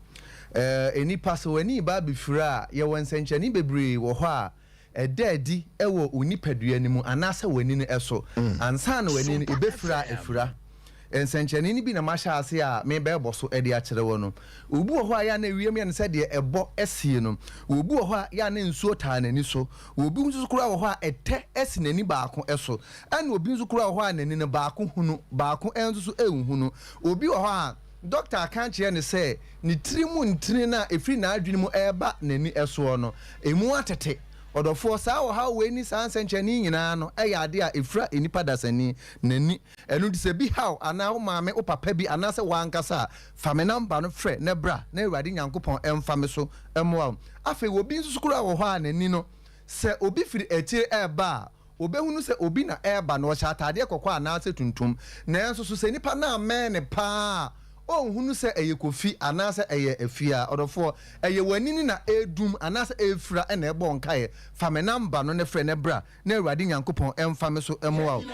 S22: Eh, nnipa, sɛ w'ani reba abɛfira a, yɛwɔ nsɛnkyerɛnne bebree wɔ hɔ a ɛda adi wɔ wo nipadua no mu anaasɛ w'ani no so ansa na w'ani no ɛbɛfira a afira. Nsɛnkyerɛnne no bi na mahyɛ ase a merebɛbɔ so de akyerɛ wo no. Obi wɔ hɔ a yɛ a na ewiem yɛ no sɛ deɛ ɛbɔ sie no. Obi wɔ hɔ a yɛ a na nsuo taa n'ani so. Obi nso koraa wɔ hɔ a ɛtɛ si n'ani baako so. Ɛna obi nso koraa wɔ hɔ a n'ani no baako hunu, baako nso so nhunu. Obi wɔ hɔ a dɔkta aka akyerɛ no sɛ ne tiri mu ntini no a ɛfiri n'adwene mu reba n'ani soɔ no, ɛmu atete. Ɔdɔfoɔ, saa ɔhaw wei ne saa nsɛnkyerɛnne yi nyinaa no yɛ adeɛ a ɛfira nnipa dasani n'ani. Ɛno nti sɛ bi haw anaa wo maame, wo papa bi anaasɛ wo ankasa a, fa me namba no frɛ na bra na Awurade Nyankopɔn mfa me so mmoa wo. Afei obi nso so koraa wɔ hɔ a n'ani no, sɛ obi firi akyire reba a, Obehunu sɛ obi na ɛreba na ɔhyɛ ataadeɛ kɔkɔɔ anaasɛ tuntum. Nanso so sɛ nipa no ammɛn no paa a, ɔnhunu sɛ ɛyɛ Kofi anaasɛ ɛyɛ Afia. Ɔdɔfoɔ, ɛyɛ w'ani no na ɛredum anaasɛ ɛrefira na ɛbɔ wo nkaeɛ. Fa me number no na frɛ na bra na Awurade Nyankopɔn mfa me so mmoa wo.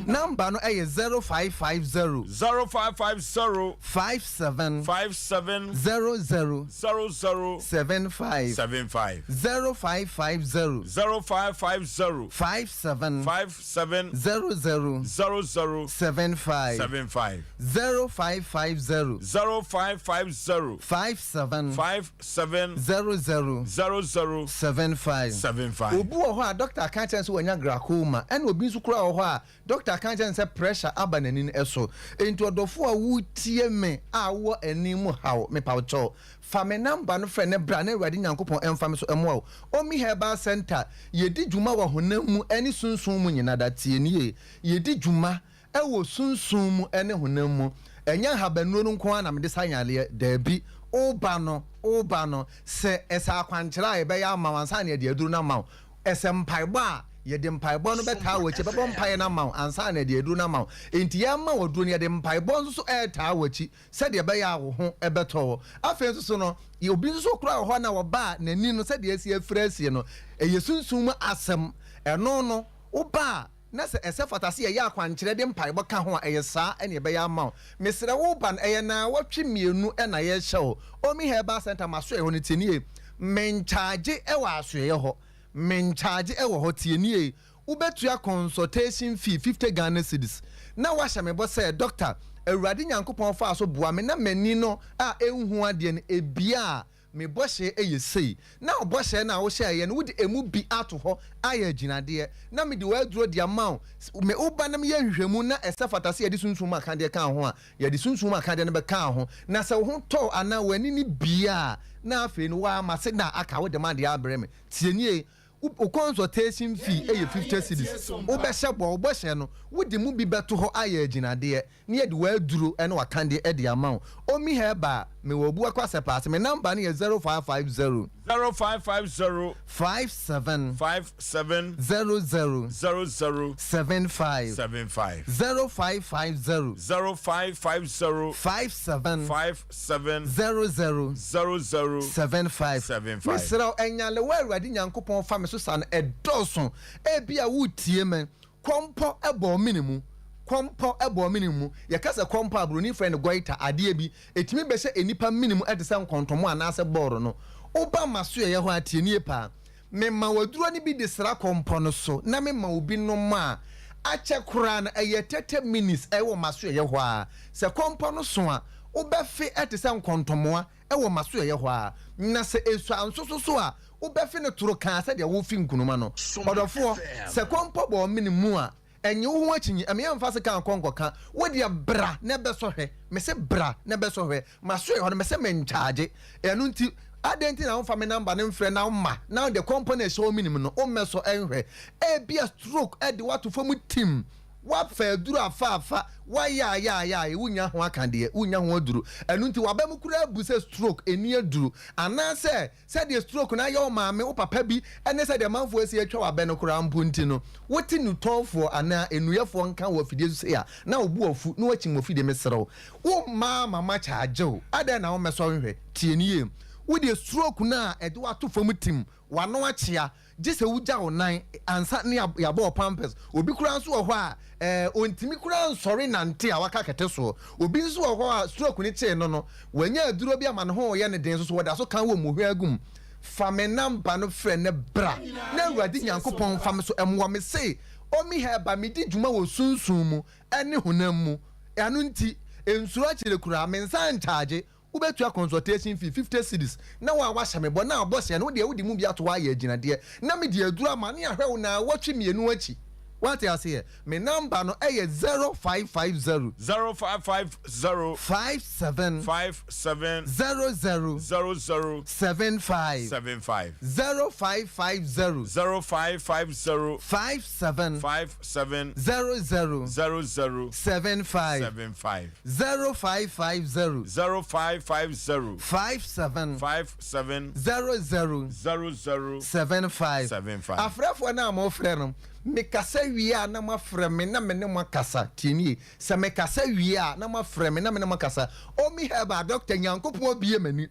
S22: Number no yɛ 0550.
S1: 0550.
S22: 57.
S1: 57.
S22: 00.
S1: 00.
S22: 75.
S1: 75.
S22: 0550.
S1: 0550.
S22: 57.
S1: 57.
S22: 00.
S1: 00.
S22: 75.
S1: 75.
S22: 0550.
S1: 0550.
S22: 57.
S1: 57.
S22: 00.
S1: 00.
S22: 75.
S1: 75.
S22: Obi wɔ hɔ a dɔkta aka akyerɛ no sɛ wanya glaucoma, ɛna obi nso koraa wɔ hɔ a dɔkta aka akyerɛ no sɛ pressure aba n'ani no so. Enti ɔdɔfo a woretie me a wowɔ ani mu haw, mepa wo kyɛw, fa me number no frɛ na bra na Awurade Nyankopɔn mfa me so mmoa wo. Omi Herbal Centre, yɛdi dwuma wɔ honam mu ne sunsum mu nyinaa da. Tie nie, yɛdi dwuma Wɔ sunsum mu ne honam mu. Ɛnyɛ nhabannuro no nko ara na mede sa yareɛ, daabi. Woba no, woba no, sɛ ɛsɛ akwankyerɛ a yɛbɛyɛ ama wo ansa na yɛde aduro no ama wo. Ɛsɛ mpaebɔ a, yɛde mpaebɔ no bɛtaa w'akyi, yɛbɛbɔ mpaeɛ no ama wo ansa na yɛde aduro no ama wo. Enti yɛrema wo aduro no, yɛde mpaebɔ nso so retaa w'akyi sɛdeɛ ɛbɛyɛ a wo ho bɛtɔ wo. Afei nso so no, obi nso so koraa wɔ hɔ a na ɔba a n'ani no sɛdeɛ asi afira asie no, ɛyɛ sunsum mu asɛm. Ɛno no, woba a, na sɛ ɛsɛ fata sɛ yɛyɛ akwankyerɛ de mpaebɔ ka ho a, ɛyɛ saa na yɛbɛyɛ ama wo. Mesrɛ wo ba no, ɛyɛ naawɔtwe mmienu na yɛrehyɛ wo. Omi Herbal Centre, m'asoɛeɛ hɔ no, tie nie, menkyagye wɔ asoɛeɛ hɔ, menkyagye wɔ hɔ, tie nie, wobɛtua consultation fee, 50 Ghana cedis, na woahyɛ me bɔ sɛ, Doctor, Awurade Nyankopɔn faa so boa me na m'ani no a ɛnhu adeɛ no, ɛbue a, Me bɔhyɛ yɛ sei. Na wo bɔhyɛ no a wohyɛeɛ no, wode emu bi ato hɔ ayɛ agyinadeɛ, na mede w'aduro de ama wo. Me wo ba na meyɛ nhwehwɛmu na ɛsɛ fata sɛ yɛde sunsum mu akadeɛ ka ho a, yɛde sunsum mu akadeɛ no bɛka ho. Na sɛ wo ho tɔ wo anaa w'ani no bue a, na afei no woara m'ase na aka, wode m'adeɛ abrɛ me. Tie nie, wo consultation fee yɛ 50 cedis. Wobɛhyɛ bɔ, wo bɔhyɛ no, wode mu bi bɛto hɔ ayɛ agyinadeɛ. na yɛde w'aduro ne w'akandeɛ de ama wo. Omi Herbal, mewɔ Obuakwa Sɛpaase, me number no yɛ 0550.
S1: 0550.
S22: 57.
S1: 57.
S22: 00.
S1: 00.
S22: 75.
S1: 75.
S22: 0550.
S1: 0550.
S22: 57.
S1: 57.
S22: 00.
S1: 00.
S22: 75.
S1: 75.
S22: Mesrɛ wo, ɛnyalewa a Awurade Nyankopɔn fa me so sa no, ɛdɔɔso. Ebia woretie me, Kɔmpɔ bɔ mene mu. Kɔmpɔ bɔ mene mu. Yɛka sɛ kɔmpɔ a, buroni frɛ no goiter, adeɛ bi. Ɛtumi bɛhyɛ nnipa mene mu te sɛ nkɔntɔmmɔ anaasɛ bɔɔlo no. Woba m'asoɛeɛ hɔ a, tie nie paa. Mema wo aduro no bi de sra kɔmpɔ no so na mema wo bi nom a, akyɛ koraa no, ɛyɛ 30 minutes wɔ m'asoɛeɛ hɔ ara. Sɛ kɔmpɔ no so a, wobɛfe te sɛ nkɔntɔmmoa wɔ m'asoɛeɛ hɔ ara. Na sɛ ɛsua nso so so a, wobɛfe no toro kaa sɛdeɛ wofe nkunuma no. Ɔdɔfoɔ, sɛ kɔmpɔ bɔ wo mene mu a, nnye wo ho akyinnye, ɛmma yɛmfa sekan nkɔ nkɔka. Wo deɛ bra na bɛsɔ hwɛ. Mese bra na bɛsɔ hwɛ. M'asoɛeɛ hɔ no, mese menkyagye. Ɛno nti, adɛn nti na womfa me namba no mfrɛ na womma na deɛ kɔmpɔ no a ɛhyɛ wo mene mu no, wommɛsɔ nhwɛ? Ebia stroke de wo ato fam tim. Woafa aduru afaafa, woayaayaayaae, wonnya ho akadeɛ, wonnya ho aduru. Ɛno nti w'aba mu koraa bu sɛ stroke nni aduru. Anaasɛ sɛdeɛ stroke no ayɛ wo maame, wo papa bi, ne sɛdeɛ amanfoɔ asi atwa w'abɛ no koraa mpo nti no, wote nnutɔnfoɔ anaa nnuyɛfoɔ nka wɔ afidie so sei a, na wo bo afu na woakyim wɔ fidie. Mesrɛ wo, wo mmaa mama kyaagye wo. Adɛn na wommɛsɔ nhwɛ? Tie no yie. Wo deɛ stroke no a ɛde wo ato fam tim, w'ano akyea, Gye sɛ wogya wo nan ansa ne yɛabɔ wo pampers. Obi koraa nso wɔ hɔ a, ɛɛ, ontumi koraa nsɔre nnante a waka kɛtɛ soɔ. Obi nso wɔ hɔ a stroke no kyee no no, wanya aduro bi ama ne ho reyɛ no den nso so wɔda so ka wɔ mmuhwɛ agu mu. Fa me number no frɛ no bra na Awurade Nyankopɔn mfa me so mmoa. Mese, Omi Herbal, medi dwuma wɔ sunsum mu ne honam mu. Ɛno nti, nsuro akyire koraa, me nsa nkyagye. Wobɛtua consultation fee, 50 cedis, na wo a woahyɛ me bɔ na abɔ hyɛ no, wo deɛ wode mu bi ato hɔ ayɛ agyinadeɛ, na mede aduru ama ne ahwɛ wo naawɔtwe mmienu akyi. Woate aseɛ? Me number no yɛ 0550.
S1: 0550.
S22: 57.
S1: 57.
S22: 00.
S1: 00.
S22: 75.
S1: 75.
S22: 0550.
S1: 0550.
S22: 57.
S1: 57.
S22: 00.
S1: 00.
S22: 75.
S1: 75.
S22: 0550.
S1: 0550.
S22: 57.
S1: 57.
S22: 00.
S1: 00.
S22: 75.
S1: 75.
S22: Afrɛfoɔ no a mofrɛ no, Mekasa wie a na moafrɛ me na me ne mo akasa. Tie nie, sɛ mekasa wie a na moafrɛ me na me ne mo akasa. Omi Herbal Doctor, Nyankopɔn abue m'ani.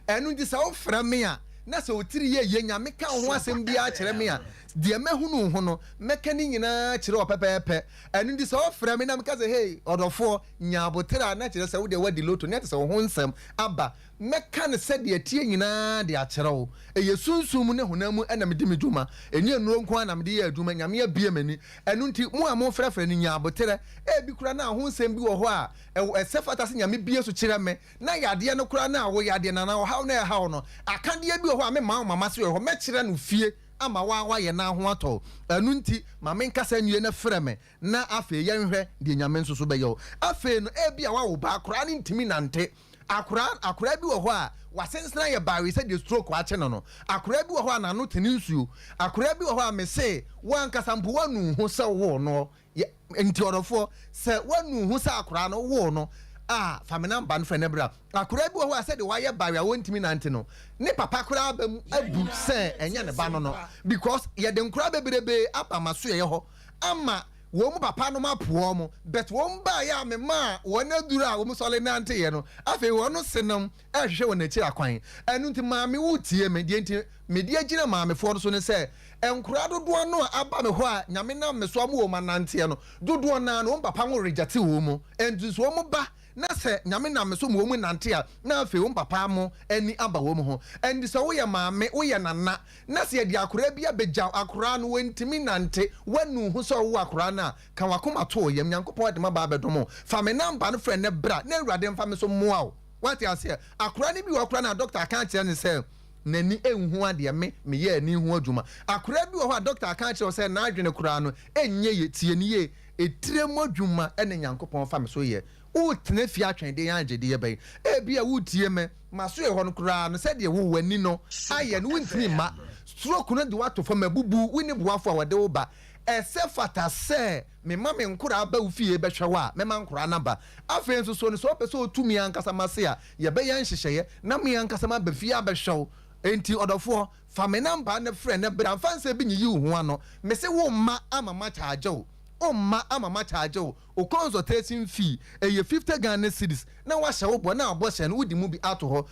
S22: Ɛno nti sɛ wofrɛ me a, na sɛ wo tiri yɛ yie, Nyame ka wo ho asɛm biara kyerɛ me a, deɛ mahunu wo ho no, mɛka ne nyinaa akyerɛ wo pɛpɛɛpɛ. Ɛno nti sɛ wofrɛ me na meka sɛ, Hey, ɔdɔfoɔ, nya aboterɛ a, na kyerɛ sɛ wo deɛ woadi loto, na ɛte sɛ wo ho nsɛm aba. Mɛka no sɛdeɛ ɛteɛ nyinaa de akyerɛ wo. Ɛyɛ sunsum mu ne honam mu na medi me dwuma. Ɛnyɛ nnuro nko ara na mede yɛ adwuma. Nyame abue m'ani. Ɛno nti, mo a mofrɛfrɛ no, nya aboterɛ. Ebi koraa na ho nsɛm bi wɔ hɔ a, ɛwɔ, ɛsɛ fata sɛ Nyame bue so kyerɛ me. Na yadeɛ no koraa no a wo yadeɛ no anaa ɔhaw no a ɛha wo no, akadeɛ bi wɔ hɔ a memma wo mama so wɔ hɔ. Mɛkyerɛ no fie ama wo ara woayɛ na ho atɔ wo. Ɛno nti, ma menkasa nwie na frɛ me, na afei yɛnhwɛ deɛ Nyame nso so bɛyɛ wo. Afei no, ebia woawo ba, akwadaa no ntumi nnante. Akwadaa, akwadaa bi wɔ hɔ a, w'asensene ayɛ bawee sɛdeɛ stroke akye no no. Akwadaa bi wɔ hɔ a, n'ano te ne nsuo. Akwadaa bi wɔ hɔ a, mese, wo ankasa mpo woanu wo ho sɛ wowoo noɔ. Yɛ, nti ɔdɔfoɔ, sɛ woanu wo ho sɛ akwadaa no wowoo no a, fa me namba no frɛ no bra. Akwadaa bi wɔ hɔ a, sɛdeɛ wayɛ bawee a ɔntumi nante no, ne papa koraa aba mu abu sɛ ɛnyɛ ne ba no no. Because yɛde nkwadaa bebrebe aba m'asoɛeɛ hɔ ama wɔn papa nom apo wɔn but wɔn baeɛ a me maa wɔn aduru a wɔn sɔre nanteeɛ no afei wɔn se nom ɛrehwehwɛ wɔn akyiri akwan. Ɛno nti maame wo tie me, deɛ nti mede agyina maamefoɔ no so ne sɛ nkoraa dodoɔ no a aba me hɔ a Nyame nam me so ama wɔn ananteɛ no dodoɔ no ara no wɔn papa mo rejecte wɔn mu ɛnti nso wɔn ba na sɛ Nyame nam me so ma wɔn nante a na afei wɔn papa mo ani aba wɔn ho. Ɛnti sɛ woyɛ maame woyɛ nana na sɛ yɛde akoraa bi abɛgyaw akoraa no wantumi nante, woanu wo ho sɛ ɔwo akoraa no a, ka w'akoma to wo yam, Nyankopɔn de m'aba abɛdom wo, fa me number no frɛ nnɛ bra na Awurade mfa me so mmoa wo. Woate aseɛ? Akoraa no bi wɔ hɔ koraa no a doctor aka akyerɛ no sɛ n'ani nhu adeɛ, me meyɛ ani ho adwuma. Akoraa bi wɔ hɔ a doctor aka akyerɛ wo sɛ n'adwene koraa no ɛnyɛ yie, tie no yie, etire mu adwuma na Nyankopɔn fa me so yɛ. Woretena fie atwɛn deɛn agyedeɛ bɛn? Ebia woretie me, m'asoɛe hɔ no koraa no, sɛdeɛ wo w'ani no ayɛ no, wontumi mma. Stroke no de wo ato fam, abubu, wonni boafo a wɔde wo ba. Ɛsɛ fata sɛ mema me nkoraa ba wo fie bɛhwɛ wo a, mɛma nkoraa no aba. Afei nso so no, sɛ wopɛ sɛ wotu me ankasa m'ase a, yɛbɛyɛ nhyehyɛeɛ na me ankasa maba fie abɛhwɛ wo. Enti ɔdɔfoɔ, fa me namba no frɛ na bra, mfa nsɛm bi nyiyi wo ho ano. Mese wo mma ama makyagye wo, wo mma ama makyagye wo. Wo consultation fee ɛyɛ 50 Ghana cedis na wahyɛ wo bɔ na abɔhyɛ no wode mu bi ato hɔ.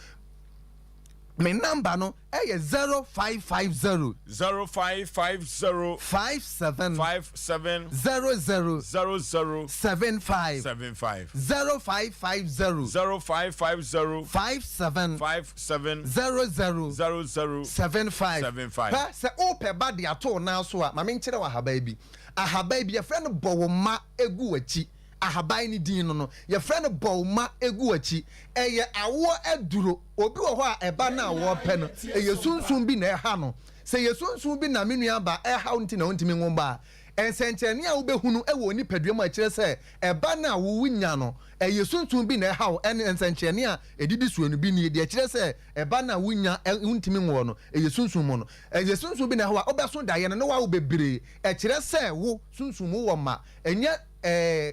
S22: Me number no ɛyɛ 0550.
S1: 0550.
S22: 57.
S1: 57.
S22: 00.
S1: 00.
S22: 75.
S1: 75.
S22: 0550.
S1: 0550.
S22: 57.
S1: 57.
S22: 00.
S1: 00.
S22: 75.
S1: 75.
S22: Hwɛ sɛ wopɛ ba de ato wo nan so a ma menkyerɛ wo ahaban bi. Ahaban bi, yɛfrɛ no bɔ wo mma gu w'akyi. Ahaban no din no no, yɛfrɛ no bɔ wo mma gu w'akyi. Ɛyɛ awoɔ aduro. Obi wɔ hɔ a, ɛba no a ɔrepɛ no, ɛyɛ sunsum bi na ɛha no. Sɛ ɛyɛ sunsum bi na me nua ba ɛha wo nti na wontumi nwo mma a, nsɛnkyerɛnne a wobɛhunu wɔ wo nipadua mu a ɛkyerɛ sɛ ɛba no a wonya no, ɛyɛ sunsum bi na ɛha wo, ɛne nsɛnkyerɛnne a ɛdidi soɔ no bi nie, deɛ ɛkyerɛ sɛ ɛba no a wonya, wontumi nwoɔ no, ɛyɛ sunsum mu no. Ɛyɛ sunsum bi na ɛha wo a, wobɛso daeɛ no na woawo bebree. Ɛkyerɛ sɛ wo sunsum mu wɔ ma. Ɛnyɛ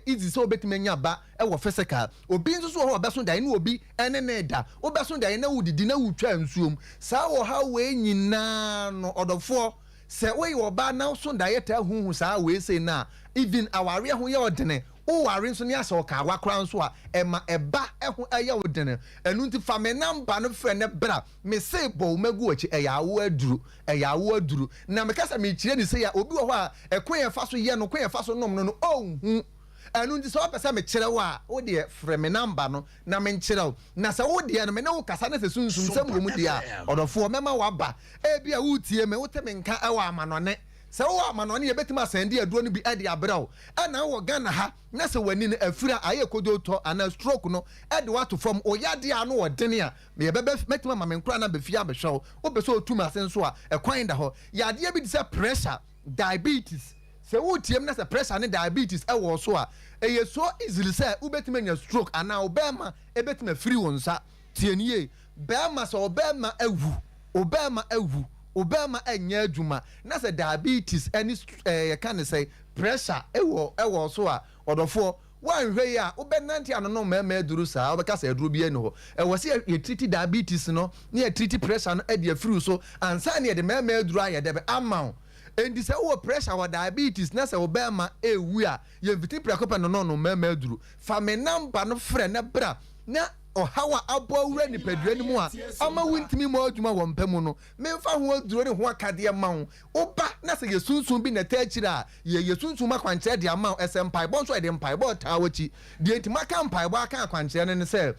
S22: easy sɛ wobɛtumi anya ba wɔ physical. Obi nso so wɔ hɔ a ɔbɛso daeɛ na obi ne no reda. Wobɛso daeɛ na wodidi na wotwa nsuom. Saa ɔhaw wei nyinaa no ɔdɔfoɔ, sɛ woyɛ ɔbaa na woso daeɛ taa huhu saa wei sei no a, even awareɛ ho yɛ wo dene. Woware nso ne asɛ ɔkaawa koraa nso a, ɛma ɛba ho yɛ wo dene. Ɛno nti fa me number no frɛ no bra. Mese bɔ wo mma gu w'akyi, ɛyɛ awo aduro, ɛyɛ awo aduro. Na meka sɛ mekyerɛ no sei a, obi wɔ hɔ a, ɛkwan a ɛfa so yɛ no, kwan a ɛfa so nom no no, ɔnhu. Ɛno nti sɛ wopɛ sɛ mekyerɛ wo a, wo deɛ frɛ me number no na menkyerɛ wo. Na sɛ wo deɛ no, me ne wo kasa na sɛ sunsum sɛm wɔ mu deɛ a, ɔdɔfoɔ, mɛma woaba. Ebia woretie me, wote me nka wɔ amanɔne. Sɛ wowɔ amanɔne a, yɛbɛtumi asɛnde aduro no bi de abrɛ wo. Ɛna wowɔ Ghana ha, na sɛ w'ani no afira, ayɛ kodwotɔ anaa stroke no de wo ato fam, wo yadeɛ a ano wɔ den a, Yɛbɛba, mɛtumi ama me nkoraa no aba fie abɛhwɛ wo. Wopɛ sɛ otu me ase nso a, ɛkwan da hɔ. Yadeɛ bi te sɛ pressure, diabetes, sɛ woretie me na sɛ pressure ne diabetes wɔ wo so a, ɛyɛ so easily sɛ wobɛtumi anya stroke anaa wo bɛrima bɛtumi afiri wo nsa. Tie no yie, bɛrima, sɛ wo bɛrima awu, wo bɛrima awu, wo bɛrima nyɛ adwuma na sɛ diabetes ne ɛɛ yɛka ne sɛn, pressure wɔ wɔ wo so a, ɔdɔfoɔ, Woanhwɛ yie a, wobɛnante anonom mmarima aduru saa, wobɛka sɛ aduro biara nni hɔ. Ɛwɔ sɛ yɛtiriti diabetes no na yɛtiriti pressure no de afiri wo so ansa na yɛde mmarima aduro ayɛ dɛbɛ ama wo. Enti sɛ wowɔ pressure wɔ diabetes na sɛ wo bɛɛma ɛɛwu a, yɛmfiti prɛko pɛ nonɔnom mmarima aduro. Fa me number no frɛ na bra na ɔhaw a abɔ awura nipadua no mu a ama wontumi mmɔ adwuma wɔ mpa mu no, memfa ho aduro ne ho akadeɛ mma wo. Woba na sɛ yɛ sunsum bi na ɛtaa akyire a, yɛyɛ sunsum akwankyerɛ de ama wo. Ɛsɛ mpaebɔ nso a, yɛde mpaebɔ taa w'akyi. Deɛ nti maka mpaebɔ aka akwankyerɛ no ne sɛ,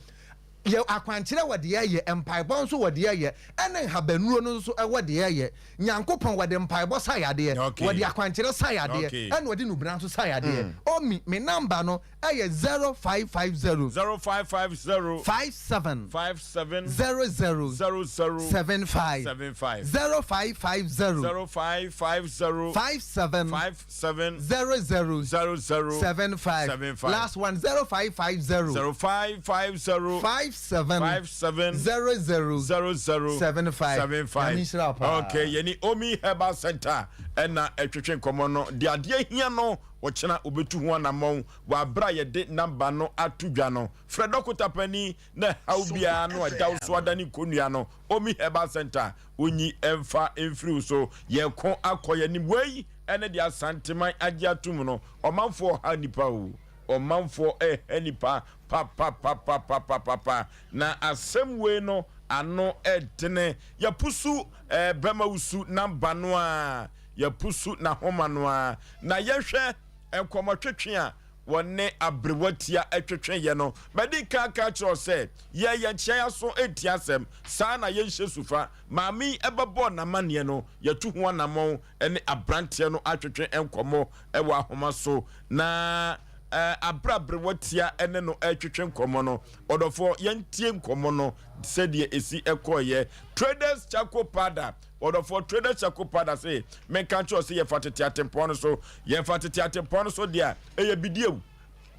S22: Yɛ akwankyerɛ wɔ deɛ ɛyɛ, mpaebɔ nso wɔ deɛ ɛyɛ, ɛne nhabannuro no nso wɔ deɛ ɛyɛ. Nyankopɔn, wɔde mpaebɔ sa yadeɛ, wɔde akwankyerɛ sa yadeɛ, ɛna wɔde nubena nso sa yadeɛ. Omi, me number no yɛ 0550.
S1: 0550.
S22: 57.
S1: 57.
S22: 00.
S1: 00.
S22: 75.
S1: 75.
S22: 0550.
S1: 0550.
S22: 57.
S1: 57.
S22: 00.
S1: 00.
S22: 75.
S1: 75.
S22: Last one 0550.
S1: 0550.
S22: 57.
S1: 57.
S22: 00.
S1: 00.
S22: 75.
S1: 75.
S22: Nyame nhyira wo paa.
S1: Okay, yɛne Omi Herbal Center ɛna ɛtwetwe nkɔmmɔ no. Deɛ adeɛ hia no, ɔkyena obetu ho anammɔn wɔ abere a yɛde namba no ato dwa no. Frɛ dɔkota panin na ɛhaw biara no a ɛda wo so adane kɔnnua no, Omi Herbal Center, onyi mfa mfiri wo so. Yɛko akɔ yɛn anim. Wei ɛne deɛ Asanteman agye atom no. Ɔmanfoɔ ɔha nnipa o. Ɔmanfoɔ ɛha nnipa papapapapapapa. Na asɛm wei no ano ɛdene. Yɛpusu ɛɛ bɛma wusu namba no a, yɛpusu n'ahoma no a. Na yɛhwɛ nkɔmmɔtwetwe a wɔne aberewatia twetweeɛ no. Madi kan aka akyerɛ wo sɛ, yɛn yɛnkyea yɛn aso ntie asɛm, saa na yɛnhyɛ sufa. Maame yi bɛbɔɔ n'amanneɛ no, yɛatu ho anammɔn ne aberanteɛ no atwetwe nkɔmmɔ wɔ ahoma so. Na aberɛ a aberewatia ne no retwetwe nkɔmmɔ no, ɔdɔfoɔ, yɛntie nkɔmmɔ no sɛdeɛ ɛsi kɔeɛ. Traders Charcoal Powder. Ɔdɔfoɔ Trader Charcoal Powder se menka nkyerɛ wo se yɛfa tete atempɔn no so. Yɛfa tete atempɔn no so deɛ a, ɛyɛ bidie o.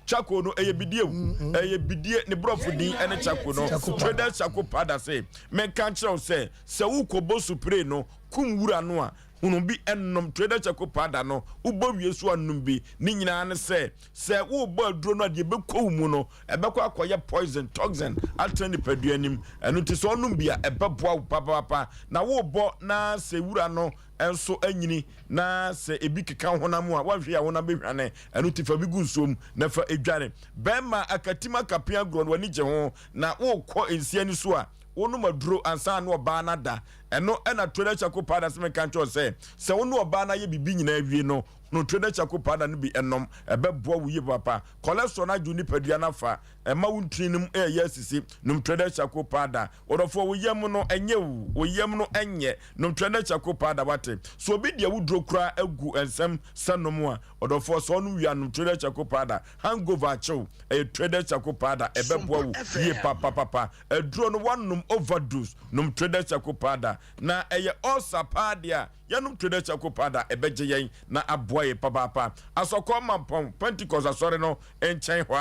S1: Charcoal no, ɛyɛ bidie o. Ɛyɛ bidie, ne borɔfo din ɛne charcoal no. Trader Charcoal Powder se menka nkyerɛ wo sɛ, sɛ wokɔbɔ supire no, kum wura no a, hunu bi nom Trader Charcoal Powder no. Wobɔ wie so a, nom bi. Ne nyinaa ne sɛ, sɛ worebɔ aduro no a, deɛ ɛbɛkɔ wo mu no, Ɛbɛkɔ akɔyɛ poison, toxin, atena nipadua no mu. Ɛno nti sɛ ɔnom bi a, ɛbɛboa wo papaapa. Na worebɔ na sɛ wura no nso anyini na sɛ ebi keka wo honam a, woanhwɛ yie a honam bɛhwane. Ɛno nti fa bi gu nsuo mu na fa dware. Bɛrima, akatim akapea agorɔ no w'ani gye ho na worekɔ nsia ani so a, wonom aduro ansa na ɔbaa no ada. Ɛno na Trader Charcoal Powder sɛ menka nkyerɛ wo sɛ, sɛ wo ne ɔbaa no ayɛ biribi nyinaa awie no, hono Trader Charcoal Powder no bi nom. Ɛbɛboa wo yie papaapa. Cholesterol no agye wo nipadua no afa, ɛma wo ntini no mu reyɛ asisi. Nom Tredɛ Charcoal Powder. Ɔdɔfoɔ, wo yam no ɛnyɛ o, wo yam no ɛnyɛ. Nom Tredɛ Charcoal Powder, wate? Sɛ obi de awuduro koraa agu nsam sɛ nom a, ɔdɔfoɔ, sɛ ɔnom wie a, nom Tredɛ Charcoal Powder. Hangover akye wo, ɛyɛ Tredɛ Charcoal Powder, ɛbɛboa wo yie papapapa. Aduro no, woanom overdose, nom Tredɛ Charcoal Powder. Na ɛyɛ ulcer paa deɛ a, Yɛnom Twe Dɛ Charcoal Powder a, ɛbɛgye yɛn na aboa yɛn papaapa. Asɔkɔɔ Mampɔn Pentecost Asɔre no nkyɛn hɔ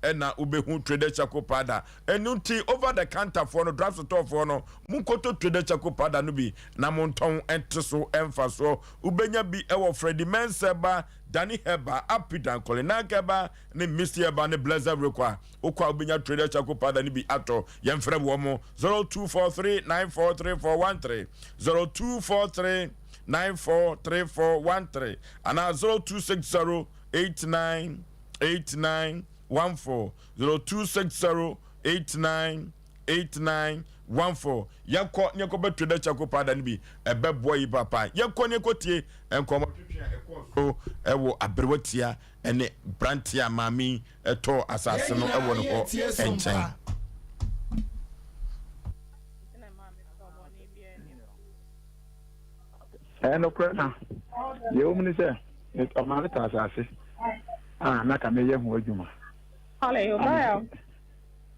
S1: ara na wobɛhu Twe Dɛ Charcoal Powder. Ɛno nti, over the counter foɔ no, drug store foɔ no, monkɔtɔ Twe Dɛ Charcoal Powder no bi na montɔn nte so mfasoɔ. Wobɛnya bi wɔ Freddie Mensah Herbal, Danny Herbal, Apidan, Kolinak Herbal, ne Misty Herbal ne Blessed Rekwa. Wokɔ a wobɛnya Trader Charcoal Powder no bi atɔ. Yɛmfrɛ wɔn 0243 943413, 0243 943413 anaa 0260 89 89 14, 0260 89 89 14. Yɛnkɔ ne yɛnkɔbɛ Trader Charcoal Powder no bi, ɛbɛboa yi papa. Yɛnkɔ ne yɛnkɔtie nkɔmmɔtwetwe a ɛkɔɔ so wɔ aberewa tia ne branteɛ a maame yi tɔɔ asase no wɔ ne hɔ nkyɛn.
S2: Ɛyɛ nokorɛ na deɛ ɛwɔ mu ne sɛ ɔmaa no tɔ asase a na ka meyɛ ho adwuma.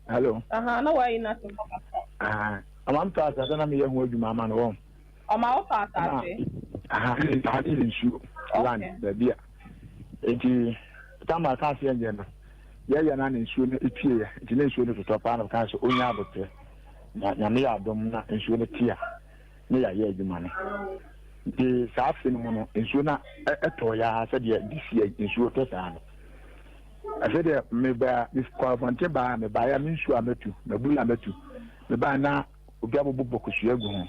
S2: Hello.
S4: Aha, na wayi na to hɔ kakra.
S2: Ah, ɔma me tɔ asase na meyɛ ho adwuma ama no wɔn.
S4: Ɔma wo tɔ asase.
S2: Aha, aha ne yɛ nsuo land baabi a. Nti tam a kaa sɛ yɛnyɛ no, yɛyɛ na ne nsuo no epie yɛ. Nti ne nsuo no totɔ paa na kaa sɛ onya abotrɛ. Na nyame yɛ adom na nsuo no te a ne yɛayɛ adwuma no. Nti saa afe no mu no nsuo no ɛtɔɔ yɛ ara sɛdeɛ this year nsuo tɔ saa no. Afei deɛ mebaa mekɔ abɔnten baa mebaeɛ a me nsuo a matu mabula matu mebaeɛ na obi abobɔ kosua agu ho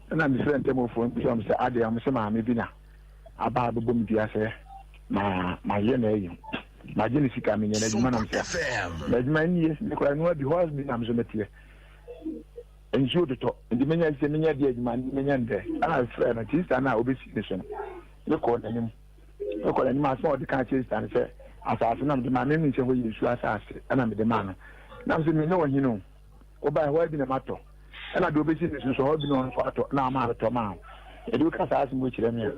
S2: ɛna mefrɛ ntamufoɔ mbisa wɔn sɛ adeɛ wɔn sɛ maame bi na. Aba abɛbɔ me dua sɛ ma mayɛ no ayi. Magye ne sika menyɛ no adwuma nam sɛ m'adwuma nie me kora noa bi hɔ bi nam so meteɛ. Nsuo totɔ nti menya sɛ menya di adwuma menya ndɛ. Ɛna mefrɛ no nti sista no a ɔbɛsi ne so no mekɔɔ n'anim. Mekɔɔ n'anim asɛm a ɔde ka kyerɛ sista no sɛ asase na mede maa me menim sɛ hɔ yɛ nsuo asase ɛna mede maa no. Nam sɛ menyɛ ɔhene o. Wobae hɔ ara bi na matɔ, ɛna deɛ ɔbɛsi ne so nso hɔ bi na ɔno nso atɔ, na ama metɔ maa wo. Ɛde woka saa asɛm wei kyerɛ me a,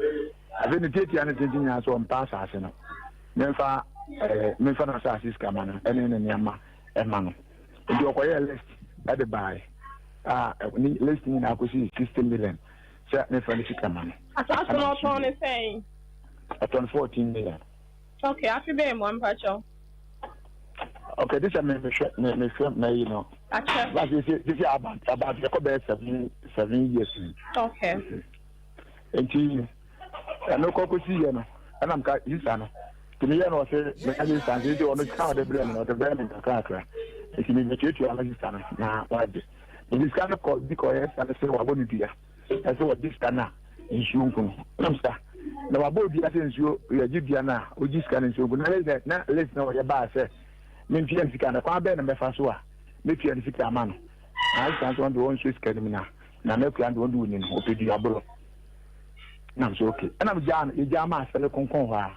S2: afei ne tiatia ne tenten nyinaa sɛ ɔmpa asase no, memfa ɛɛ memfa n'asase sika ma no ɛne ne nneɛma ɛma no. Nti ɔkɔyɛɛ list ɛde bae a ne list nyinaa kɔsi 60 million sɛ memfa ne sika ma no.
S3: Asase no ɔtɔn ne sɛn?
S2: Ɔtɔn 14 million.
S3: Okay, afe bɛn mu a mpakyɛw?
S2: Okay, this me me hwɛ me me hwɛ na yi no.
S3: Akyɛ.
S2: Ba sisi sisi about about ɛkɔ bɛyɛ seven years ni.
S3: Okay.
S2: Nti ɛno kɔ kɔsi yɛ no ɛna mka sisa no nti meyɛ no ɔse meka sɛ sisa nti ɔno sika ɔde brɛ me no ɔde brɛ me nkakrakra nti mebɛtuatua ma sisa no na wagye nti sika no kɔ bi kɔyɛ sisa no sɛ wabɔ no dua. Ɛsɛ wɔgye sika no a nsuo nku no. Nam sa na wabɔ obiara sɛ nsuo yɛgye dua no a ogye sika no nsuo nku no. Na na list na wɔyɛ baa sɛ mentua ne sika no kwan bɛn na mɛfa so a mɛtua ne sika ama no. Na sika nso ɔno deɛ ɔnsuo sika no mu na na n'akua no deɛ ɔno deɛ ɔni no ɔpɛ dua borɔ. Nam so okay. Ɛna megyaa no yɛgyaa ma asɛm no konkɔn hɔ a.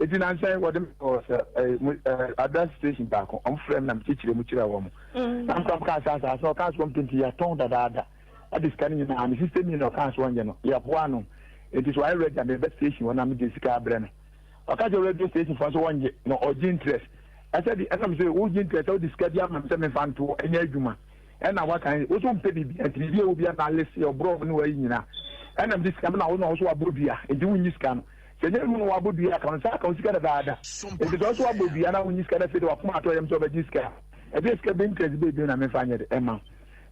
S2: Eti nansa yi wɔde me kɔɔ sɛ ɛɛ ɛɛ address station baako wɔn frɛ me na mekyekyere mu kyerɛ wɔn. Na mekɔ kaa sɛ asase no ɔkaa sɛ wɔn penti yɛatɔn dadaada. Ɔde sika no nyinaa ne sister ni na ɔkaa so ɔnyɛ no yɛboa no nti so wayɛ ready a meba station hɔ na mede sika abrɛ no ɔka kyerɛ radio station foɔ nso wɔngye na ɔgye interest ɛsɛ de ɛna mesɛ wogye interest sɛ wode sika bi ama me sɛ memfa ntoɔ ɛnyɛ adwuma ɛna waka wo so mpɛ biribi nti biribi a ɛwɔ bi na alese ɔborɔ ne wayi nyinaa ɛna mede sika me na wo na wo so wabɔ dua nti wonyi sika no sɛ nyɛ no wabɔ dua aka no sɛ aka wo sika dadaada nti sɛ wo so wabɔ dua na wonyi sika no afei de wakoma atɔ yam sɛ ɔbɛgye sika ɛdeɛ sika bi interest bɛbi na memfa nyɛ de ɛma wo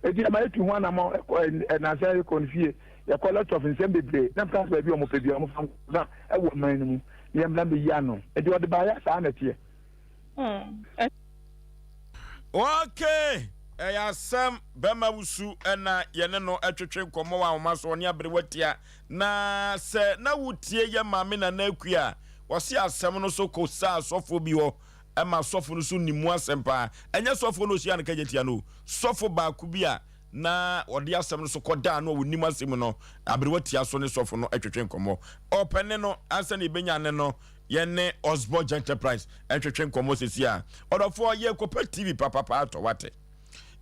S2: Enti ɛma yɛtu ho anammɔn kɔ nnansa yi yɛkɔ no fie, yɛkɔ lot of nsɛm bebree na meka sɛ baabi a wɔpɛ biara wɔmfa nkɔ na ɛwɔ man no mu na yɛmmra mmɛyi ano. Enti wɔde baeɛ a saa na ɛteɛ.
S1: Okay, ɛyɛ asɛm. Bɛma wusu na yɛne no twetwe nkɔmmɔ wɔ ahoma so, ɔne aberewa tia. Na sɛ na wotie yɛ maame Nana Akua a, ɔse asɛm no so kɔ saa sɔfoɔ bi hɔ ɛma sɔfo no so nim mu asɛm paa. Ɛnyɛ sɔfo no ɔhyia no kagya tia no o. Sɔfo baako bi a na ɔde asɛm no so kɔdaa no a ɔnim asɛm no, aberewa tia so ne sɔfo no twetwe nkɔmmɔ. Ɔpɛ ne no, ansa na yɛbɛnya ne no, yɛne Osborge Enterprise ntwetwe nkɔmmɔ sɛsi a. Ɔdɔfoɔ, yɛrekɔpɛ TV papapa atɔ, wate?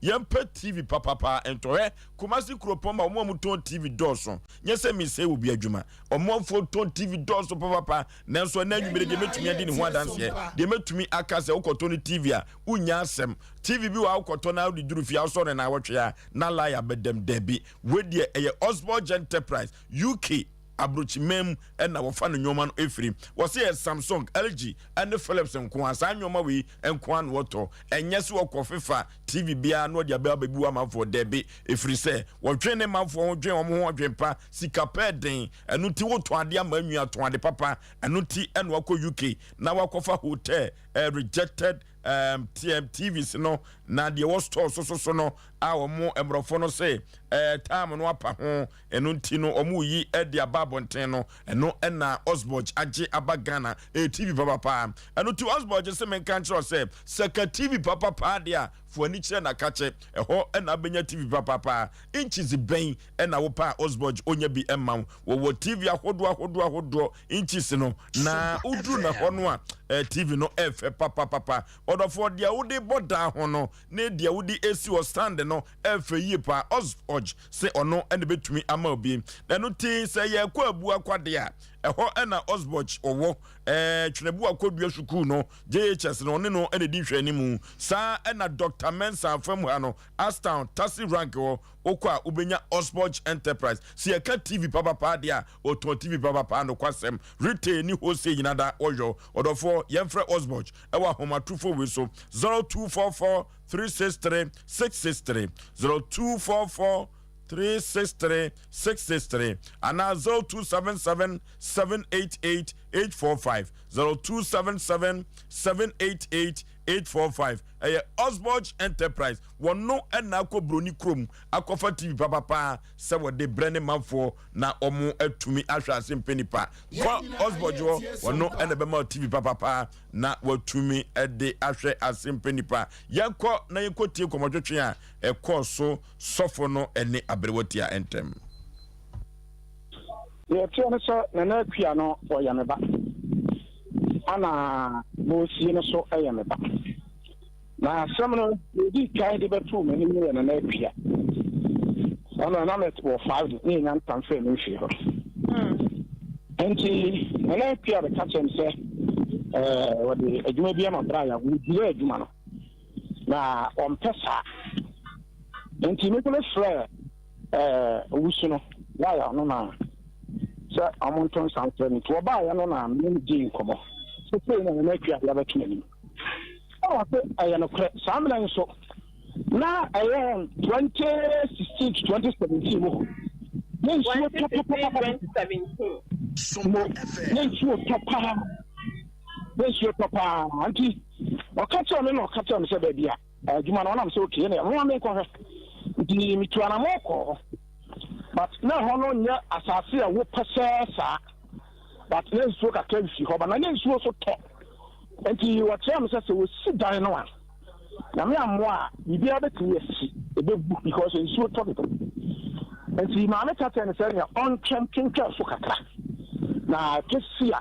S1: Yɛmpɛ TV papapa ntɔ. Hwɛ, Kumasi kuropɔn ma wɔn a wɔtɔn TV dɔɔso. Nyɛ sɛ mesɛe obi adwuma. Ɔmanfoɔ tɔn TV dɔɔso papapa, nanso ɛnɛ anwummere deɛ mɛtumi adi ne ho adanseɛ. Deɛ mɛtumi aka sɛ wokɔtɔ no TV a, wonnya asɛm. TV bi wɔ a wokɔtɔ na wode duru fie a wosɔ no nnawɔtwe a, na line abɛdam. Dabi, wei deɛ ɛyɛ Osborge Enterprise, UK aburokyiman mu na wɔfa no nneɛma no firi. Wɔse ɛyɛ Samsung, LG ne Philips nko ara. Saa nneɛma wei nko ara na wɔtɔ. Ɛnyɛ sɛ wɔkɔ fefa TV biara na wɔde abɛba abɛbu amanfoɔ. Dabi, ɛfiri sɛ wɔdwen ne manfoɔ ho, dwen wɔn ho adwen pa. Sika pɛ den, ɛno nti wotɔn adeɛ ama nua, tɔn ade papa. Ɛno nti na wakɔ UK na wakɔfa hotel eh, rejected um, TM, TVs no na deɛ wɔ store so so so no a wɔn mmorɔfo no se eh, time no apa ho, ɛno nti no wɔn yi de aba abɔnten no, ɛno na Osborge agye aba Ghana. Ɛyɛ TV papapaa. Ɛno nti Osborge se menka nkyerɛ sɛ sɛ ka TV papapaa deɛ a fo ani kyerɛ na kakye, ɛhɔ na abɛnya TV papapaa. Inches bɛn na wopɛ a Osborge onya bi mma wo. Wɔwɔ TV ahodoɔ ahodoɔ ahodoɔ inches no na woduru na hɔ no a eh, TV no ɛfɛ papapapa. Ɔdɔfoɔ deɛ wode bɔ dan ho no ne deɛ wode esi hɔ stand no ɛfɛ yie paa. Osborge se ɔno na ɛbɛtumi ama obi. Na ɛno ti sɛ yɛkɔ abua kwadeɛ a ɛhɔ na Osborge ɔwɔ eh, Twenebu akɔdua sukuu no JHS no ɔne no na ɛdi nhwɛanimu. Saa na Dr. Mensah fam ha no Astown taxi rank hɔ wokɔ a wobɛnya Osborge Enterprise. Sɛ yɛka TV papapaa deɛ a, ɔtɔn TV papapaa nokwasɛm. Retail ne wholesale nyinaa da ɔyɔ. Ɔdɔfoɔ, yɛmfrɛ Osborge ɛwɔ ahomatrofoɔ wei so, 0244 363 663, 0244 363 663 anaa 0277 788 845, 0277 788. 845. Ɛyɛ Osborge Enterprise. Wɔno na akɔ Broni kurom akɔfa TV papapa sɛ wɔde brɛ ne manfoɔ na wɔn atumi ahwɛ ase mpɛ nipa. Kɔ Osborge hɔ, wɔno na ɛbɛma wo TV papapa na watumi de ahwɛ ase mpɛ nipa. Yɛnkɔ na yɛnkɔ tie nkɔmmɔtwetwe a ɛkɔɔ so sɔfo no ne aberewatia ntɛm.
S8: Deɛ ɛteɛ ne sɛ Nana Akua no ɔyɛ me ba ɛna Bosie no so yɛ me ba. Na asɛm no deɛ ɛdi kan de bɛtoo m'anim no yɛ Nana Akua. Ɛna na mewɔ five de ne yɛnya ntam fɛ me mfie hɔ. Nti Nana Akua bɛka kyerɛ me sɛ ɛɛ wɔde adwuma bi ama bra yɛ wɔdwira adwuma no na ɔmpɛ saa. Nti me nso mefrɛɛ ɛɛ owusu no yaya no na sɛ ɔmo nto nsa mfrɛ no nti wɔbaayɛ no na me ne no dii nkɔmmɔ sɛ sei na Nana Akua de abɛto m'anim. Ɛna ɔse ɛyɛ nokorɛ saa mmerɛ nso na ɛyɛ 2016 to 2017 mu hɔ na nsuo tɔ papapapa mo na nsuo tɔ paa na nsuo tɔ paa nti ɔka kyerɛ me na ɔka kyerɛ me sɛ baabi a adwuma no ɔnam sɛ okay na ɛho ame nkɔhwɛ nti metu anamɔ kɔɔ hɔ but na ɛhɔ no nyɛ asase a wo pɛsɛɛ saa but na nsuo kakra fi hɔ ba na ne nsuo so tɔ nti wɔkyerɛ me sɛ sɛ wɔsi dan no a nyame ammoa a biribiara bɛtumi asi ɛbɛbu because nsuo tɔ dodo nti maame ka kyerɛ no sɛ nea ɔntwɛn twentwɛn so kakra na kɛsi a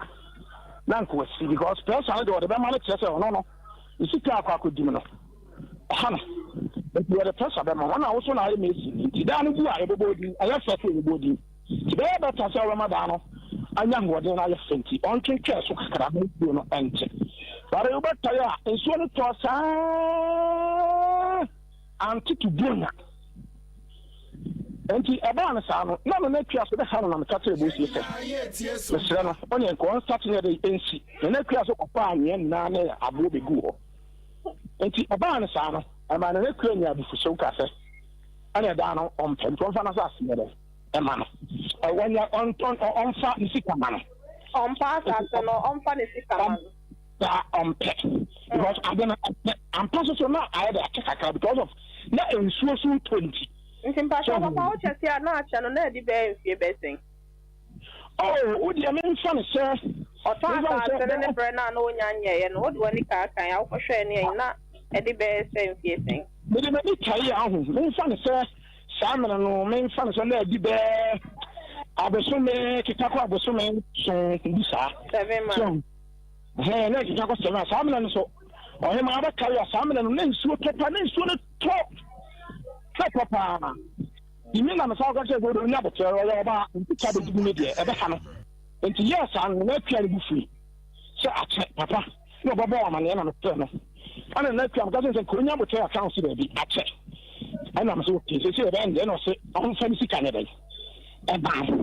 S8: na nka wasi because pressure no deɛ ɔde bɛma no kyerɛ sɛ ɔno no ne sika akɔ akɔdi mu no ɛha no nti wɔde pressure bɛma wɔn a woso na ayɛ mesi nti daa no bu a yɛbɛbɔ odin ɛyɛ fɛ sɛ yɛbɛbɔ odin nti bɛyɛ bɛta sɛ wɔbɛma daa no anya ahoɔden no ayɛ fɛ nti ɔntwentwɛn so kakra na nsuo no ɛnkyɛ bare wobɛtae a nsuo no tɔ saa ante to buronya nti ɛbaa no saa no na no n'atua so bɛha no na meka kyerɛ bosie sɛ mesrɛ no ɔne nka ɔnsate ne ɛde ɛnsi na n'atua so kɔfaa anwea nyinaa ne aboɔ bɛguu hɔ nti ɛbaa no saa no ɛmaa no n'akua nya abufuhyew ka sɛ ɛna ɛdaa no ɔmpɛ nti ɔmfa n'asase nyɛ dɛ ɛma no ɔnya ɔntɔn ɔmfa ne sika ma no
S3: ɔmpa asase no ɔmfa ne sika ma no
S8: saa ɔmpɛ because ade no ɔmpɛ ampa so so na ayɛ de akyɛ kakra because of na nsuo so tɔ nti.
S3: Nti mpakyɛw papa wo kyɛ se a na akyɛ no na adi bɛyɛ mfie bɛ sɛn?
S8: Oh wo deɛ me nfa no sɛ.
S3: Ɔtɔ asaase no ne berɛ no a na ɔnya nyɛeɛ no wode w'ani kaakae a wokɔhwɛɛ ne ayi na ɛde bɛyɛ sɛ mfie sɛn?
S8: Mede m'ani kae a ho me nfa no sɛ saa mmerɛ no me nfa no sɛ na adi bɛyɛ abosome keka kɔ abosome nson bi saa.
S3: Seven months.
S8: Ɛhɛn, na ɛkeka kɔ sɛm a, saa mmerɛ no so, ɔhemaa bɛkae a, saa mmerɛ no, na nsuo tɔ pa, na nsuo no tɔ tɔ pɔ paa. Imi na mesan kɔka kyerɛ sɛ ɔnya aboterɛ, ɔyɛ ɔbaa, nti ka bɛdi mu no deɛ, ɛbɛha no. Nti yɛɛ saa no, na atua no bo fui sɛ akyɛ, papa, na ɔbɛbɔ wɔn amaneɛ na mefrɛ no. Ɛna na atua, meka kyerɛ sɛ nka ɔnya aboterɛ kakra, ɔse daabi, akyɛ. Ɛna mese okay, seesei ɛbɛyɛ no deɛ, ɛna ɔse ɔmfa ne sika nyɛ dɛn, ɛmaa no.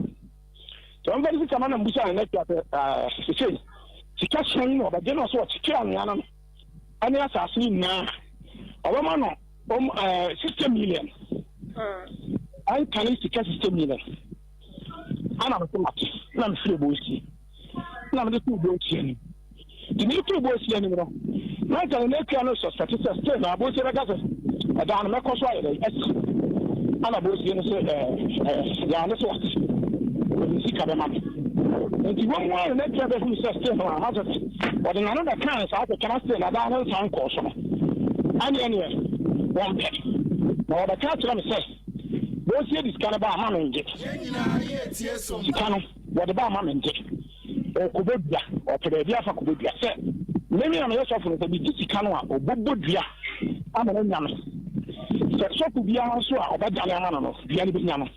S8: Sɛ ɔmfa ne sika ma na mbusa no n'atua sɛ ɛɛ sesei sika sɛn na ɔbɛgye na ɔsɛ ɔkyekyere anwea no ɛne asase no nyinaa ɔbɛma no ɔm ɛɛ 60 million ɛnka ne sika 60 million ana mese mate na mefiri bɔɔsie na mede too bɔɔsie anim nti mede too bɔɔsie anim no na nka ne n'akua no suspect sɛ still na bɔɔsie bɛka sɛ ɛdaa no mɛkɔ so ayɛ dɛ asi ana bɔɔsie no sɛ ɛɛ ɛɛ yaa ne so ate ɔde sika bɛma me nti wɔn mu ayɛ n'akua bɛhunu sɛ still no ama sɛ ɔde n'ano bɛkaa saa kɛkɛ na still na daa no nsa nkɔɔ so no ɛne ɛneɛ wɔn pɛ na wɔbɛka akyerɛ me sɛ bɔɔsie de sika no ba ama me ngye sika no wɔde ba ama me ngye ɔkɔbɔ dua, ɔpɛ baabi afa kɔbɔ dua. Sɛ me me a meyɛ sɔfo no, sɛ megye sika no a, ɔbɛbɔ dua ama no anya me. Sɛ sɔfo biara nso a ɔbɛdane ama no no, dua no bɛnya no.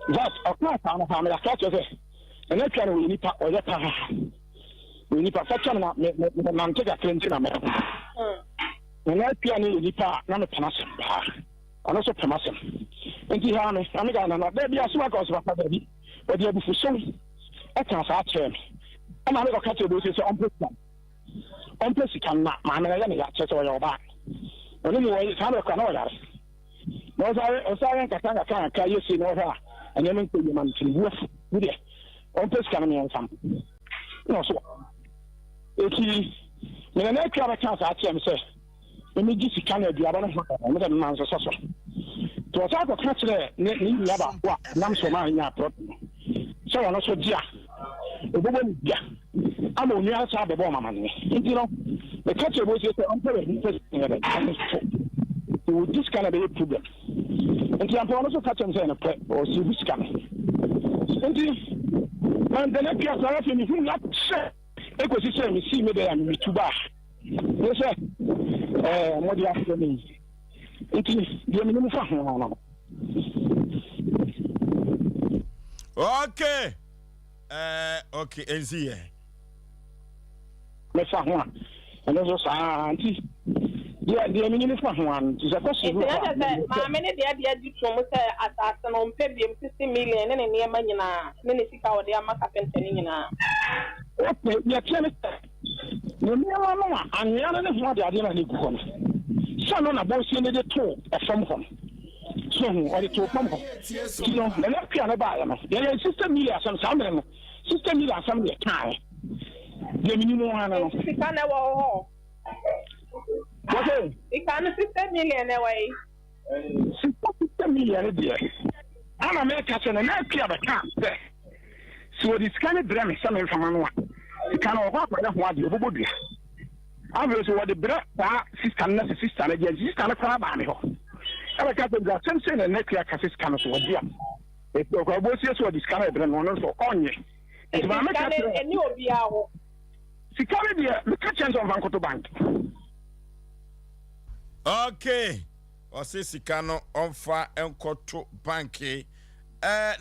S8: That ɔkaa saa no paa, meyɛ akra kyerɛ sɛ ɛna atwa no ɔyɛ nipa, ɔyɛ paa. Ɔyɛ nipa, fa kyɛ me na me me nante kakra nti na mɛko. Nana atwa no yɛ nipa a na mepɛ n'asɛm paa. Ɔno nso pɛ m'asɛm. Nti haa me, na meka nana, daabi asɛm aka ɔsɛ papa daabi. Ɔde abufuhyew kaa saa kyerɛɛ me. Ɛnna me kɔka kyerɛɛ Bose sɛ ɔmpɛ sika no. Ɔmpɛ sika no na maame no yɛ ne ya, kyerɛ sɛ ɔyɛ ɔbaa. Ɔno mu ɔyɛ saa bere koraa na ɔyare. Na ɔsan ɔsan yɛ nkakra nkakra nkakra yɛ sei na ɔhwɛ a nneɛma nkɔ yie ma no nti ne bo afu. Me deɛ ɔmpɛ sika no mmiɛnsa no. Na ɔso eti. Me nana Akua bɛkaa saa kyerɛɛ me sɛ memmegye sika no aduaba no ho aka me sɛ memma nsosɔ so. Nti ɔsan kɔka kyerɛɛ ne ne nua baako a nam so ma nyaa prɔt no sɛ ɔno nso gye a, ɔbɛbɔ no dua ama onua no san abɛbɔ wɔn amanneɛ. Nti no, meka kyerɛɛ Bosie sɛ ɔmpɛ baabi mfa sika no nto. Sɛ wɔdi sika no a ɛbɛyɛ problem. Nti ampa ɔno nso ka kyerɛɛ me sɛ ɛyɛ nokorɛ, ɔsave sika no. Nti mampɛ no atua koraa, afei mehuu no akyɛ. Ekosi sɛ misii me dan a miretu baa ne sɛ ɛɛ mode afrɛ me yi. Nti deɛ menim fa ho no no.
S1: Okay. Uh, okay, ensi yɛ.
S8: Mefa ho a, ɛno nso saa nti deɛ deɛ menim fa ho a nti sɛ kɔsi
S3: Nti na kyerɛ sɛ maame no deɛ deɛ gye tom sɛ asase no ɔmpɛ biom 60 million ne ne nneɛma nyinaa ne ne sika a ɔde ama kapenta no nyinaa.
S8: Okay, deɛ ɛteɛ ne sɛ ne nneɛma no a anwea no ne ho adeadeɛ no a na ɛgu hɔ no sɛ no na bɔsie no de too ɛfam hɔ no so hu ɔde too fam hɔ nti no na n'akua no baeɛ no yɛyɛ 60 million asɛm saa mmerɛ no 60 million asɛm deɛ kaeɛ deɛ menim ara no no.
S3: Sika na ɛwɔ hɔ.
S8: Wɔsɛ.
S3: Sika no 60 million na ɛwɔ yi.
S8: Sika 60 million deɛ ana meka sɛ na n'akua bɛka sɛ sɛ wɔde sika no brɛ me sɛ memfa ma no a sika no ɔkɔ akɔyɛ ho adeɛ ɔbɛbɔ dua. Afei nso wɔde brɛ saa sista no na sɛ sista no gye sista no koraa baa me hɔ ɛbɛka sɛ asɛm sɛ na n'akua ka sɛ sika no so wɔgye a ɛkɔ abɔsie sɛ wɔde sika no ɛbrɛ no ɔno nso ɔnyɛ.
S3: Nti maame ka kyerɛ ɛni obiara hɔ.
S8: Sika no deɛ meka kyerɛ sɛ ɔmfa nkɔto bank.
S1: Okay, ɔse sika no ɔmfa nkɔto bank. Eh,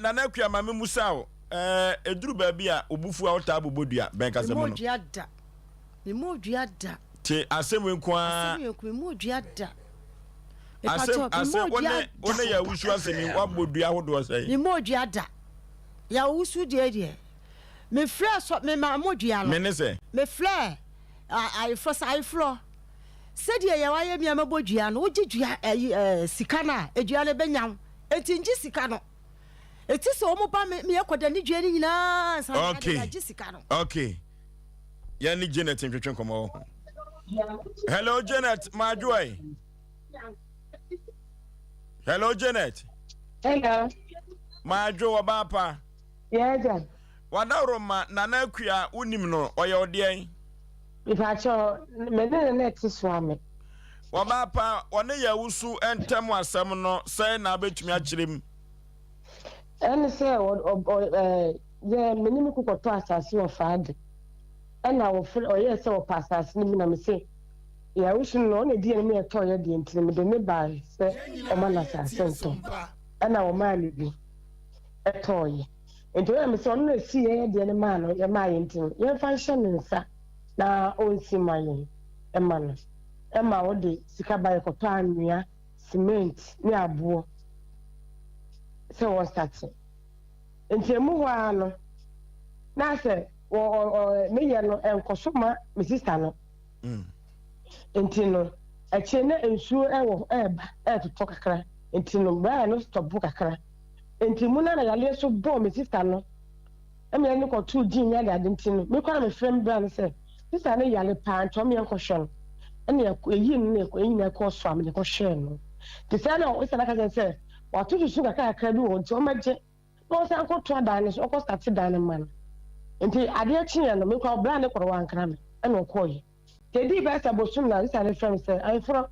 S1: Nana Akua ma me musa o. Eh, eduru baabi a obufu a wotaa bobɔ dua bɛn kasa mu no.
S12: Memmɔ dua da. Memmɔ dua da.
S1: Te asɛm wei nko ara.
S12: Asɛm wei nko memmɔ dua da.
S1: Asɛm asɛm wo ne wo ne yɛ awusu asɛm yi wabɔ dua ahodoɔ sɛn.
S12: Memmɔ dua da. Yɛ awusu deɛ deɛ. Mefrɛ sɔ mema mo dua no.
S1: Me ne sɛ.
S12: Mefrɛ ayeforɔ sɛ ayeforɔ sɛdeɛ yɛ wayɛ mi a mɛbɔ dua no wogye dua ɛyi ɛɛ sika no a edua no ɛbɛnya wo eti ngye sika no eti sɛ wɔn ba me meyɛ kɔda ne dua no nyinaa nsa na
S1: Okay.
S12: agye sika no.
S1: Okay. Yɛn ne Janet ntwetwe nkɔmmɔ wɔ ho. Hello Janet, maajoy. Hello Janet.
S5: Hello.
S1: Maadwo ɔbaa pa.
S5: Yeah, agya.
S1: Wadaworo ma Nana Akua wonim no ɔyɛ ɔdeɛn?
S5: Mepakyɛw, me ne no na ɛte soa me.
S1: Ɔbaa pa, ɔne yɛ awusu ntam asɛm no sɛn na abɛtumi akyerɛ mu?
S5: Ɛne sɛ yɛ me ne me kɔkɔtɔ asase wɔ Faade ɛna wɔfrɛ ɔyɛɛ sɛ wɔpɛ asase no bi na me se yɛ awusu no na ɔna di yɛn ne yɛtɔɔ yɛ deɛ nti no mede ne bae sɛ ɔma no asase ntɔ ɛna wɔmaa no bi tɔɔeɛ. Nti ɔyɛ me sɛ ɔno na ɛsii yɛn deɛ no maa no yɛmaa yɛn nti no yɛmfa nhyɛ ne nsa na ɔnsi ma yɛn ma no ɛma ɔde sika ba yɛkɔtɔ anwea, cement ne aboɔ sɛ wɔnstate. Nti ɛmu hɔ ara no na sɛ wɔ ɔ ɔ meyɛ no ɛnkɔ so ma me sista no. Nti no akyire na nsuo ɛwɔ ɛɛba ɛɛtotɔ kakra nti no berɛ a no stɔpo kakra. Nti mu no na yareɛ so bɔɔ me sista no ma yɛne no kɔtoo gym ne adeade nti no me koraa na mefrɛ me bra no sɛ sista no yare paa nti ɔma yɛnkɔhwɛ no ɛna yɛyii no na yɛn nyinaa kɔɔ so a mede kɔhwɛɛ no nti saa na sista no aka kyerɛ sɛ wato susu kakra kakra bi wɔ hɔ nti ɔmɛgye na ɔsan kɔto adan no so ɔkɔ starte dan no ma no nti adeɛ kyeeɛ no me koraa bra no kɔrɔ wankra me ɛna ɔkɔɔyɛ. Edii bɛyɛ sɛ bosom na sista no frɛ me sɛ, Ayeforɔ,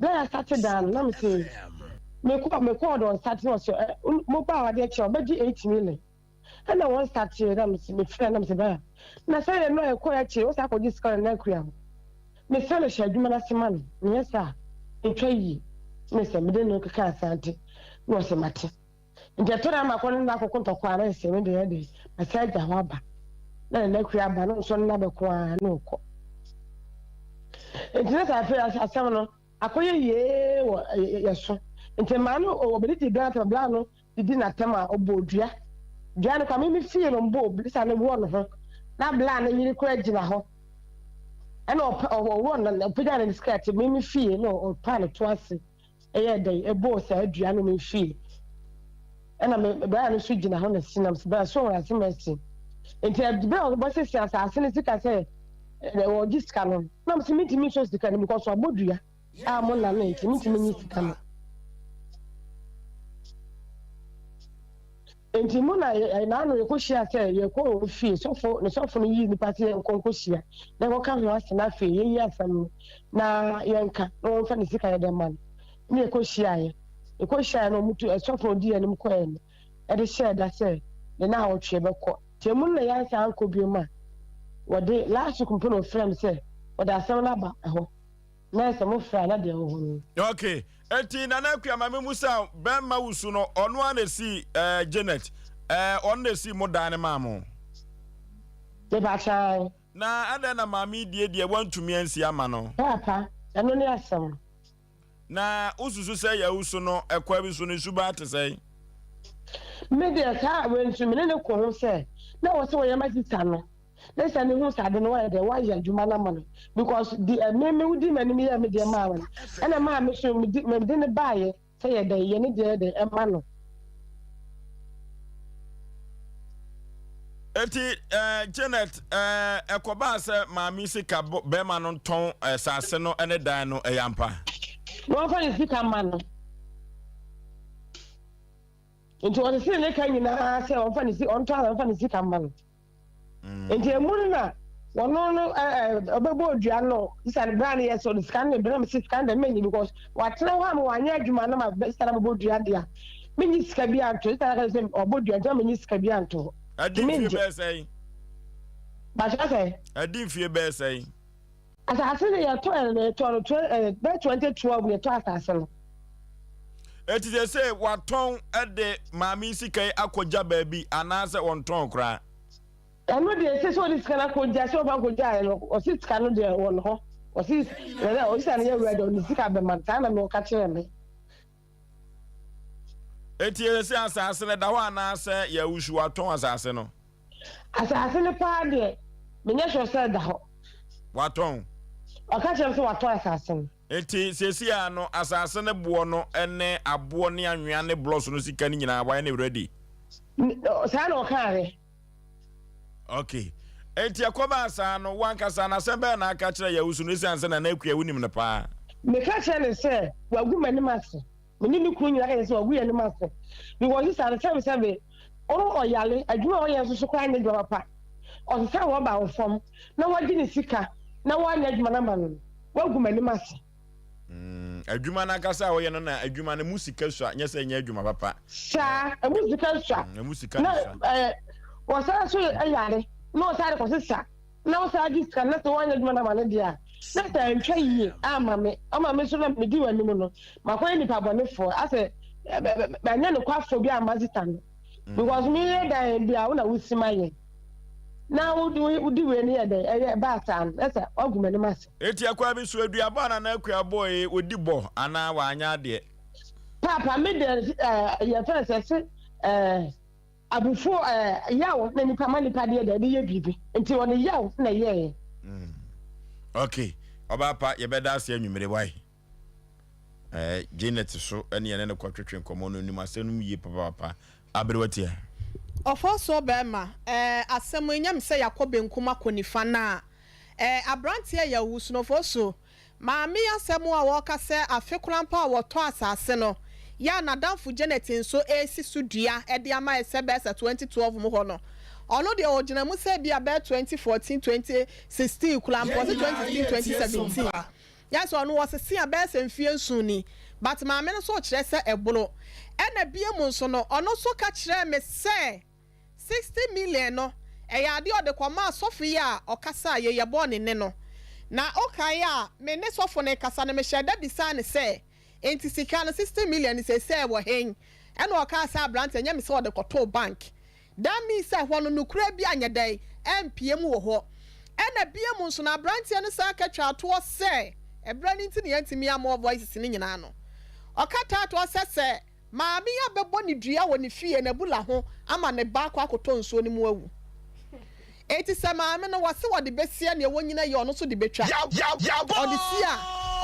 S5: berɛ a yɛastate dan no, na mese, mekɔ mekɔɔ dɛ ɔnstate na ɔse, ɛ, mobaa hɔ adeɛ kye a ɔbɛgye 8 million. Ɛna wɔn stateɛ na mese, mefrɛ na mese, bɛɛ, na sɛ yɛ no a ɛkɔɛ akyire, wosan akɔgye sika wɔ Nana Akua hɔ. Mesrɛ no hyɛ adwuma no ase ma me, menyɛ saa a, ɛntwa yie. Ne sɛ mede no keka Asante, na ɔse mate. Nti ɛtɔ da a makɔ ne no akɔko ntɔkwa a na ɛsɛ me deɛ de masan agya hɔ aba na Nana Akua aba na ɔnso ne no abɛko ara na ɔkɔ. Nti na sɛ afei asɛm no akɔyɛ yie wɔ yɛ so. Nti maa no ɔbɛdidi bra no bra no didi n'atɛm a ɔbɔ dua. Dua no kwa me me fie no mbɔ bisa no wɔ ne ho na bla no yere kora gyina hɔ. Ɛna ɔpɛ ɔwɔ no ɔpagya ne skirt me me fie na ɔpa ne to ase. Ɛyɛɛ dɛn ɛbɔɔ saa dua no me fie? Ɛna me braa no nso gyina hɔ na si nam sɛ bɛn so wɔn ase mɛsi. Nti ɛberɛ a wɔbɛsese asase no sika sɛ Wɔgye sika no. Na mese mentumi nsɔ sika no because wabɔ dua a mo na no nti mentumi nyi sika no. Nti mo na naano yɛkɔhyia sɛ yɛkɔ wɔn fie sɔfo ne sɔfo no yii nipa sɛ yɛnkɔ nkɔhyia na yɛkɔka ho asɛm na afei yɛyi asɛm no na yɛnka na wɔmfa ne sika yɛ dɛ ma no ne yɛkɔhyiaeɛ yɛkɔhyiaeɛ no wɔtu sɔfo no di anim kɔɛ no ɛde hyɛɛ da sɛ ne na awɔtwe bɛkɔ nti emu no na yɛansan ankɔ bio ma wɔde last week mpo na ɔfrɛ me sɛ wɔde asɛm no aba ɛhɔ Na sɛ mo frɛ a na deɛ ɛwɔ hɔ no.
S1: Ok eti Nana Akua ma me musa wo bɛɛma wusu no ɔno ara na esii ɛɛ Janet ɛɛ ɔno na esii mo dan no maa mo.
S5: Mepakyɛ ae.
S1: Na adɛn na maame yi die deɛ wantumi ansi ama no.
S5: Paapa ɛno ne asɛm no.
S1: Na wosusu sɛ Yawusu no ɛkwan bi so no suban te sɛn?
S5: Me deɛ saa wei nso me ne no ko ho sɛ na ɛwɔ sɛ wɔyɛ ma sista no. Ne sɛ ne hu sɛ ade no wayɛ dɛ wayɛ adwuma no ama no because di ɛme me wodi m'anim yɛ me deɛ maa no ɛna maa me so me di me de ne baayɛ sɛ yɛ dɛ yɛ ne deɛ yɛ dɛ ɛma no.
S1: Eti eh, Janet eh, ɛkɔbaa sɛ maame sika bɛrima no ntɔn eh, saase no ne dan no ɛyɛ ampa?
S5: Na wɔmfa ne sika ma no. Nti wɔsesee ne ka nyinaa sɛ ɔmfa ne si ɔntɔ ara ɔmfa ne sika mma no. Mm. Nti emu no na wɔno no ɔbɛbɔ odua no sisa no bere a no yɛ sɛ ɔde sika no ne bere sɛ sika no dɛ menyi because watena hɔ ama wanyɛ adwuma no ma sisa no bɛbɔ dua deɛ menyi sika bi anto sisa no ka sɛ ɔbɔ dua nti menyi sika bi anto.
S1: Adi mfie bɛyɛ sɛn?
S5: Bakyɛ sɛ?
S1: Adi mfie bɛyɛ sɛn?
S5: Asase no yɛtɔ ɛ no yɛtɔ no tw bɛyɛ 2012 na yɛtɔ asase no.
S1: Eti sɛ sɛ watɔn de maame yi sika yi akɔgya baabi anaasɛ ɔntɔn koraa.
S5: Ɛno deɛ sɛ sɛ ɔde sika no akɔgya sɛ ɔfa nkɔgyaeɛ no ɔse sika no deɛ wɔ ne hɔ ɔse ɛdɛ ɔse sika no yɛ wura deɛ ɔde sika bɛma no saa na me ɔka kyerɛ me.
S1: Eti ɛsɛ sɛ asase no da hɔ anaasɛ yɛawusu watɔn asase no.
S5: Asase no paa deɛ, menyɛ sure sɛ ɛda hɔ.
S1: Watɔn?
S5: Ɔka kyerɛɛ me sɛ watɔn asase no.
S1: Enti seesei ara no, asase no boɔ no ne aboɔ ne anwea ne blɔs no sika no nyinaa, wayɛ no ready?
S5: Saa na ɔkaeɛ.
S1: Ok. Enti ɛkɔbaa saa no, wo ankasa no, asɛm bɛn na aka kyerɛ Yawusu no esiane sɛ Nana Akua wonim no paa?
S5: Meka kyerɛɛ no sɛ wagu m'anim ase. Me ne me kunu nyinaa ka kyerɛ sɛ wagu yɛn anim ase because sista no sɛbesɛbe ɔno ɔyare, adwuma a ɔyɛ nso so koraa nyɛ adwuma papa. Ɔsesa rɔba wɔ fam na wagye ne sika na wanyɛ adwuma no ama no no, wagu m'anim ase.
S1: Mm, adwuma no ankasa a ɔyɛ no na adwuma no mu sika sua, nyɛ sɛ ɛnyɛ adwuma papa.
S5: Saa, emu sika sua.
S1: Mm, emu sika
S5: na,
S1: sua.
S5: Eh, wɔsan so yare na ɔsan de kɔsesa na wosan gye sika na sɛ woanyɛ adwuma no ama no deɛ a, na sɛ antwa yie amma me, ama me nso na medi w'anim no, makɔyɛ nipa bɔnefoɔ, asɛ manyɛ nokwafoɔ bi amma sista no. Mm. Because meyɛ dan bi a wo na wosi ma yɛn. Na wode wei no yɛ dɛn ɛyɛ ɛbaa saa no, na sɛ woagu m'anim ase.
S1: Eti akwa bi so aduabɔ a Nana Akua bɔe odi bɔ anaa wanyɛ adeɛ?
S5: Paapa me deɛ yɛfrɛ sɛ se ɛɛ. Abufuo ɛɛ yaw na nipa ma nipa deɛ deɛ yɛ biribi nti ɔde yaw na ɛyɛɛ.
S1: Mm. Ok ɔbaa pa yɛbɛda ase anwummere wae ɛɛ Janet so ɛne yɛne no kɔtwetwe nkɔmmɔ no nim asɛm no mu yie papaapa aberewa tia.
S4: Ɔfɔɔsoɔ bɛɛma, ɛɛ asɛm yi nyɛ me sɛ yakɔ benkum akɔ nifa na ɛɛ abranteɛ yɛ owusunofo Maame yi asɛm a ɔreka sɛ afe koraa mpo a wɔtɔ asase no, yɛ a n'adamfo Janet nso resi so dua de ama yɛ sɛ bɛyɛ sɛ 2012 mu hɔ no, ɔno deɛ ɔgyina mu sɛ ebia bɛyɛ 2014, 2016 koraa mpo, ɔse 2016, 2017. Yɛ sɛ ɔno ɔsese a bɛyɛ sɛ mfeɛ nson ni, but maame no nso rekyerɛ sɛ ɛboro. Ɛna biom nso no, ɔno nso ka kyerɛɛ me sɛ, 60 million no, ɛyɛ adeɛ a ɔde kɔmaa sɔfo yi a ɔkasaa yei, yɛbɔɔ ne nne no. Na wokae a, me ne sɔfo no rekasa no, mehyɛɛ da bisaa no sɛ, Enti sika no, 60 million no, seesei ɛwɔ hen? Ɛna ɔkaa sɛ, Aberanteɛ, ɛnyɛ me sɛ ɔde kɔtoo bank. That means sɛ ɛhɔ no, nokorɛ bi anyɛ dɛn? Ampue mu wɔ hɔ. Ɛna biom nso no, aberanteɛ no san ka twaa toɔ sɛ, ɛberɛ no nti na yɛantumi ammɔ voices no nyinaa no. Ɔka taa toɔ sɛ, sɛ. Maame yi abɛbɔ ne dua wɔ ne fie n'abula ho ama ne ba akɔ akɔtɔ nsuo no mu awu. Enti sɛ maame no wɔse wɔde bɛsia nea wɔnyina yi a ɔno nso de bɛtwa. Ɔde si a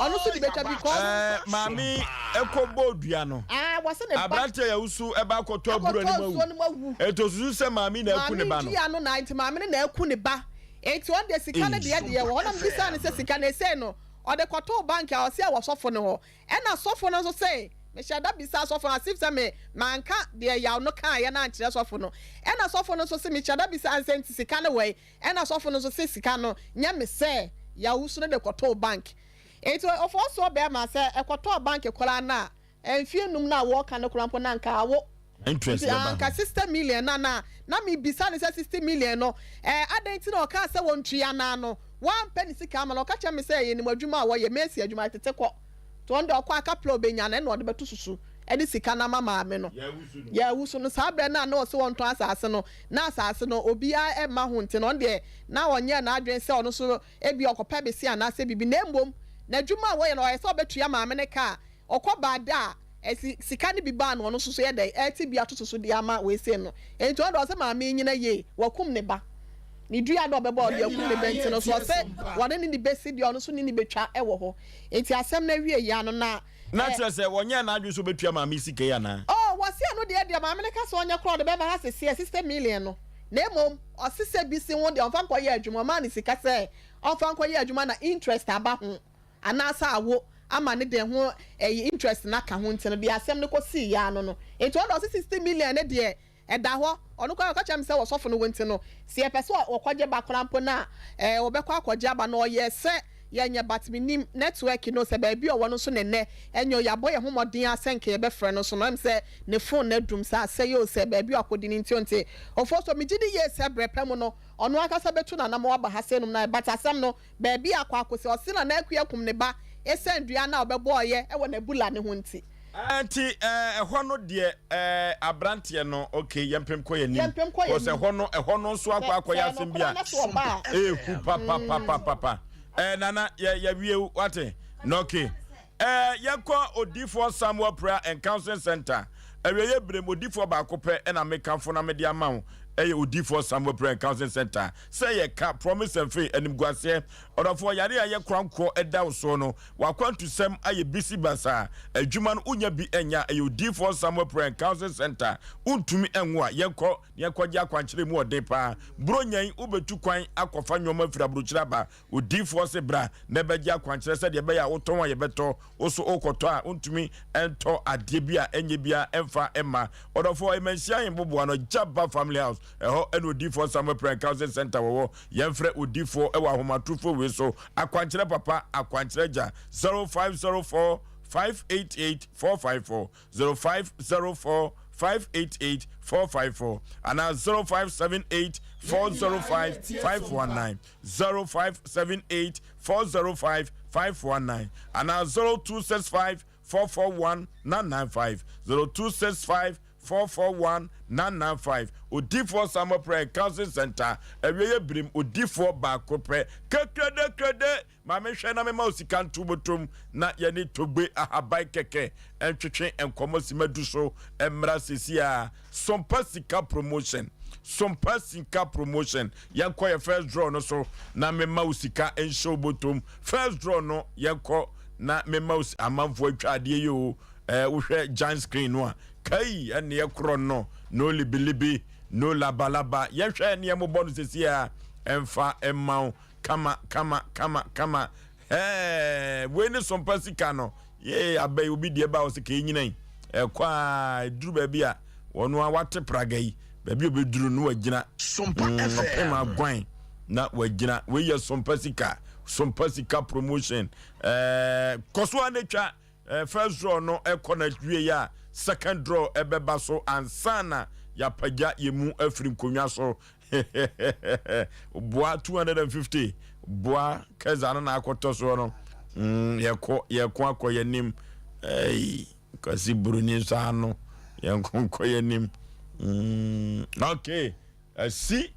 S4: ɔno nso de bɛtwa because.
S1: Ɛɛ maame yi kɔ bɔɔ dua no.
S4: Ae wɔse ne ba.
S1: Aberanteɛ yi awusu ba akɔtɔ abura no mu awu. Enti osusu sɛ maame yi na aku ne ba no.
S4: Maame dua no na nti maame no na aku ne ba. Enti ɔno deɛ sika no deɛ deɛ wɔ hɔ. Na mebisaa no sɛ sika no ɛsei no ɔde kɔtoo bank a ɔse ɛwɔ sɔfo no hɔ. Ɛna sɔfo no nso se, mehyɛ da bisaa sɔfo no as if sɛ me manka deɛ yaw no kaeɛ no ankyerɛ sɔfo no. Ɛna sɔfo no nso se mehyɛ da bisaa no sɛ nti sika no wɔ he? Ɛna sɔfo no nso se sika no nyɛ me sɛ yaw so no de kɔtoo bank. Enti ɔfɔɔsoɔ bɛɛma sɛ ɛkɔtɔɔ bank koraa no a, Mfie num no a wɔka no koraa mpo na anka awo.
S1: Interest
S4: Nti
S1: bɛba ho.
S4: anka 60 million no na na mebisa no sɛ 60 million no eh, adɛn nti na ɔkaa sɛ wɔntua no ano? Wampɛ ne sika ama no. Ɔka kyerɛ me sɛ yɛnim adwuma a wɔyɛ, Mercy adwuma, yɛtete kɔ. Nti ɔno deɛ ɔkɔ a kapra a ɔbɛnya no ɛna ɔde bɛto susu de sika no ama maame no. Yɛawu so no, saa berɛ no a na ɔse wɔntɔn asase no, na asase no obiara mma ho nti no, ɔno deɛ na ɔnyɛɛ n'adwene sɛ ɔno nso ebia ɔkɔpɛ bese anaasɛ biribi na mmom n'adwuma a wɔyɛ no ɔyɛ sɛ ɔbɛtua maame no ka a ɔkɔ baa da a ɛsi sika no bi baa no ɔno nso so yɛ dɛn ɛte bi atoto so de ama wei sei no enti ɔno deɛ ɔsɛ maame yi nyina yie wakum ne ba ne dua na ɔbɛbɔ ɔde akum ne ba nti no so ɔsɛ wɔne ne ne bɛsi deɛ ɔno nso ne ne bɛtwa ɛwɔ hɔ enti asɛm no awie yɛ ano na
S1: Na kyerɛ sɛ wɔnyɛɛ n'adwene sɛ ɔbɛtua maame yi sika yi anaa?
S4: Oh wɔse ɛno deɛ deɛ maame no ka sɛ ɔnyɛ koraa ɔde bɛba ha seseɛ 60 million no na mmom ɔse sɛ bi si ho deɛ ɔmfa nkɔyɛ adwuma ɔmaa no sika sɛ ɔmfa nkɔyɛ adwuma na interest aba ho anaasɛ awo ama ne deɛ ho ɛyi interest no aka ho nti no deɛ asɛm no kɔsii yɛ ano no nti ɔno deɛ ɔse 60 million no deɛ ɛda hɔ ɔno koraa ɔka kyerɛ me sɛ ɔsɔfo no wɔ nti no sɛ yɛpɛ sɛ ɔkɔgye ba koraa mpo no a ɛɛ ɔbɛkɔ akɔgye aba na ɔyɛ sɛ yɛnyɛ but menim network no sɛ baabi a ɔwɔ no nso ne nnɛ ɛnyɛ yɛabɔ yɛn ho mmɔden ara sɛ nka yɛbɛfrɛ no nso no ɛm sɛ ne phone no adum sɛ asɛe o sɛ baabi a ɔkɔdi no nti ɔnte ɔfoɔ so megye di yie sɛ berɛ pa mu no ɔno ankasa bɛtu n'anamɔ aba ha sɛ nom na but asɛm no Baabi a akɔ akosi, ɔse Nana Akua kum ne ba esiane dua no a ɔbɛbɔɔyɛ wɔ n'abula no ho nti.
S1: Nti ɛhɔ no deɛ abranteɛ no ok yɛmpem kɔ yɛnim
S4: Yɛmpem kɔ
S1: cause
S4: yɛnim.
S1: ɛhɔ no ɛhɔ no nso akɔ
S4: Sɛ
S1: akɔyɛ
S4: sɛ ɛyɛ
S1: asɛm bi
S4: nokorɛ
S1: a
S4: na sɛ ɔba a.
S1: ehu papapapapa ɛɛ Nana yɛ yɛwie wo wate na ok ɛɛ yɛnkɔ Odifoɔ Samuel Prayer and Counseling Center awieɛ berem Odifoɔ baako pɛ ɛna mekamfo na mede ama wo ɛyɛ Odifoɔ Samuel Prayer and Counseling Center Sɛ yɛka Promise and Faith animguaseɛ, ɔdɔfoɔ, yareɛ a ɛyɛ korankorɔ ɛda wo soɔ no, w'akwantusɛm ayɛ bisi basaa, adwuma no wonya bi nyɛ a, ɛyɛ Odiyifoɔ Samuel Prayer and Counseling Center, wontumi nwo a, yɛnkɔ na yɛnkɔgye akwankyerɛ ɛmu ɔden paa. Buronya yi, wobɛtu kwan akɔfa nnoɔma afiri aburokyire aba, Odiyifoɔ se bra na bɛgye akwankyerɛ sɛdeɛ ɛbɛyɛ a wotɔn a yɛbɛtɔ, Wo so wokɔtɔ a, wontumi ntɔ adeɛ bi a ɛnyɛ biara mfa mma. Ɔdɔfoɔ, Manhyia Ahemboboa no, Jabba Family House, ɛhɔ na Odiyifoɔ Samuel Prayer Counseling Center wɔwɔ. Yɛmfrɛ Odiyifoɔ wɔ ahomatorofoɔ wei so, Akwankyerɛ Papa, Akwankyerɛ Agya, 0504 588 454, 0504 588 454, anaa 0578 405 519. 0578 405 519 anaa 0265 441 995 0265 441 995 Odifoɔ Samuel Prayer and Counseling Center Awieɛ birim Odifoɔ baako pɛ Kekrede krede Ma me hwɛ na me ma wo sika nto botom na yɛne Togbe ahaban kɛkɛ ntwetwe nkɔmmɔ sima du so mmra seesei ara Sompa Sika Promotion Sompa Sika Promotion Yɛnkɔ yɛ first draw no so na mema wo sika nhyɛ wo bɔtɔm First draw no yɛnkɔ na mema wo amanfoɔ atwa adeɛ yi o eh, wohwɛ giant screen no a kai ɛneɛ korɔ no no libilibi no labalaba yɛhwɛ ɛneɛ mobɔ no seesei a ɛmfa mma wo Kama kama kama kama hɛɛ wei ne sompa sika no yee aba yi obi deɛ ba ɔsɛ kee nyina yi ɛkɔ a ɛduru baabi a wɔn a wate praga yi baabi a obɛduru no wagyina ɔpem agwan na wagyina wei yɛ sompa sika sompa sika promotion ɛɛ kɔ so a na twa First draw no kɔ na wiei a, second draw bɛba so ansa na yɛapagya yɛn mu afiri nkonnwa so. Boa 250 boa kɛza no na akɔtɔ soɔ no. Mm, yɛkɔ yɛko akɔ yɛn anim. Hey, Kwasi Buroni nso ano. Yɛnko nkɔ yɛn anim. Mm, okay. Asi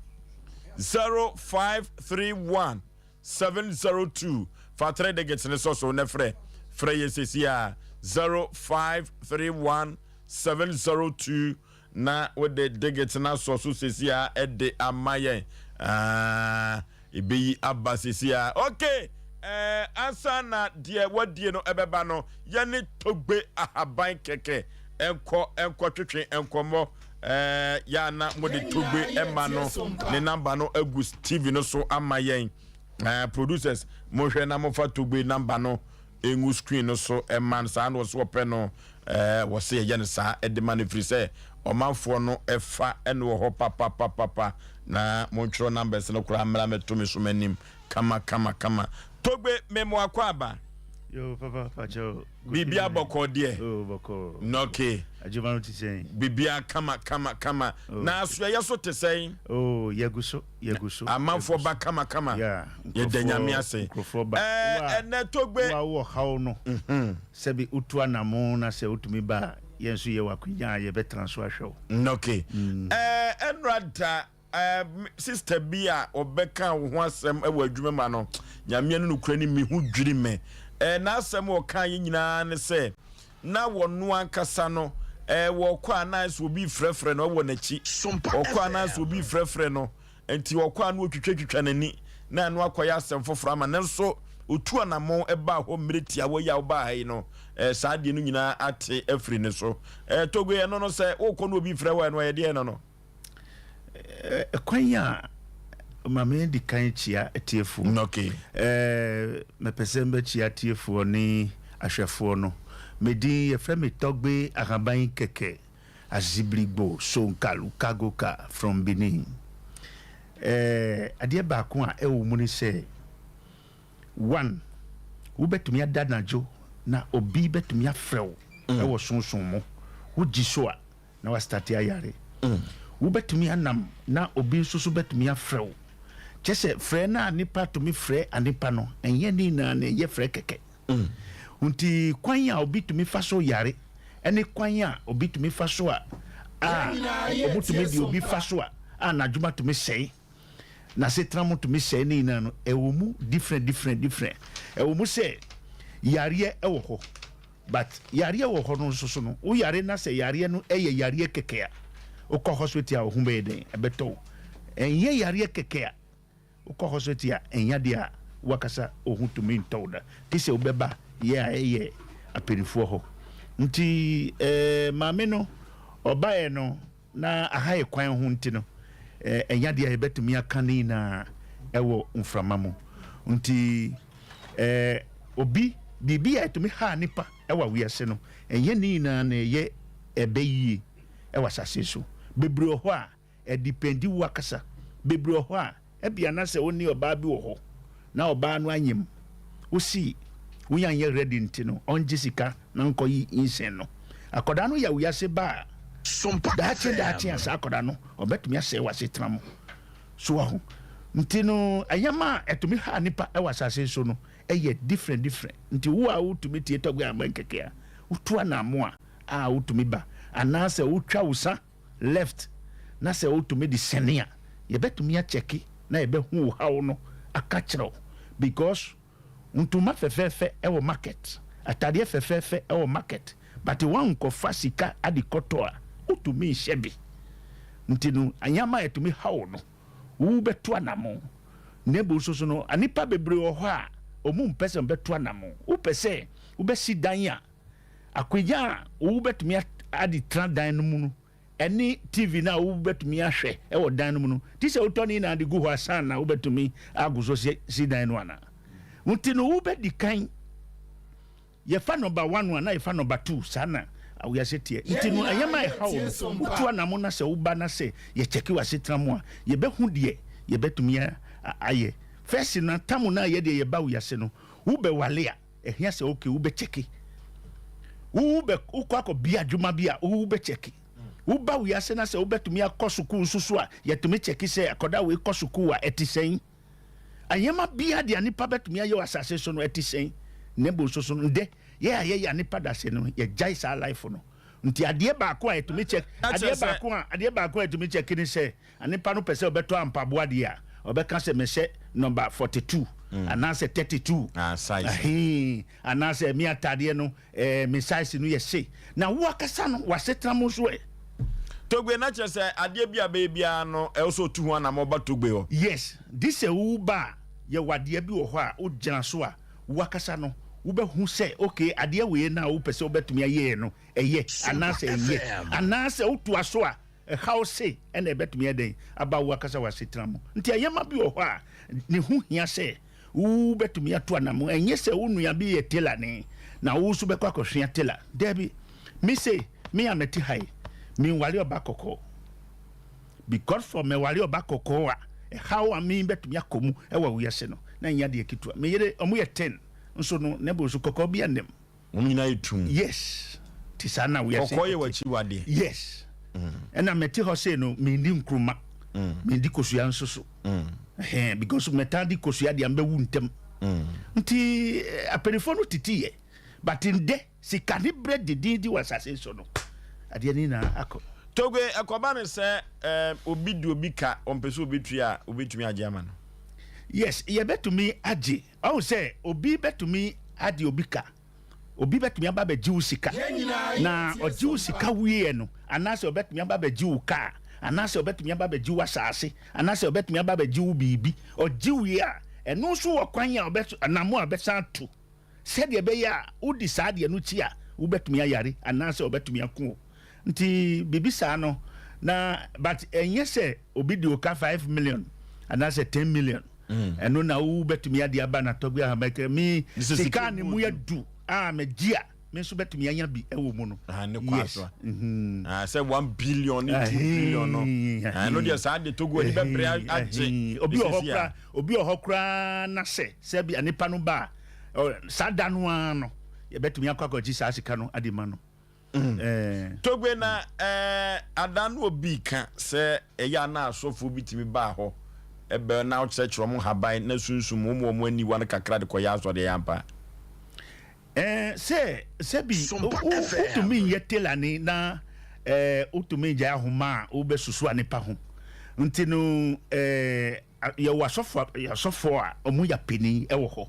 S1: 0531 702 Fa 3 digits no sɔ so na frɛ. Frɛ yɛn seesei ara, 0531 702 na wode digits no asɔ so seesei ara de ama yɛn. Ah, ebeyi aba seesei ara. Okay, eh, ansa na deɛ wadie no ɛbɛba no, yɛne Togbe Ahaban kɛkɛ nkɔ nkɔtwetwe nkɔmmɔ. Ɛɛ yɛ a na mode Togbe ɛma no ne namba no agu TV no so ama yɛn. Ɛɛ producers monhwɛ na momfa Togbe namba no ngu screen no so ɛma no saa na ɔso ɔpɛ no ɛɛ wɔse yɛyɛ no saa ɛde ma no ɛfiri sɛ ɔmanfoɔ no ɛfa ɛno wɔ hɔ papapapapa na montwerɛ numbers no koraa mmra mɛto me so m'anim kama kama kama Togbe me mo akɔ aba.
S6: Yo papa pacho.
S1: Biribiara bɔkɔɔ deɛ?
S6: Oh bɔkɔɔ.
S1: Okay.
S6: Adwuma no te sɛn?
S1: Biribiara kama kama kama. Oh. Na asoɛyɛ so te sɛn?
S6: Oh yɛgu so yɛgu so.
S1: Amanfoɔ ba kama kama.
S6: Yeah.
S1: Yɛda Nyame ase.
S6: Nkurɔfoɔ ba.
S1: Ɛɛ ɛnɛ Togbe.
S6: Wo a wowɔ haw no.
S1: Mhm.
S6: Sɛbi wotu anamo na sɛ wotumi ba a yɛn nso yɛwɔ akwanya a yɛbɛtena so ahwɛ
S1: wo. Okay. Ɛɛ ɛnora da Sister bi a ɔbɛkaa wo ho asɛm wɔ adwuma mu ano, Nyame ne nokorɛ ni, me ho dwiri me. N'asɛm a ɔkaeɛ nyinaa ne sɛ, na wɔno ankasa no, wɔkɔ a na ayɛ sɛ obi refrɛfrɛ no wɔ n'akyi. Ɔkɔ a na ayɛ sɛ obi refrɛfrɛ no, nti ɔkɔ a na ɔtwitwatwitwa n'ani, na ɛno akɔyɛ asɛm foforɔ ama no. Nanso ɔtu anammɔn baa hɔ mmerɛ tiawa yi a wobaa ha yi no, saa adeɛ no nyinaa ate afiri ne so. Togo, ɛno no sɛ wokɔ na obi frɛ wo a, ɛno ɛyɛ deɛn no no?
S6: Ɛkwan a ma me di kan kyia atiefoɔ.
S1: Okay.
S6: Ɛɛ mepɛ sɛ mbɛkyia atiefoɔ ne ahwɛfoɔ no. Me din yɛfrɛ me Tɔgbe Ahaban Kɛkɛ Azibrigbo Sonkalu Kagoka from Benin. Ɛɛ adeɛ baako a ɛwɔ mu ne sɛ one wobɛtumi ada anadwo na obi bɛtumi afrɛ wo ɛwɔ sonson mu wogye so a na wastate ayare. Wobɛtumi anam na obi nso so bɛtumi afrɛ wo. Kyɛ sɛ frɛ no a nipa tumi frɛ anipa no, ɛnyɛ ne nyinaa na ɛyɛ frɛ kɛkɛ. Nti kwan a obi tumi fa so yare ɛne kwan a obi tumi fa so a a wɔtumi de obi fa so a a n'adwuma tumi sɛe, n'asetena mu tumi sɛe ne nyinaa no, ɛwɔ mu different different different. Ɛwɔ mu sɛ yareɛ ɛwɔ hɔ. But yareɛ wɔ hɔ no nso so no, wo yare na sɛ yareɛ no yɛ yareɛ kɛkɛ a, wokɔ hospital a wo ho bɛyɛ dɛn? Ɛbɛtɔ wo. Ɛnyɛ yareɛ kɛkɛ a, wokɔ hospital a ɛnyɛ adeɛ a wakasa wo ho tumi ntɔ wo da. Gye sɛ wobɛba yɛ a ɛyɛ apanifoɔ hɔ. Nti eh, maame no ɔbaeɛ no na aha yɛ kwan ho nti no, eh, ɛnyɛ adeɛ a yɛbɛtumi aka ne nyinaa ɛwɔ mframa mu. Nti eh, obi, biribi a ɛtumi ha nipa ɛwɔ wiase no, ɛnyɛ ne nyinaa na ɛyɛ ɛbɛ yie ɛwɔ asase so. Bebree wɔ hɔ a, ɛdipɛndi wo akasa. Bebree wɔ hɔ a, Ebia na sɛ wo ne ɔbaa bi wɔ hɔ na ɔbaa no anyem wo se wo nyɛ ready nti no ɔngye sika na nkɔ yi nyinsɛn no. Akɔdaa no ya wiase ba a, daakye daakye a saa akɔdaa no ɔbɛtumi asɛe w'asetena mu. So wahu? Nti no ɛnyɛma a ɛtumi ha nipa ɛwɔ asase so no ɛyɛ different different. Nti wo a wotumi tie Tɔgbe Agbɛn kɛkɛ a, wotu anaamoa a wotumi ba anaasɛ wotwa wo sa left na sɛ wotumi de sɛne a yɛbɛtumi akyɛke na yɛbɛhu wo haw no aka kyerɛ wo because ntoma fɛfɛɛfɛ wɔ market, atadeɛ fɛfɛɛfɛ wɔ market but woankɔfa sika ade kɔtɔ a wotumi nhyɛ bi nti no nneɛma a ɛtumi haw no wobɛto anamo na mmom nso so no nnipa bebree wɔ hɔ a wɔn mpɛ sɛ wɔbɛto anamo wopɛ sɛ wobɛsi dan a Akonnwa a wobɛtumi ade tena dan no mu no ne TV no a wobɛtumi ahwɛ wɔ dan no mu no, te sɛ wotɔ ne nyinaa de gu hɔ asan na wobɛtumi ago so si dan no anaa? Nti no wobɛdi kan yɛfa nɔba one a na yɛfa nɔba two saa na awiase teɛ. Nti no ɛyɛ ma ɛha wo no, wotu anamo na sɛ woba na sɛ yɛkyɛke w'asetena mu a, yɛbɛhu deɛ yɛbɛtumi ayɛ. First no, tam no a yɛdeɛ yɛba wiase no, wobɛwale a, Ɛhia sɛ okay wo bɛ kyɛke. Wo bɛ wokɔ akɔ bia adwuma bi a wo bɛ kyɛke. Wo ba wiase na sɛ wo bɛtumi akɔ sukuu nso so a yɛtumi kyɛke sɛ akɔda wei kɔ sukuu a ɛte sɛn. Nneɛma bia deɛ nipa bɛtumi ayɛ wɔ asase so no ɛte sɛn. Na mmom nso so no ndɛ yɛ a yɛyɛ nipa dase no yɛgyae saa life no. Nti adeɛ baako a yɛtumi kyɛk adeɛ baako a adeɛ baako a yɛtumi kyɛke ne sɛ Nipa no pɛ sɛ ɔbɛtɔ ampaboa deɛ a, ɔbɛka sɛ mehyɛ nɔmba 42 anaasɛ 32 ahee anaasɛ me ataadeɛ no eh, me size no yɛ sei. Na wo akasa no w'asetena mu nso ɛ?
S1: Togbe, na kyerɛ sɛ adeɛ bi a bɛyɛ biara no ɛwɔ sɛ ɔtu ho anamɔ ba Togbe hɔ.
S6: Yes, de sɛ wo ba a, yɛwɔ adeɛ bi wɔ hɔ a wogyina so a, wo akasa no wobɛhu sɛ okay adeɛ wei no a wopɛ sɛ wobɛtumi ayɛɛ no ɛyɛ anaasɛ ɛnyɛ anaasɛ wotoa so a. ɛhaw sei na ɛbɛtumi ayɛ dɛn aba wo ankasa w'asetena mu. Nti nneɛma bi wɔ hɔ a ne ho hia sɛ wobɛtumi atu anammɔn. Ɛnyɛ sɛ wo nua bi yɛ telani na wo nso bɛkɔ akɔsua tela. Dabi, me sei, me a mete ha yi, menware ɔba kɔkɔɔ. Because for mɛware ɔba kɔkɔɔ a, ɛhaw a me bɛtumi akɔ mu wɔ wiase no, na ɛnyɛ adeɛ ketewa. Me yere, wɔn yɛ ten, nso no, ne bo so kɔkɔɔ biara nnim.
S1: Wɔn nyinaa yɛ tumm.
S6: Yes, te saa na wiase.
S1: Kɔkɔɔ yɛ w'akyiwadeɛ.
S6: Yes, ɛna mɛte hɔ sei no, menni nkruma, menni kosua nso so. Ɛhɛn, because mɛtaa di kosua deɛ mbɛwu ntɛm. Nti apanifoɔ no tete yɛ, but ndɛ sika ne brɛ dedenden wɔ asase so no, adeɛ no nyinaa akɔ.
S1: Togbe, ɛkɔba no sɛ obi de obi ka, ɔmpɛ sɛ obetua a, wobɛtumi agye ama no?
S6: Yes, yɛbɛtumi agye. Wahu sɛ obi bɛtumi ade obi ka, obi bɛtumi aba abɛgye wo sika, na ɔgye wo sika wieɛ no, anaasɛ ɔbɛtumi aba abɛgye wo kaa, anaasɛ ɔbɛtumi aba abɛgye wo asaase, anaasɛ ɔbɛtumi aba abɛgye wo biribi. Ɔgye wie a, ɛno nso wɔ kwan a ɔbɛ, anammɔn a ɔbɛsan atu sɛdeɛ ɛbɛyɛ a wodi saa adeɛ no kyi a, wobɛtumi ayare anaasɛ ɔbɛtumi ako wo. Nti biribi saa no na but ɛnyɛ sɛ obi de oka 5 million anaasɛ 10 million ɛno na wobɛtumi ade aba na tɔgbi ahamɛkɛ me sika ne mu yɛ du a megye a me nso bɛtumi anya bi ɛwɔ mu no.
S1: Yes. Sɛ 1 billion ne 2 billion no ɛno deɛ saa de Togo ani bɛbrɛ agye.
S6: Obi wɔ hɔ koraa obi wɔ hɔ koraa na sɛ sɛ bi nipa no ba a saa da no ara no yɛbɛtumi akɔ akɔgye saa sika no ade ma no.
S1: Togbe na ada no obi ka sɛ ɛyɛ a na asɔfoɔ bi tumi baa hɔ bɛ na ɔkyerɛkyerɛ wɔn nhaban na sunsum wɔn wɔn aniwa no kakra de kɔyɛ asɔre, ɛyɛ ampa?
S6: Sɛ sɛbi wotumi nyɛ telani na wotumi ngyae ahoma a wobɛsusu anepa ho nti no Yɛwɔ asɔfo asɔfoɔ a wɔn yɛ apanin wɔ hɔ,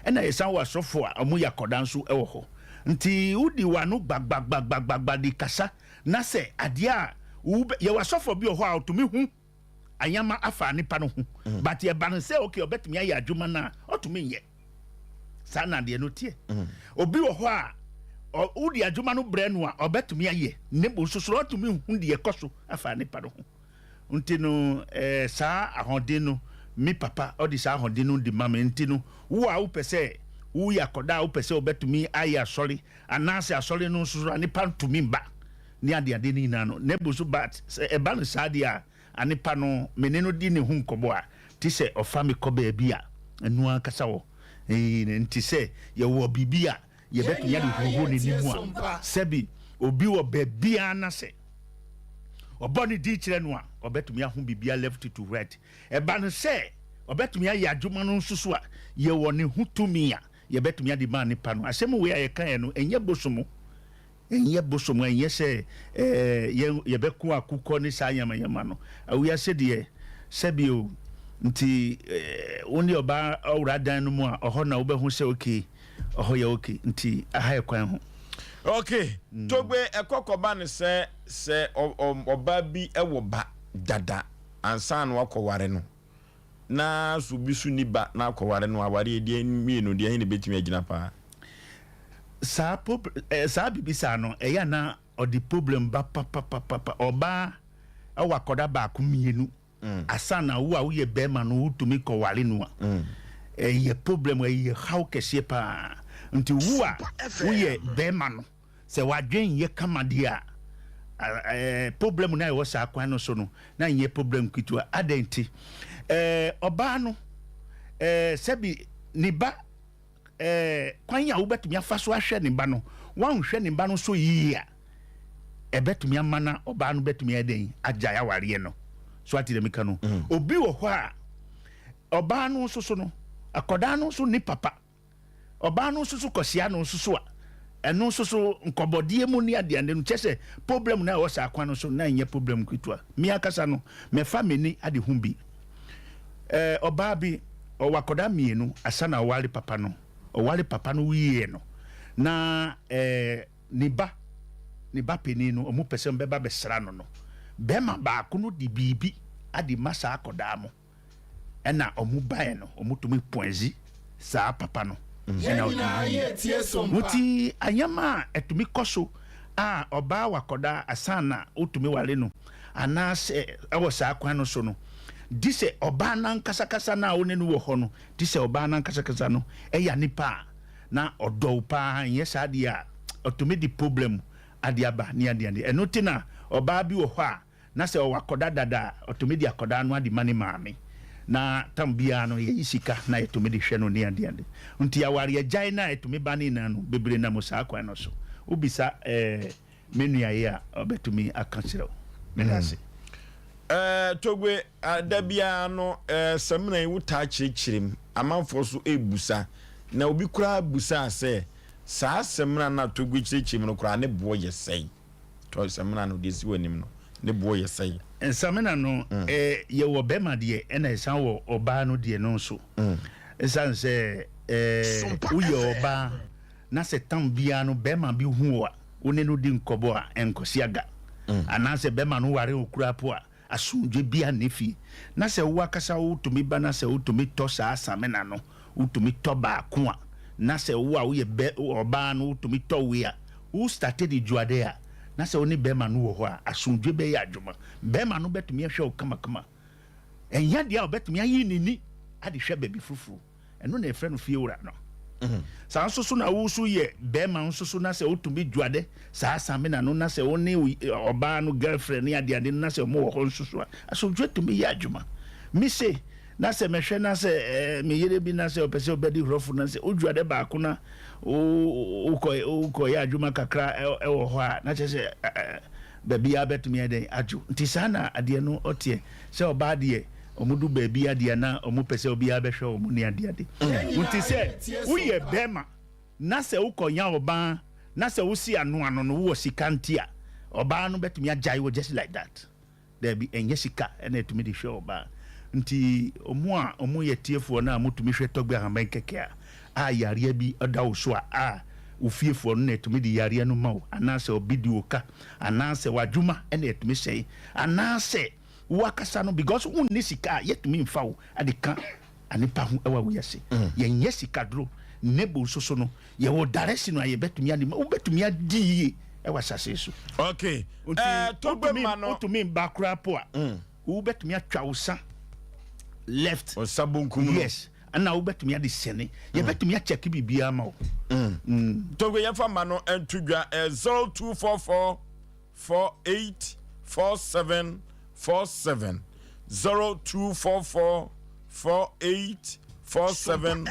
S6: ɛna yɛsan wɔ asɔfoɔ a wɔn yɛ akɔdaa nso wɔ hɔ. Nti wodi w'ano gbagbagbagbagbagba de kasa na sɛ adeɛ a wobɛ yɛwɔ asɔfoɔ bi wɔ hɔ a ɔtumi hu ayama afa nipa no ho, but ɛba no sɛ okay ɔbɛtumi ayɛ adwuma no a ɔtumi nyɛ. Saa na adeɛ no teɛ. Obi wɔ hɔ a wode adwuma no brɛ no a ɔbɛtumi ayɛ, ne bo nso so ɔtumi hu deɛ ɛkɔ so afa nipa no ho. Nti no eh, saa ahɔden no, me papa ɔde saa ahɔden no de ma me. Nti no, wo a wopɛ sɛ woyɛ akɔdaa a wopɛ sɛ wobɛtumi ayɛ asɔre, anaasɛ asɔre no nso so a nipa ntumi mba ne adeade no nyinaa no, na ɛbu so but sɛ ɛba no saa deɛ a, anepa no me ne no di ne ho nkɔmmɔ a, te sɛ ɔfa me kɔ baabi a ɛno ankasa wɔ. Ee, nti sɛ yɛwɔ biribi a yɛbɛtumi ade huhuo n'anim a, sɛbi obi wɔ baabiara na sɛ ɔbɔ ne din kyerɛ no a, ɔbɛtumi aho biribiara left to right. Ɛba no sɛ ɔbɛtumi ayɛ adwuma no nso so a, yɛwɔ ne ho tumi a yɛbɛtumi ade ma nipa no. Asɛm wei a yɛkaeɛ no, ɛnyɛ bosom, ɛnyɛ bosom, ɛnyɛ sɛ ɛɛ yɛn yɛbɛko akokɔ ne saa yamayama no. Awiase deɛ sɛbi o, nti ɛɛ wo ne ɔbaa ɔwura dan no mu a, ɔhɔ na wobɛho sɛ okay, Ɔhɔ yɛ ok nti aha yɛ kwan ho.
S1: Ok Togbe ɛkɔ kɔba no sɛ sɛ ɔbaa bi wɔ ba dada ansa na wakɔ ware no na so obi so ni ba na akɔ ware no awareɛ deɛ mmienu deɛ he na ɛbɛtumi agyina paa?
S6: Saa prob saa biribi saa no ɛyɛ a na ɔde problem ba papapapapa ɔbaa wɔ akɔda baako mmienu Asa na wo a woyɛ bɛɛma no wotumi kɔ ware no a, ɛyɛ problem, ɛyɛ haw kɛseɛ paa. Nti wo a woyɛ bɛɛma no, sɛ w'adwen nyɛ kama deɛ a, problem no a ɛwɔ saa kwan no so no, na nyɛ problem ketewa. Adɛn nti? Ɔbaa no, sɛbi ne ba eh, kwan a wobɛtumi afa so ahwɛ ne ba no, woanhwɛ ne ba no so yie a, ɛbɛtumi ama na ɔbaa no bɛtumi ayɛ dɛn agyae awareɛ no. So ate deɛ meka no? Obi wɔ hɔ a, ɔbaa no nso so no, akɔdaa no nso ne papa. Ɔbaa no nso so kɔsia no nso so a, ɛno nso so nkɔbɔdeɛ mu ne adeade no, kyɛ sɛ problem no a ɛwɔ saa kwan no so na ɛnyɛ problem ketewa. Me ankasa no, mɛfa m'ani ade ho bi. Eh, ɔbaa bi, ɔwɔ akɔdaa mienu asa na ɔware papa no. Ɔware papa no wieɛ no, na eh, ne ba, ne ba panin no, ɔmo pɛ sɛ ɔmo bɛba bɛsra no no, bɛɛma baako no de biribi ade ma saa akɔdaa mo. Ɛna ɔmo baɛ no, ɔmo tumi poɛzi saa papa no. Ɛna ɔde wuiɛ. Nti anyɛma a ɛtumi kɔ so a ɔbaa wɔ akɔdaa asa na wotumi ware no. Anaasɛ ɛwɔ saa kwan no so no, di sɛ ɔbaa no ankasakasa no a wo ne no wɔ hɔ no, di sɛ ɔbaa no ankasakasa no ɛyɛ nipa a na ɔdɔ wo paa, nyɛ saa deɛ a, ɔtumi de problem ade aba ne adeade. Ɛno nti na ɔbaa bi wɔ hɔ a, na sɛ ɔwɔ akɔda dada a, ɔtumi de akɔdaa no ade ma ne maame. Na tam biara no, yɛyi sika na yɛtumi de hwɛ no ne adeade. Nti awareɛgyae no a ɛtumi ba ne nyinaa no, bebree nam saa kwan no so. Wobisa eh, me nua yi a, ɔbɛtumi aka kyerɛ wo. Meda ase.
S1: Eh, Togbe, ah, da biara no, eh, samina yi wotaa kyerɛkyerɛ mu. Amanfoɔ nso ɛrebusa. Na obi koraa busaa sɛ, saa samina no a Togbe kyerɛkyerɛ mu no koraa, ne boɔ yɛ sɛn? Tɔ samina no, deɛ ɛsi w'anim no, ne boɔ yɛ sɛn?
S6: Samina no, eh, yɛwɔ bɛrima deɛ, ɛna ɛsan wɔ ɔbaa no deɛ no nso. Ɛsiane sɛ, eh, woyɛ ɔbaa na sɛ tam biara no bɛrima bi hu wo a, wo ne no di nkɔbɔ a, ɛnkɔsi aga. Anaasɛ bɛrima no ware wo koraa po a, asomdwoe biara nni fie. Na sɛ wo ankasa wotumi ba na sɛ wotumi tɔ saa samina no, wotumi tɔ baako a, na sɛ wo a woyɛ bɛ ɔbaa no wotumi tɔ wei a, wo starte de dwuade a, na sɛ wo ne bɛrima no wɔ hɔ a, asomdwoe bɛyɛ adwuma. Bɛrima no bɛtumi ahwɛ wo kamakama. Ɛnyɛ adeɛ a ɔbɛtumi ayi n'ani ade hwɛ baabi foforo. Ɛno na yɛfrɛ no fiewura no. Saa nso so na wo nso yɛ bɛrima nso so na sɛ wotumi dwuade saa samina no na sɛ wo ne ɔbaa no girlfriend ne adeade no na sɛ wɔn wɔ hɔ nso so a, asomdwoe tumi yɛ adwuma. Me se, na sɛ mehwɛ na sɛ eh, me yere bi na sɛ ɔpɛ sɛ ɔbɛdi hurɔfo na sɛ wodwuade baako na wokɔ wokɔyɛ adwuma kakra ɛwɔ hɔ a, na kyerɛ sɛ eh, Baabiara bɛtumi ayɛ dɛn adwo. Nti saa na adeɛ no ɔteɛ. Sɛ ɔbaa deɛ ɔmo du baabi adeɛ na ɔmo pɛ sɛ obiara bɛhwɛ ɔmo ne adeɛ ade. Nti sɛ woyɛ bɛɛma na sɛ wokɔ nya ɔbaa na sɛ wosi ano ano no wowɔ sika nti a ɔbaa no bɛtumi agyae wo just like that. Daabi ɛnyɛ sika na ɛtumi de hwɛ ɔbaa. Nti ɔmo a ɔmo yɛ tiefoɔ no a ɔmo tumi hwɛ tɔgbe ahaban kɛkɛ a a yareɛ bi da wo so a a wo fiefoɔ no na ɛtumi de yareɛ no ma wo anaasɛ obi di wo ka anaasɛ w'adwuma na ɛtumi sɛe anaasɛ wo akasa no because wonni sika a yɛtumi mfa wo de ka anipa ho ɛwɔ wiase. Yɛnyɛ sikaduro nebo nso so no yɛwɔ direction a yɛbɛtumi ade ma wobɛtumi adi yie ɛwɔ asase so.
S1: Okay.
S6: Nti
S1: Eh, Togbe
S6: wotumi
S1: ma no.
S6: wotumi mba koraa po a wobɛtumi atwa wo sa left.
S1: Wo nsa bonkum no.
S6: Yes. Ɛna wobɛtumi ade sɛne. Yɛbɛtumi akyɛke biribiara ma wo.
S1: Togbe yɛmfa ma no nto dwa ɛ 0244 48 47 47 0244 48 47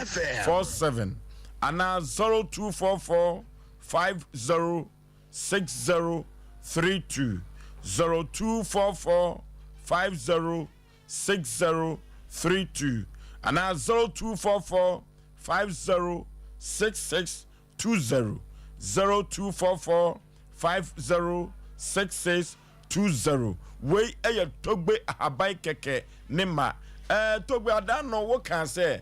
S1: 47 anaa 0244 50 60 32 0244 50 6032 anaa 0244 50 6620 0244 50 6620 Wei yɛ Togbe ahaban kɛkɛ ne ma. Ɛɛ Togbe adaa no wokaa sɛ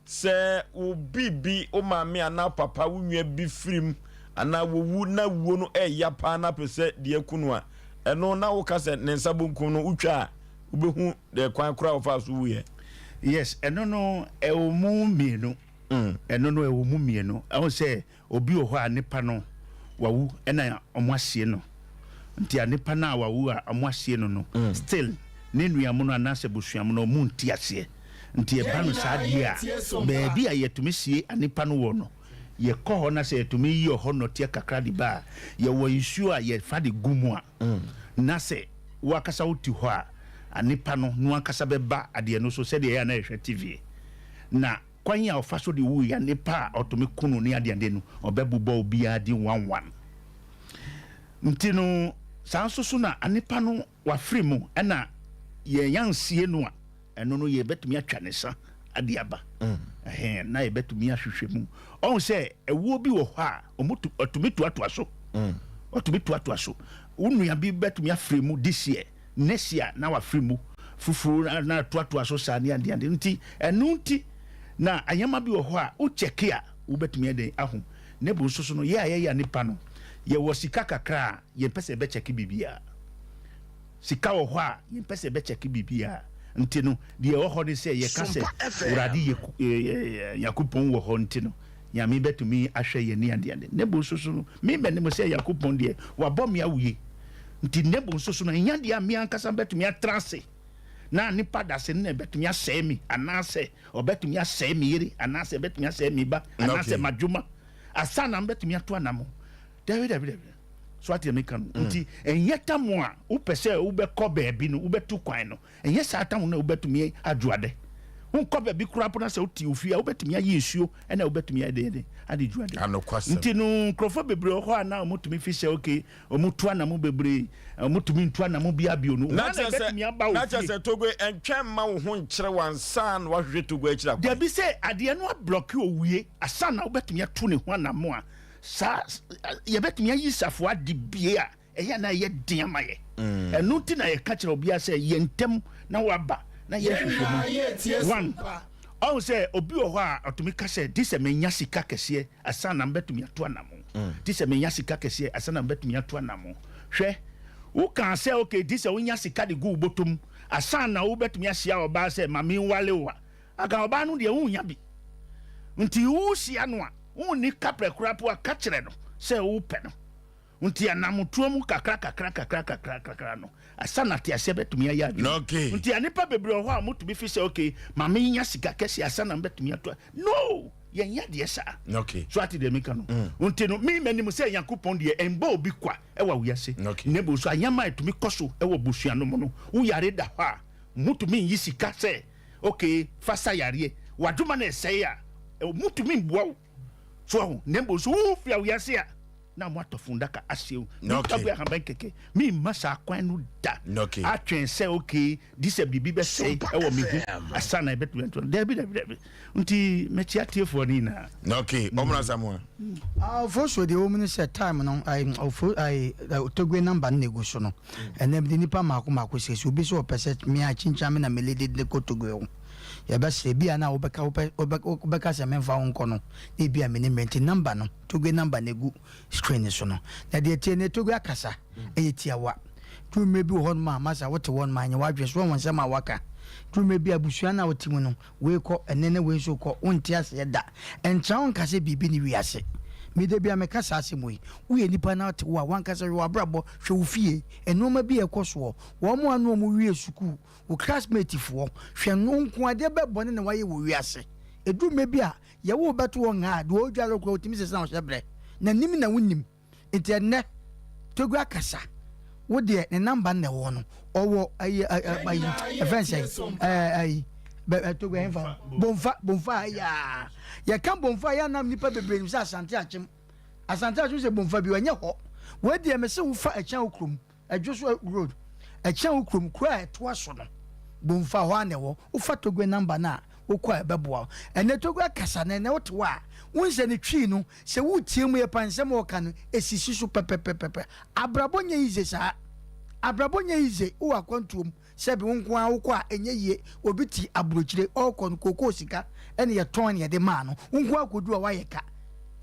S1: Sɛ wo biribi, wo maame anaa wo papa, wo nua bi firim anaa wɔwu na wuo no ɛɛya paa na apɛ sɛ deɛ aku no a, ɛno na woka sɛ ne nsa bonkum no wotwa a wobɛhu deɛ kwan koraa a ɔfaa so wuiɛ?
S6: Yes, ɛno no ɛwɔ mu mmienu. Ɛno no ɛwɔ mu mmienu. Ɛho sɛ Obi wɔ hɔ a nipa no wawu ɛna ɔmo asie no nti a nipa no a wawu a ɔmo asie no no still ne nua mo no anaasɛ abusua mo no ɔmo nti aseɛ nti ɛba no saa deɛ a baabi a yɛtumi sie anipa no wɔ no yɛkɔ hɔ na sɛ yɛtumi yi ɔhɔ nɔteɛ kakra de ba a yɛwɔ nsuo a yɛfa de gu mu a na sɛ wo ankasa wote hɔ a anipa no no ankasa bɛba adeɛ no so sɛdeɛ ɛyɛ a na yɛhwɛ TV na Kwan a ɔfa so de wu ya nipa a ɔtumi ku no ne adeade no, ɔbɛbobɔ obiara din one one. Nti no, saa nso so na nipa no wafiri mu ɛna yɛn ansie no a, ɛno no yɛbɛtumi atwa ne sa ade aba. Ɛhɛn, na yɛbɛtumi ahwehwɛ mu. Ɔhu sɛ ɛwuo bi wɔ hɔ a, ɔmo tu, ɔtumi toatoa so. Ɔtumi toatoa so. Wo nua bi bɛtumi afiri mu this year. Next year na wafiri mu foforo na na atoatoa so saa ne adeade nti ɛno nti na anyɛma bi wɔ hɔ a wo kyɛke a wobɛtumi ayɛ dɛn ahu ne bo nso so no yɛ a yɛyɛ nipa no yɛwɔ sika kakra a yɛmpɛ sɛ yɛbɛkyɛke biribiara sika wɔ hɔ a yɛmpɛ sɛ yɛbɛkyɛke biribiara nti no deɛ ɛwɔ hɔ ne sɛ yɛka sɛ Awurade yɛ Nyankopɔn wɔ hɔ nti no Nyame bɛtumi ahwɛ yɛn ne adeade ne bo nso so no me mɛne mo sɛ Nyankopɔn deɛ wabɔ me awie. Nti Nebo nso so no, ɛnyɛ adeɛ a me ankasa bɛtumi atena ase na nipa dase no na ɛbɛtumi asɛe me anaasɛ ɔbɛtumi asɛe me yere anaasɛ ɛbɛtumi asɛe me ba anaasɛ m'adwuma asa na mɛtumi ato anamo. Dabi dabi dabi. So ate meka no? Nti ɛnyɛ tam a wopɛ sɛ wobɛkɔ baabi no wobɛtu kwan no Ɛnyɛ saa tam no na wobɛtumi adwo ade. Wonkɔ baabi koraa mpo na sɛ wote ofie a, wobɛtumi ayi nsuo ɛna wobɛtumi ayɛ deɛ ade dwo ade.
S1: Anokwasɛm.
S6: Nti no nkurɔfoɔ bebree wɔ hɔ a na wɔtumi fi sɛ okay, wɔtu anamo bebree, wɔtumi ntu anamo biara bio no,
S1: Na
S6: hwan na
S1: kyerɛ sɛ,
S6: ɛbɛtumi aba wo
S1: na kyerɛ
S6: fie?
S1: sɛ Togo ɛntwɛn mma wo ho nkyere wo ansa na woahwehwɛ Togo akyiri akwan.
S6: Dabi sɛ adeɛ no ablɔke owie ansa na wobɛtumi atu ne ho anamo a, saa yɛbɛtumi ayi safoa de bie a Ɛyɛ a na ɛyɛ den ama yɛn. Ɛno nti na yɛka kyerɛ obiara sɛ, yɛ ntɛm na woaba na yɛhwehwɛ mu. One, ɔhu sɛ obi wɔ hɔ a ɔtumi ka sɛ, gye sɛ menya sika kɛseɛ ansa na mɛtumi atu anamo. Gye sɛ menya sika kɛseɛ ansa na mɛtumi atu anamo. Hwɛ, wokaa sɛ okay, gye sɛ wonya sika de gu wo bɔtɔ mu ansa na wobɛtumi ahyia ɔbaa sɛ ma menwale wo a, anka ɔbaa no deɛ wonnya bi. Nti wohyia no a, wonni kaprɛ koraa po a, ka kyerɛ no sɛ wopɛ no. Nti anamotuo mu kakra kakra kakra kakra kakra no, asa na teaseɛ bɛtumi ayɛ adwuma.
S1: Okay.
S6: Nti a nipa bebree wɔ hɔ a wɔtumi fi sɛ okay, ma menya sika kɛseɛ asa na mbɛtumi ato a. No! Yɛnyɛ adeɛ saa.
S1: Okay.
S6: So ate deɛ meka no? Nti no, me manim sɛ Nyankopɔn deɛ ɛmbɔ obi kwa ɛwɔ wiase.
S1: Okay.
S6: Na mmom so anyɛma a ɛtumi kɔ so ɛwɔ busua no mu no, wo yare da hɔ a, motumi nyi sika sɛ okay, fa sa yareɛ. W'adwuma na ɛsɛe a, motumi mboa wo. So wahu? Na mmom so wofi awiase a na moatɔ fundaka aseɛ o.
S1: Okay.
S6: Nipa bi ahaban kɛkɛ. Mi mma saa kwan no da.
S1: Okay.
S6: Atwɛn sɛ okay di sɛ biribi bɛsɛe ɛwɔ me ho asa na ɛbɛtumi ato. Dabi dabi dabi. Nti mɛkyia tiefoɔ no nyinaa.
S1: Okay. Ɔmuna Samoa.
S7: Ofosuo deɛ ɛwɔ mu ne sɛ time no ayi ofo ayi Togbe number no na egu so no ɛnɛ mede nipa mmaako mmaako siesie obi sɛ ɔpɛ sɛ me a kyinkyin me na me lead de kɔ Togbe ho yɛbɛsrɛ ebi a na wobɛka wopɛ wobɛ wobɛka sɛ memfa wo nkɔ no na ebi a menim mmerɛ nti number no Togbe number no egu screen no so no na deɛ tie no Togbe akasa ɛyɛ tiawa duru mmerɛ bi wɔ hɔnom a masa wote hɔnom a nyɛ w'adwene so wɔn nsɛm a waka duru mmerɛ bi a abusua no a wote mu no Wei kɔ ɛnnɛ na wei nso kɔ, wonte aseɛ da. Ɛntra wo nka sɛ biribi nni wiase. Me da biara meka saa asɛm wei. Woyɛ nipa na wote hɔ a, w'ankasa hwɛ w'abrabɔ, hwɛ wo fie, nnoɔma bi a ɛkɔ soɔ, wɔn a ne wɔn wie sukuu, wo classmate foɔ, hwɛ no nko ara, deɛ bɛn bɔne na woayɛ wɔ wiase? Ɛduru mmerɛ bi a, yɛwo wo bɛto hɔ ngaa, deɛ ɔredware wo koraa ɔtumi sesa wo hyɛberɛ. Na nim na wonnim. Nti ɛnnɛ Togo akasa wo deɛ ne number no na ɛwɔ no ɔwɔ ayi ayi ɛfɛn sɛ ɛɛ ayi bɛ Togo ɛnfa Bomfa Bomfa ayaa yɛka Bomfa yɛ anam nipa bebree nim sɛ Asante Akyem Asante Akyem sɛ Bomfa bi ɔnyɛ hɔ wei deɛ mese wofa ɛkyɛn wo kurom Ɛdwo so road, ɛkyɛn wo kurom, kuro a ɛtoa so no, Bomfa, hɔ ara na ɛwɔ. Wofa Togbe number no a, wokɔ a ɛbɛboa wo. Ɛnnɛ Togbe akasa na ɛnnɛ wote hɔ a, wohu sɛ ne Twi no, sɛ woretie mu yɛ paa a, nsɛm a ɔka no, ɛsisi so pɛpɛpɛpɛ. Abrabɔ nyɛ yize saa. Abrabɔ nyɛ yize. Wowɔ akwantuo mu, sɛbe wo nko ara wokɔ a, ɛnyɛ yie. Obi te aburokyire, ɔrekɔ no, kookoo sika na yɛtɔn na yɛde maa no. Wo nko ara kɔduru a, woayɛ ka.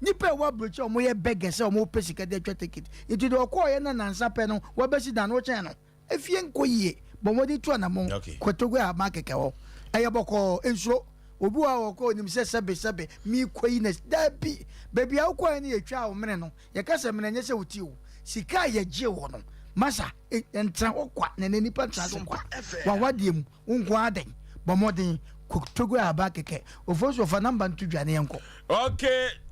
S7: Nnipa a ɛwɔ aburokyire a wɔyɛ beggars a wɔpɛ sika de atwa ticket nti deɛ ɔkɔɔeɛ na nansa pɛ no wabɛsi dan no wokyɛn no efie nkɔ yie bɔ mmɔden tu anamɔn kɔ Togo ahaban kɛkɛ hɔ ɛyɛ bɔkɔɔ nsuro obi wɔ hɔ a ɔkɔ onim sɛ sɛbe sɛbe meekɔ yi na daabi baabi a wokɔɛ no yɛtwaa wo mene no yɛka sɛ mene nyɛ sɛ wo ti o sika a yɛgye wɔ no masa ɛntra hɔ kwa na ɛnɛ nipa ntra ase kwa wawadeɛ mu Wo nko ara dɛn? Bɔ mmɔden kɔ Togo Ahaban kɛkɛ. Ofosu fa number no to dwa na yɛnkɔ.
S1: Ok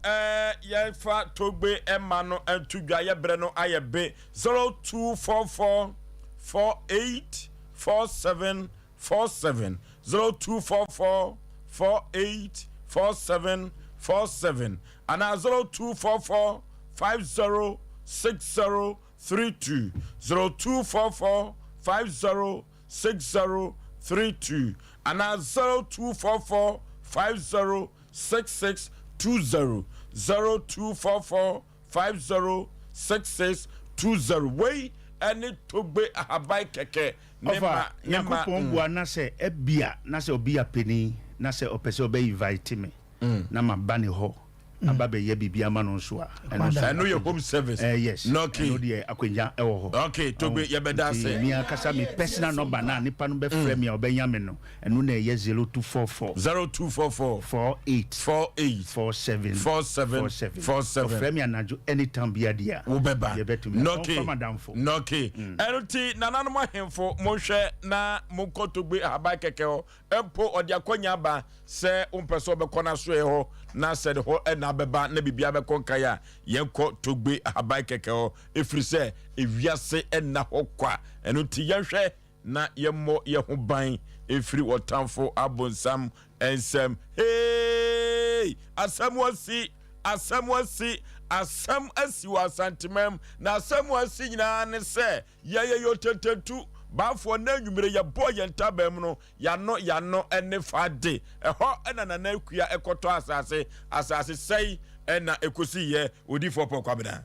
S1: eh yɛnfa Togbe ɛma no nto dwa yɛ brɛ no ayɛ be 0244 48 47 47 0244 48 47 47 anaa 0244 50 60 32 0244 50 6032 anaa 0244 50 6620 0244 50 6620 Wei ne Togbe ahaban kɛkɛ ne
S6: Ɔfa,
S1: ma ne ma
S6: Nyankopɔn
S1: mm.
S6: boa na sɛ ɛbia na sɛ obi yɛ panin na sɛ ɔpɛ sɛ ɔbɛ invite me na maba ne hɔ. aba bɛyɛ biribi ama no nso a, ɛno nso
S1: Ɛno yɛ home service.
S6: Eh, yes.
S1: Okay.
S6: Ɛno deɛ akwanya ɛwɔ hɔ.
S1: Okay, Togbe, yɛbɛda ase.
S6: Nti me ankasa me personal number no a nipa no bɛfrɛ me a ɔbɛnya me no, ɛno na ɛyɛ 0244.
S1: 0244.
S6: 48.
S1: 48.
S6: 47.
S1: 47.
S6: 47.
S1: 47.
S6: Ɔfrɛ me anadwo anytime bia deɛ a.
S1: Wobɛba.
S6: Yɛbɛtumi.
S1: Okay.
S6: Ɔmfa madamfo.
S1: Okay. Ɛno nti nananom ahemfo monhwɛ na monkɔ Togbe Ahaban kɛkɛ hɔ Mpo ɔde akwannya aba sɛ wompɛ sɛ wobɛkɔ n'asoɛeɛ hɔ na sɛ ne hɔ na abɛba na biribiara bɛkɔ nkae a, yɛnkɔ Togbe Ahaban kɛkɛ hɔ, ɛfiri sɛ ewiase nna hɔ kwa. Ɛno nti yɛnhwɛ na yɛmmɔ yɛn ho ban mfiri ɔtamfo abonsam nsam. Hey! Asɛm asi! Asɛm asi! Asɛm asi wɔ Asantemam, na asɛm asi nyinaa ne sɛ Yɛyɛ yotetetu baafoɔ na anwummere yɛbɔɔ yɛn ntaban mu no, yɛano yɛano ne fa de. Ɛhɔ na Nana Akua kɔtɔ asase. Asase sɛe na ɛkɔsiiɛ. Odiyifoɔ Paul Kwabena.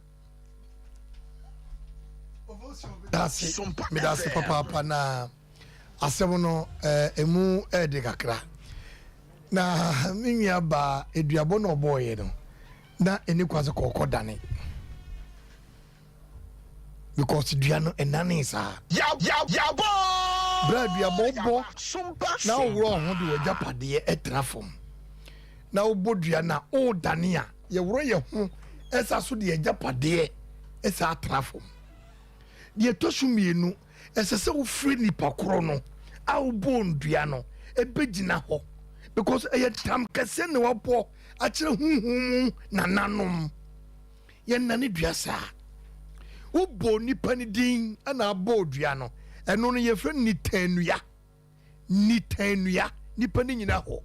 S10: Medase, medase papaapa na asɛm no emu ɛɛde kakra. Na me nua baa eduabɔ na ɔbɔɔyɛ no na ɛni kwa sɛ kɔɔkɔ dane. Because dua no ɛnanee saa. Berɛ a duabɔ bɔ na woworɔ ho de w'agyapadeɛ ɛtena fam na wobɔ dua no a wodane a yɛworɔ yɛ ho ɛsa so de agyapadeɛ ɛsa atena fam. Deɛ ɛtɔ so mmienu, ɛsɛ sɛ wofrɛ nipa korɔ no a wobɔɔ no dua no ɛbɛgyina hɔ because ɛyɛ tam kɛseɛ na wabɔ akyerɛ honhom mu nananom. Yɛnnane dua saa. Wobɔ nipa no din na abɔ dua no, ɛno no yɛfrɛ no nitannua. Nitannua, nipa no nyina hɔ.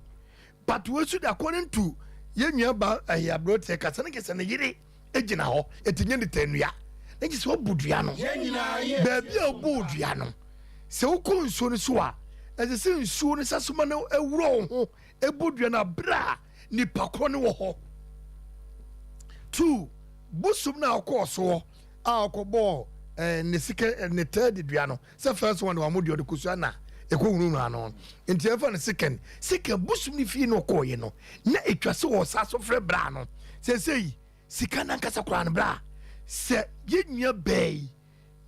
S10: But wei so de according to yɛn nua ba ɛyɛ aberanteɛ kasa no kyerɛ sɛ ne yere gyina hɔ, ɛti nyɛ nitannua. Na kyerɛ sɛ wabɔ dua no. Baabi a wobɔɔ dua no, sɛ wokɔ nsuo no so a, ɛsɛ sɛ nsuo no sasoma no awura wo ho bɔ dua no berɛ a nipa korɔ no wɔ hɔ. Tu bosom no a ɔkɔɔ soɔ a ɔkɔbɔɔ eh, ne sika eh, ne third dua no sɛ first one wɔn deɛ ɔde kosua na ɛkɔ hunahuna no nti ɛfa no second second bosom no fie no ɔkɔɔyɛ no na ɛtwa sɛ ɔsa so frɛ braa no sɛsɛyi sika no ankasa koraa no braa sɛ yɛnua bɛɛ yi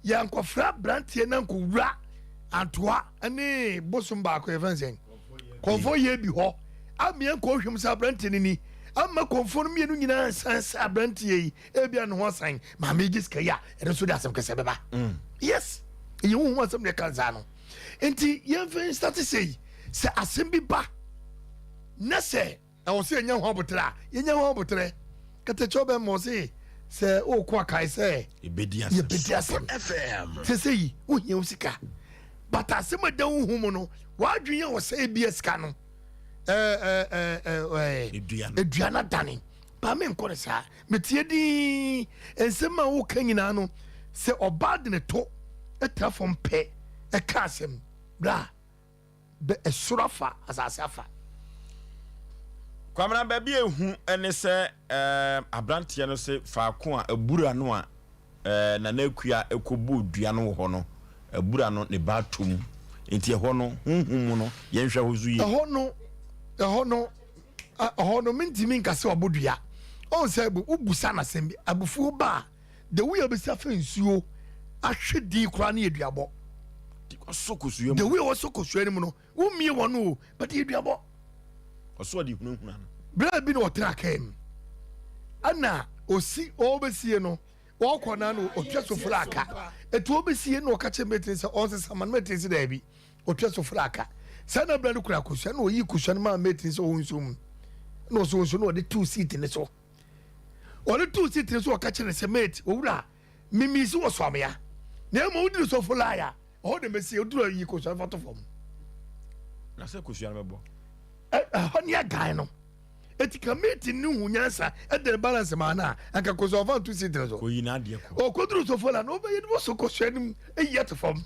S10: Yɛankɔfrɛ aberanteɛ no ankɔwura Antoa ne bosom baako yɛfrɛ no sɛn kɔmfoɔ yɛ bi hɔ ameɛ nkɔ hwɛm sɛ aberanteɛ no ni ama kɔmfoɔ no mmienu nyinaa nsan sɛ aberanteɛ yi ebia ne ho asan maame gye sika yi a ɛno nso de asɛm kɛsɛ bɛba mm. yes ɛyɛ huhu asɛm deɛ ka nsaa no nti yɛmfa nstate sɛ yi sɛ asɛm bi ba na sɛ Ɛwɔ sɛ yɛnya ho aboterɛ a, yɛnya ho aboterɛ. Katakyɛ ɔbɛn ma ɔse sɛ wokɔ a kae sɛ
S1: yɛbɛdi
S10: asɛm. Sɛsɛ yi wohia wo sika but asɛm a ɛda wo hu mu no w'adwene yɛ wɔ sɛ ebia sika no edua no adane ba me nkɔ no saa metie din nsɛm a woka nyinaa no sɛ ɔbaa de ne to ɛtra fam pɛ ɛka asɛm bra bɛ ɛsoro afa, asase afa.
S1: Kwamina, baabi a ehu ne sɛ ɛɛ aberanteɛ no se faako a abura no a ɛɛ Nana Akua kɔbɔɔ dua no wɔ hɔ no, abura no ne ba atɔ mu. Nti ɛhɔ no, honhom mu no, yɛnhwɛ hɔ so yie.
S10: Ɛhɔ no, ɛhɔ no, ɛhɔ no, mentumi nka sɛ wabɔ dua. Ɔhu sɛ wobusa no asɛm bi, abufuo ba a, The way obesi afa nsuo ahwɛ din koraa no yɛ duabɔ.
S1: Ɔsɔ kosua mu.
S10: The way ɔsɔ kosua no mu no, wommie wɔn o, but yɛ duabɔ.
S1: Ɔsɔ ɔde hunahuna no.
S10: Berɛ bi na ɔtena kaa mu. Ɛna osi ɔbɛsie no, ɔkɔ na no ɔtwa sofra aka. Etu ɔbɛsie na ɔka kyerɛ mɛtini sɛ ɔnsesa ma no mɛtini sɛ daabi. Ɔtwa sofra aka. Saa na berɛ no kura kosua na ɔyi kosua no maa mɛtini sɛ ɔnsuo mu. Na ɔsɔ nsuo na ɔde tuu seat ne so. Ɔde too si tiri so ɔka kyerɛ no sɛ, Mate, owura, mimii si wɔ Soamea, na mmom woduru Sofo Lai a, ɛhɔ na mesie, woduru a yi kosua no fa to fam.
S1: Na sɛ kosua no bɛbɔ.
S10: Ɛhɔ ne agan no. Eti ka mate no hu nyansa ɛde ne balance maa no a, anka kosua ɔfa nto si tiri so.
S1: Koyi n'adeɛ kɔ.
S10: Ɔkɔduru Sofo Lai no, ɔbɛyɛ no wɔsɔ kosua no mu eyi ato fam.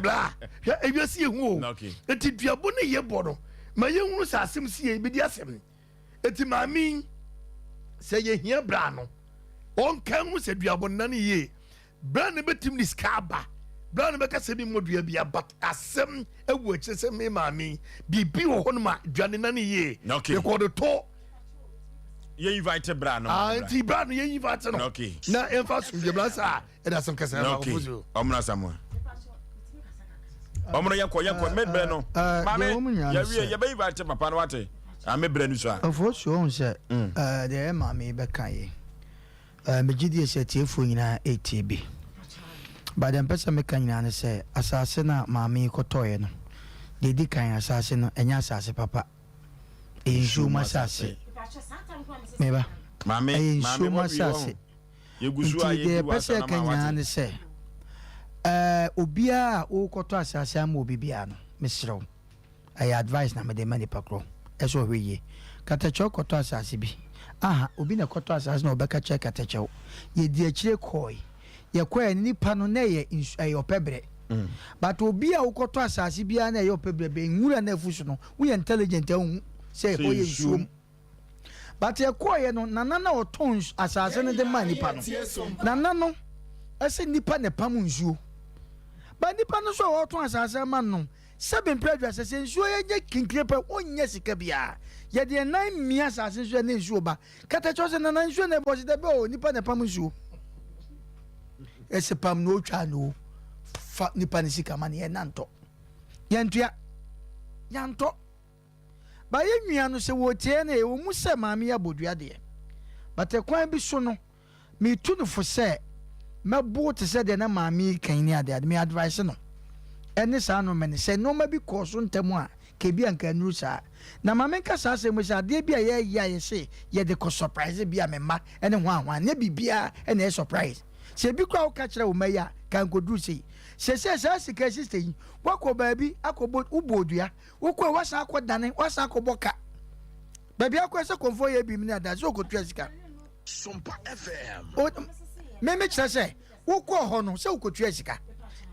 S10: Bla, hwɛ ewiase yɛ hu o. Eti duabɔ ne yɛ bɔ no, ma yɛnhunu sɛ asɛm si yɛ, ebedi asɛm. Eti maame yi, sɛ yɛhia bra no, ɔnka nhu sɛ duabɔ nna no yie. Bra no bɛtumi de sika aba. Bra no bɛka sɛ memmɔ dua bia, but asɛm awu akyire sɛ me maame yi, biribi wɔ hɔnom a dua no nna no yie.
S1: Okay.
S10: Because ɔde to.
S1: Yɛ invite bra no.
S10: Ah, nti bra no yɛ invite no.
S1: Okay.
S10: Na yɛmfa asomdwe bra saa ɛde asɛm kɛse ɛba
S1: Okay.
S10: Ofosuo.
S1: Ɔmra Samoa. Ɔmra yɛkɔ yɛkɔ me brɛ no. Maame yɛwie yɛbɛ invite papa no wate. Ah me brɛ no so a.
S7: Ofosuo ohun sɛ ɛɛ deɛ ɛyɛ maame yi bɛka yi ɛɛ megye die sɛ tiefoɔ nyinaa ɛretie bi. But deɛ mpɛ sɛ meka nyinaa ne sɛ asase no a maame yi kɔtɔeɛ no deɛ ɛdi kan asase no ɛnyɛ asase papa. Ɛyɛ nsuo mu asase. Meba. Ɛyɛ nsuo mu asase. Nti deɛ yɛpɛ sɛ yɛka nyinaa ne sɛ, ɛɛ obiara a wokɔtɔ asase ama obi biara no, mesrɛ wo, ɛyɛ advice na mede ma nipa korɔ, ɛsɛ ɔhwɛ yie. Katakyɛw kɔtɔ asase bi, aha, obi na ɛkɔtɔ asase na ɔbɛka kyerɛ katakyɛw. Yɛdi akyire kɔɔe. Yɛkɔɛ no nipa no na ɛyɛ nsu ɛyɛ ɔpɛ brɛ. But obi a wokɔtɔ asase biara na ɛyɛ ɔpɛ brɛ bɛ nwura na afu so no, woyɛ intelligent a wohu sɛ ɛhɔ yɛ nsuom. But yɛkɔɔeɛ no, nana no a ɔtɔn asase no de maa nipa no, nana no ɛsɛ nipa na ɛpam nsuo. But nipa no nso a ɔtɔn asase ama no, sɛbe mpere aduasa sɛ nsuo yɛ nyɛ kinkire pɛ, ɔnnya sika biara. Yɛde yɛn nan mia asase nso ɛne nsuo ba. Kata kyerɛ sɛ nana nsuo na ɛbɔ sɛ dabi o, nipa na ɛpam nsuo. Ɛsɛ pam no otwa no fa nipa ne sika ma no yɛn nantɔ. Yɛntua. Yɛntɔ. Ba yɛn nua no sɛ wɔretie no ɛwɔ mu sɛ maame yi abɔ dua deɛ but ɛkwan bi so no metu no fo sɛ mɛbo te sɛ deɛ na maame yi kan ne adeade me advice no ɛne saa nnoɔma no sɛ nnoɔma bi kɔɔ so ntɛm a ka ebi anka nnuru saa na maame nka saa asɛm yi sɛ adeɛ bi a yɛyɛ a yɛse yɛde kɔ surprise bi a me mma ɛne hwan hwan nyɛ biribiara ɛna ɛyɛ surprise sɛ ebi koraa woka kyerɛ wo mma yi a ka nkɔduru sei sɛsɛ saa sika sister yi wakɔ baabi akɔbɔ wobɔ dua Wokɔe woasan akɔ dane woasan akɔbɔ ka baabi akɔɛ sɛ kɔmfoɔ yɛ bi mene ada sɛ ɔkɔtua sika.
S9: Sompa FM.
S7: O me me kyerɛ sɛ wokɔɔ hɔ no sɛ wokɔtua sika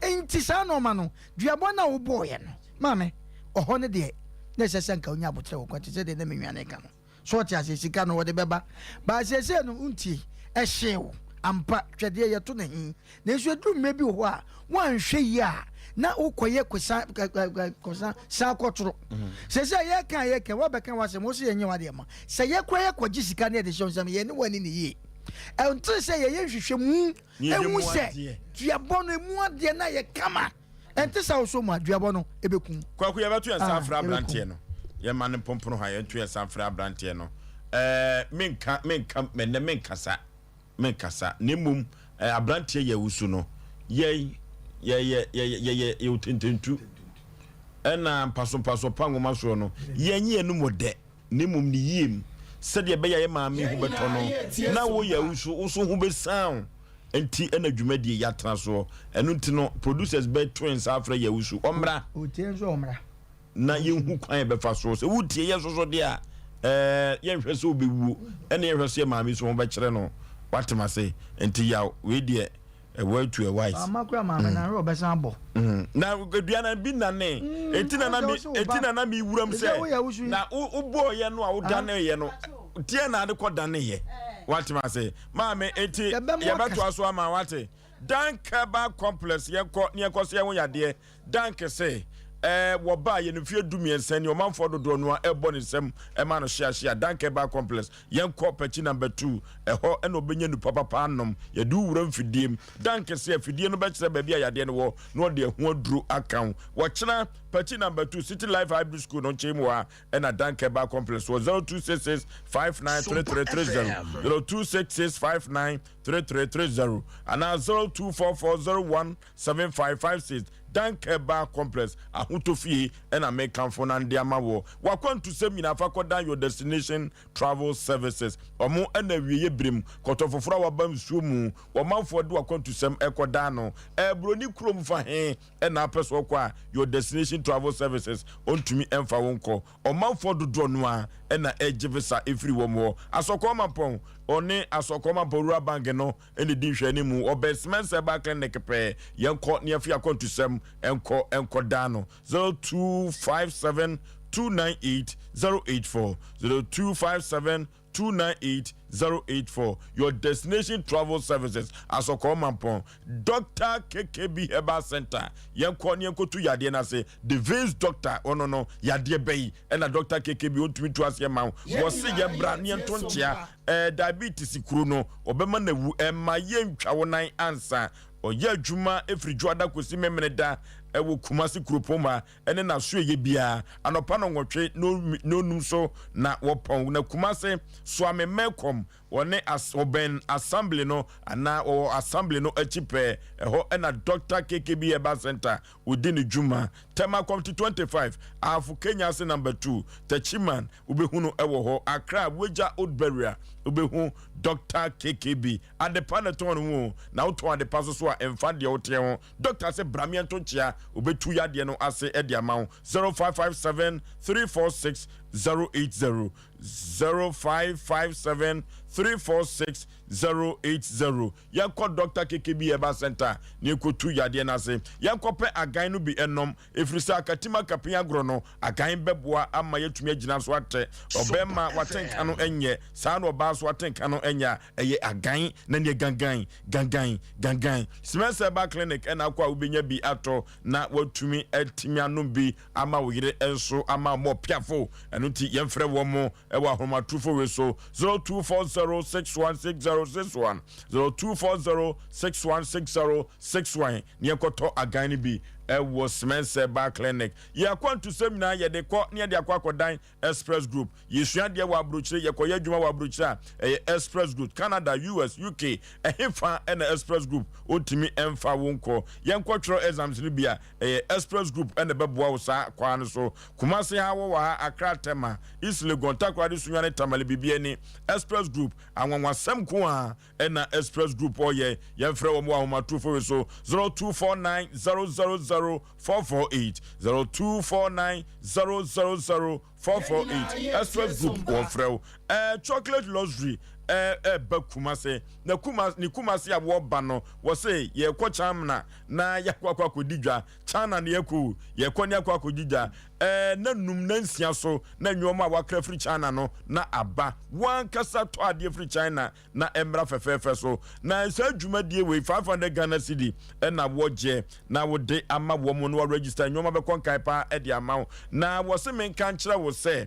S7: nti saa nɔɔma no duabɔ no a wobɔɔyɛ no maame ɔhɔ no deɛ na ɛsɛ sɛ nka wonya abotrɛ wɔ kwa te sɛ deɛ na me nua no ka no. So ɔte aseɛ? Sika no wɔde bɛba. But seesei no wontie. Ɛhyee wo ampa. Twɛdeɛ yɛto no he. Nanso ɛduru mmerɛ bi wɔ hɔ a, woanhwɛ yie a, na wokɔyɛ kosa kosa san kɔtoro. Seesei yɛka a yɛka, woabɛka w'asɛm, wo se yɛnyɛ w'adeɛ ma. Sɛ yɛkora yɛkɔgye sika na yɛde hyɛ wo nsam, yɛne wo anni no yie. Ɛnte sɛ yɛyɛ nhwehwɛmu ɛhu sɛ duabɔ no ɛmu adeɛ no ayɛ kama. Ɛnte saa ɔsɔ mu a, duabɔ no ɛbɛkum.
S1: Kwaku yɛbɛto yɛn nsa
S7: Ah,
S1: afrɛ
S7: ɛbɛkum.
S1: abranteɛ no. Yɛma no mpompon ha yɛnto yɛn nsa mfrɛ abranteɛ no. Ɛɛ menka menka mɛnɛ menkasa menkasa na mmom ɛɛ abranteɛ yɛ wusu no yɛn yɛyɛ yɛyɛ yɛyɛ yɛwɔ tententu ɛna mpasompaso pa nwoma soɔ no yɛn nye yɛn no mu dɛ na mmom ne yie mu sɛdeɛ ɛbɛyɛ a yɛ maame ho bɛtɔ no na wo yɛ wusu wo so ho bɛsan wo nti ɛna dwumadie yi atena soɔ ɛno nti no producers bɛ to nsa afrɛ Yawusu ɔmmra
S7: Otie nso ɔmmra.
S1: na yɛnhu kwan yɛbɛfa soɔ sɛ wotie yɛ soso deɛ a ɛɛ yɛnhwɛ sɛ wobɛwuo ɛna yɛnhwɛ sɛ yɛ maame so ho bɛkyerɛ no watem ase nti yaw wei deɛ ɛwɔ atu ɛwise.
S7: Ama kura maame na nwerɛ ɔbɛsan abɔ.
S1: Na dua na bi nane eti na na mi eti na na mi wuram sɛ na wobɔɔ yɛ no a wodane yɛ no teɛ na ade kɔ dane yɛ watem ase Maame, enti yɛbɛtoa so ama wate. Dank Herbal Complex, yɛnkɔ ne yɛnkɔ so yɛn ho yadeɛ. Dank se, ɛɛ, wɔbaa yɛn mfeɛ 13 ni, ɔmanfoɔ dodoɔ no ara ɛbɔ ne nsam ɛma no hyeahyea. Dank Herbal Complex, yɛnkɔ Pakyi Number 2, ɛhɔ ɛna ɔbɛnya nnupa papa anom. Yɛde wo wura mfidie mu. Dank se, afidie no bɛkyerɛ baabi a yadeɛ no wɔ na ɔde ɛho aduro aka ho. Wɔkyena, Pakyi Number 2, City Life Hybrid School no nkyɛn mu hɔ a, ɛna Dank Herbal Complex wɔ 0266 593330, 0266 593330 anaa 0244 017556. Dank Herbal Complex, ahotɔ fie ɛna mekamfo no ande ama wɔ. W'akwantusɛm nyinaa fa kɔdan Your Destination Travel Services. Ɔmo ɛna awieɛ berem kɔtɔ foforɔ a waba nsuo mu, wɔmanfoɔ de w'akwantusɛm ɛkɔdan no. Ɛɛ broni kurom fa he na apɛ sɛ ɔkɔ a, Your Destination Travel Services ɔntumi mfa wo nkɔ. Ɔmanfoɔ dodoɔ no ara na ɛregye visa firi wɔn hɔ. Asɔkɔɔ Mampɔn, ɔne Asɔkɔɔ Mampɔn Rural Bank no na ɛdi nhwɛanimu. Ɔbɛn Semens Herbal Clinic pɛɛ. Yɛnkɔ na yɛmfa yɛn akwantusɛm nkɔ nkɔdan no. 0257 298 084, 0257 298. 084 Your Destination Travel Services Asɔkɔɔ Mampɔn Doctor KKB Herbal Center Yɛnkɔ ne yɛnkɔtu yadeɛ no ase The Veins Doctor ɔno no yadeɛ bɛyi ɛna Doctor KKB ɔntumi tu aseɛ ma wo Wɔse yɛmmra ne yɛnto nkyea ɛɛ diabetes kuro no ɔbɛma no awu Ɛmma yɛntwa wo nan ansa Ɔyɛ adwuma firi Dwoada kɔsi Memeneda wɔ Kumasi kuropɔn mu ha ne n'asoɛeɛ biara anɔpa nnɔnwɔtwe nnɔnnum so na wɔpɔn. Na Kumasi Suame Melcom wɔne as wɔbɛn Assembly no anaa wɔwɔ Assembly no akyi pɛɛ. Ɛhɔ na Dɔkta KKB Herbal Centre ɔdi ne dwuma. Tema Committee 25, Ahafo Kenya ase Number 2, Techiman, wobɛhu no wɔ hɔ. Accra, Weija Old Burial, wobɛhu Dɔkta KKB. Adepa na ɛtɔn ne ho o, na wotɔn adepa nso so a, ɛmfa deɛ woteɛ ho. Dɔkta se bra meɛnto nkyea, obetu yadeɛ no ase de ama wo. 0557 346 080 0557 346 080 Yɛnkɔ Dɔkta KKB Herbal Centre na yɛnkɔtu yadeɛ no ase. Yɛnkɔpɛ agan no bi nnom, ɛfiri sɛ akatim akapi agorɔ no, agan bɛboa ama yɛatumi agyina so atɛ. Ɔbarima w'atenka no nyɛ saa na ɔbaa nso atenka no nyɛ a, Ɛyɛ agan na neɛ gangan, gangan, gangan. Simɛs Herbal Clinic ɛna akɔ a wobɛnya bi atɔ na watumi atumi anom bi ama wo yere nso ama mo ɔpiafo. Ɛno nti yɛmfrɛ wɔn mo ɛwɔ ahomatrofo wei so 0240616061, 0240616061 ne yɛnkɔtɔ agan no bi ɛwɔ Simɛs Herbal Clinic. Yɛn akwantusɛm nyinaa yɛde kɔ ne yɛde akɔ akɔdan Express Group. Yɛsua adeɛ wɔ aburokyire, yɛkɔyɛ adwuma wɔ aburokyire a, ɛyɛ Express Group. Canada, US, UK, ɛhefa na Express Group ɔntumi mfa wo nkɔ? Yɛnkɔtwerɛ exams no bi a, ɛyɛ Express Group na ɛbɛboa wo saa kwan no so. Kumasi ha, wɔwɔ ha, Accra, Tema, East Legon, Takoradi, Sunyani, Tamale, biribiara ni. Express Group, anwanwasɛm nko ara na Express Group ɔyɛ. Yɛmfrɛ wɔn wɔ ahomatorofo wei so, 0249 000 448, 0249 000 448. Express Group wɔfrɛ wo. Ɛɛ Chocolate Luxury ɛɛ ɛɛba Kumase. Na Kuma ne Kumase a wɔba no, wɔse yɛkɔ China na yɛakɔ akɔ akɔdi dwa. China na yɛkɔ o, yɛkɔ ne akɔ akɔdi dwa. Ɛɛ na num na nsia so na nneɛma a wɔakra firi China no na aba. Wankasa tɔ adeɛ firi China na ɛmmra fɛfɛɛfɛ so. Na saa dwumadie wei 500 Ghana cedi ɛna wɔgye na wode ama wɔn na wɔaregister nneɛma bɛkɔ nkan paa ɛde ama wo. Na wɔse menka nkyerɛ wo sɛ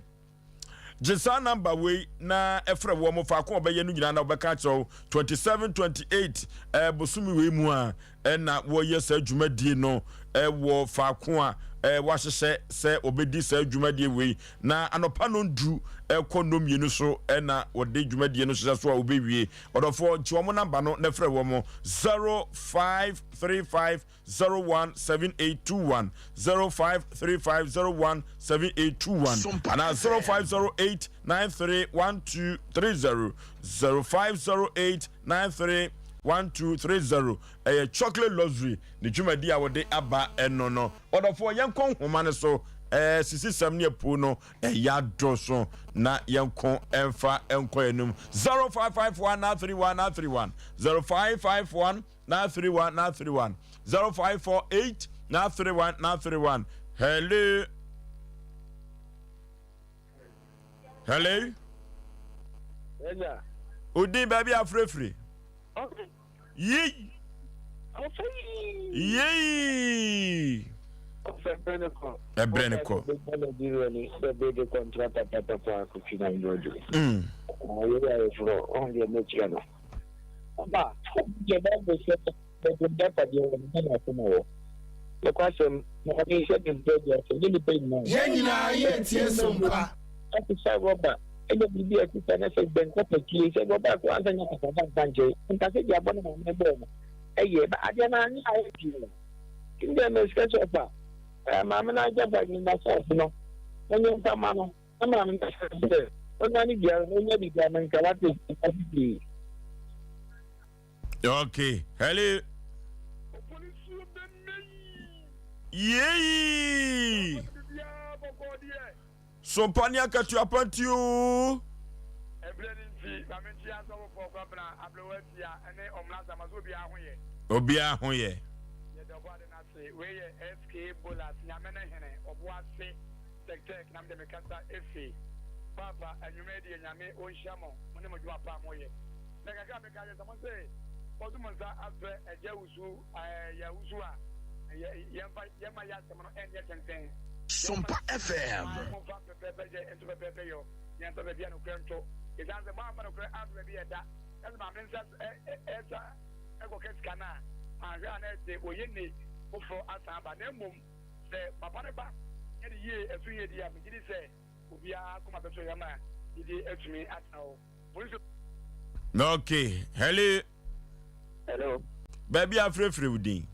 S1: gye saa namba wei na ɛfrɛ wɔn faako a wɔbɛyɛ no nyinaa na wɔbɛka akyerɛ wo 27 28 ɛɛ bosome wei mu a ɛna wɔyɛ saa dwumadie no wɔ faako a wɔahyehyɛ sɛ wɔbɛdi saa dwumadie wei na anɔpa nondu kɔ nnɔmmienu so na wɔde dwumadie no hyehyɛ so a wɔbɛwie. Ɔdɔfoɔ gye wɔn namba no na frɛ wɔn 0535 017821 0535 017821 anaa 0508 931230 0508 931230 Ɛyɛ Chocolate Luxury ne dwumadi a wɔde aba ɛno no. Ɔdɔfoɔ, yɛnkɔ nhoma no so. Ɛɛ, sisisɛm ne apuo no, ɛyɛ adɔso na yɛnko ɛmfa nkɔ anim. 0551 931 931 0551 931 931 0548 931 931 Hello. Hello. Odin baabi afirafiri. Yei. Yei. Ɛbrɛ ne kɔ. Mm.
S16: Yɛn nyinaa yɛretie som pa.
S11: Ɛte sɛ rɔba ɛnyɛ biribi a ɛte sɛ na sɛ bɛnkɔ patie sɛ rɔba ko ansa nya kasa ba nka nkyɛn nka sɛ deɛ abɔ ne maame bɔɔ no ɛyɛ ba adeɛ no anyɛ ayɛ pii no nti deɛ mɛsika sɛ ɔfa ɛɛ maame no agya fa ne na sɔɔso no ɛnyɛ nfa ma no na maame no sɛ sɛ ɔnya ne biara no ɔnya biribi ama nka wate pii.
S1: Okay, hello. Yei! Sompa ne akatua pa nti oo.
S8: Ɛberɛ no nti, ma menkyea asɔfofoɔ Kwabena Ablewaa Tia ne Ɔmena Sama sɛ obiara ho yɛ.
S1: Obiara ho yɛ.
S8: Yɛda Ɔbɔade no ase. Wei yɛ SK Bolas, Nyame ne Hene, Ɔboase Tɛktɛk na mede me kasa efi. Paapa anwummerɛ yi deɛ Nyame ɔnhyira mo, mo ne mo dwuma pa a moyɛ. Na kakra a meka kyerɛ sɛ mo se moto mo nsa afrɛ Agya Wusu ɛɛ Yaa Wusu a yɛ yɛmfa yɛmma yɛ asɛm no ɛnyɛ tenten.
S9: Sompa FM.
S8: Yɛmfa momfa pɛpɛɛpɛ yɛ nto pɛpɛɛpɛ yɔ na yɛmfa baabi a nokorɛ nto. Ɛsiane sɛ moamfa nokorɛ anto baabi a ɛda na sɛ maame nsa ɛsa ɛkɔka sika no a anhwɛ a na ɛde oyɛnni foforɔ asan aba na mmom sɛ papa no ba yɛ ne yie ɛso yie deɛ a megye di sɛ Obiara koma bɛtɔ yam a gyidie atumi atena hɔ. Polisi.
S1: Okay, hello.
S11: Hello.
S1: Baabi a frɛfrɛ wo din.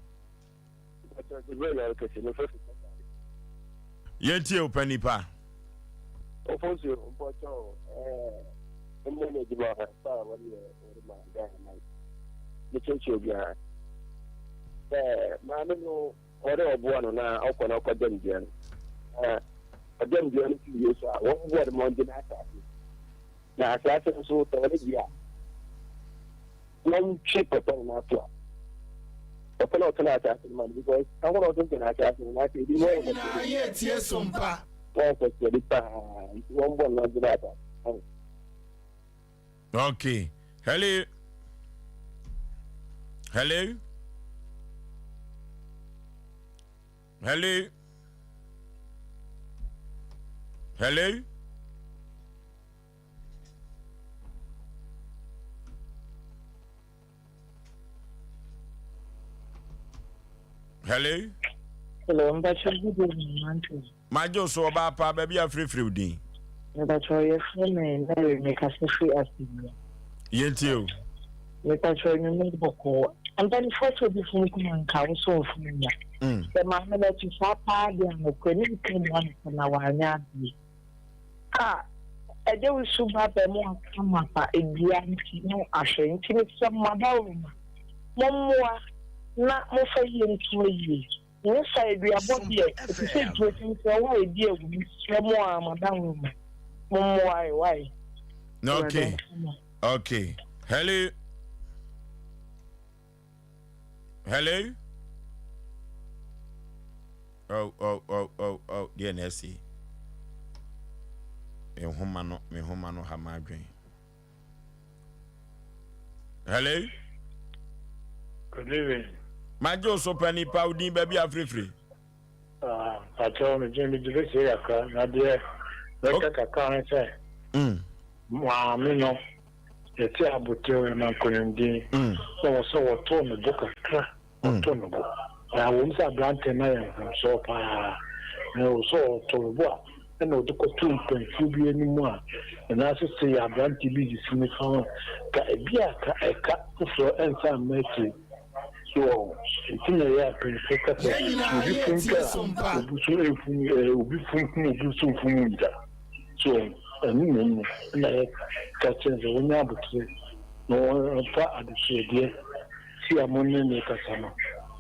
S1: Yɛntie wo pa nipa.
S11: Ofosu mpɔkyɛw ɛɛ mmɔ no adwuma pa a wɔde yɛ wɔde ma Ghana man. Mekyerɛkyerɛ obiara sɛ maame no Ɔwɔ dɛ wɔboa no na ɔkɔ na ɔkɔgya dua no. Na ɔgya dua no so wie so a, wɔboa no ma ɔngye n'asaase. Na asaase no so, sɛ ɔno gye a, wɔntwe papa no n'aso a, papa no a ɔtɔn asaase no ma no because ɛhɔ na ɔtontɔn asaase no n'ase ebi
S16: wɔn nyinaa yɛ tie so mpa.
S11: Wɔn nkɔsoɔde paa nti wɔn bɔ no ɔgye n'asaase.
S1: Okay. Hello. Hello. Hello. Hello. Hello.
S14: Hello, mpacho good evening, Manto.
S1: Magye wo so ɔbaa pa, baabi a frɛfrɛ wo din.
S14: Mepacho yɛfrɛ me Mary mekasa firi Asubia.
S1: Yɛntie o.
S14: Mepacho anwummerɛ bɔkɔɔ. Mpanimfoɔ sɛ obi fom kum anka wo so mfom nya. Sɛ maame no ɛte saa paa deɛ a nokorɛ ne nka mu ansa na wanyɛ adeɛ. A ɛgye wo su ba bɛ mo aka mapa dua nti na ahwɛ nti mesrɛ mo madaworoma mommoa na mofa yie nto ayie. Wo fa aduabɔ deɛ ɛte sɛ duro tenten ɔwɔ a ɛdi awu mesrɛ mo aa madawoma mo mmoa ɛ wai.
S1: Okay okay hello hello oh oh oh oh oh deɛ na ɛsi me nhoma no me nhoma no ha m'adwen. Hello.
S15: Good evening.
S1: Magye wo so pa nipa wo din baabi afirifiri.
S15: Ah, patrɔ me gye me gye bɛsie kakra na deɛ bɛka kakra ne sɛ mm. maame no yɛte abotew ɛma nkonimdin mm. na wɔ sɛ wɔtoo ne bo kakra Ɔtɔ no bo. Na ɛwom sɛ aberante no ayɛ mfomsoɔ pa ara, na ɛwɔ sɛ ɔtɔ no bo a, ɛnna ɔde kɔto mpanimfoɔ bi anim a ne nan ase sɛ yɛ aberante bi de si ne fa ho a, ka ebi a ka ɛka foforɔ nsan mma akyire. So wɔn nti na ɛyɛ a mpanimfoɔ ka sɛ obi fom ka a, obi so mfom ɛɛ obi fom kum obi so mfom da. So wɔn ɛno mmom no ɛna yɛka kyerɛ sɛ wɔnyɛ abotire na wɔmfa adesuadeɛ Fi a mo ne no rekasa no,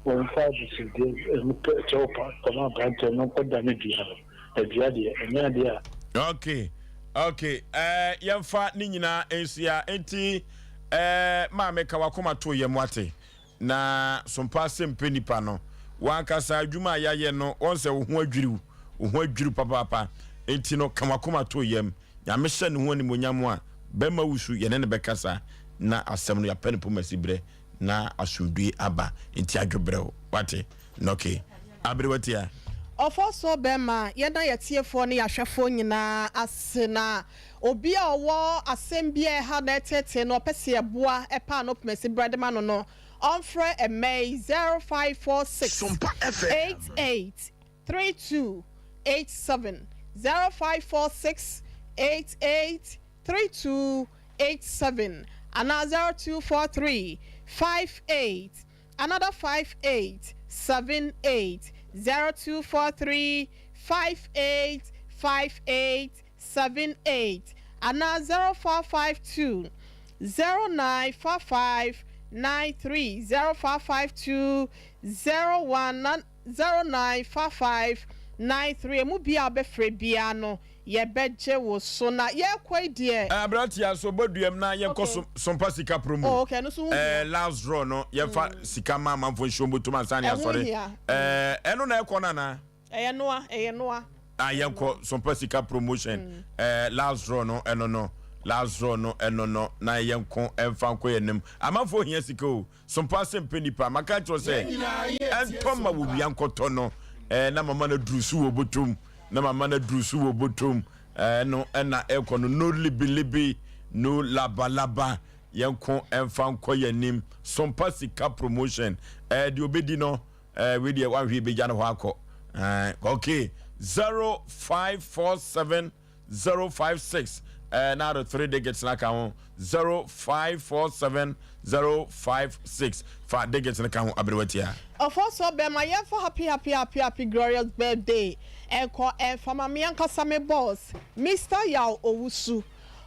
S15: wɔmfa adesrɛdeɛ no pɛ kyɛw pa kɔma aberanteɛ no nkɔdane dua no. Na dua deɛ, ɛnyɛ adeɛ a.
S1: Okay, okay, eh, yɛmfa ne nyinaa nsia. Enti, eh, maame ka wakoma to yam wate. Na sompa ase mpɛ nipa no. Wankasa adwuma a yɛayɛ no, wɔn sɛ wo ho adwiriw, wo ho adwiriw papaapa. Enti no, ka wakoma to yam. Nyame hyɛ ne ho animuonyam a, bɛma wusu, yɛne no bɛkasa na asɛm no yɛapɛ no pomasi berɛ na asomdue aba nti adwo brɛw wate nɔke aberewa tia.
S4: Ɔfɔsɔ bɛma yɛda yɛtiefoɔ ne yɛahwɛfoɔ nyinaa ase na obi a ɔwɔ asɛm bi a ɛha no ɛtetee no ɔpɛ sɛ yɛboa ɛpɛ ano pomasi berɛ de ma no no ɔmfrɛ ɛmɛ yi 0546 88 3287 0546 88 3287 anaa 0243 58 another 5878 0243 58 58 78 anaa 0452 0955 93 0452 01 0955 93 Emu biara a wobɛfrɛ biara no, yɛbɛgye wo so. Na yɛrekɔ yi deɛ.
S1: Eh, aberanteɛ so bɔ duam na yɛnkɔ so sompa sika promo.
S4: Oh, okay, ɛno nso ho hia.
S1: Eh, last draw no yɛmfa sika ma amanfoɔ nhyɛ wɔn bɔtɔm ansa na
S4: Ɛho
S1: yɛasɔre.
S4: hia.
S1: Eh, ɛno na ɛkɔ no anaa?
S4: Ɛyɛ noa, ɛyɛ noa.
S1: Ah, yɛnkɔ Sompa Sika promotion. Eh, last draw no ɛno no. Last draw no ɛno no. Na yɛnko ɛmfa nkɔ yɛn anim. Amanfoɔ hia sika o. Sompa ase mpɛ nipa. Maka akyerɛ wo sɛ ɛntɔ ma wowia nkɔtɔ no. Eh, na mama no aduru so wɔ bɔtɔm. Na mama no aduru so wɔ bɔtɔm. Eh, ɛno ɛna ɛkɔ no. No libilibi, no labalaba. Yɛnko ɛmfa nkɔ yɛn anim. Sompa Sika promotion. Eh, deɛ obɛdi no. Eh, wei deɛ wanhwɛ ebegya no hɔ akɔ. Eh, okay. 0547 056 eh, na ade 3 digits na ka ho 0547 056 fa digits no ka ho aberewa tia.
S4: Ɔfɔsɔ bɛma yɛmfa happy happy happy happy glorious birthday ɛnkɔ ɛmfa ma me ankasa me boss Mister Yaw Owusu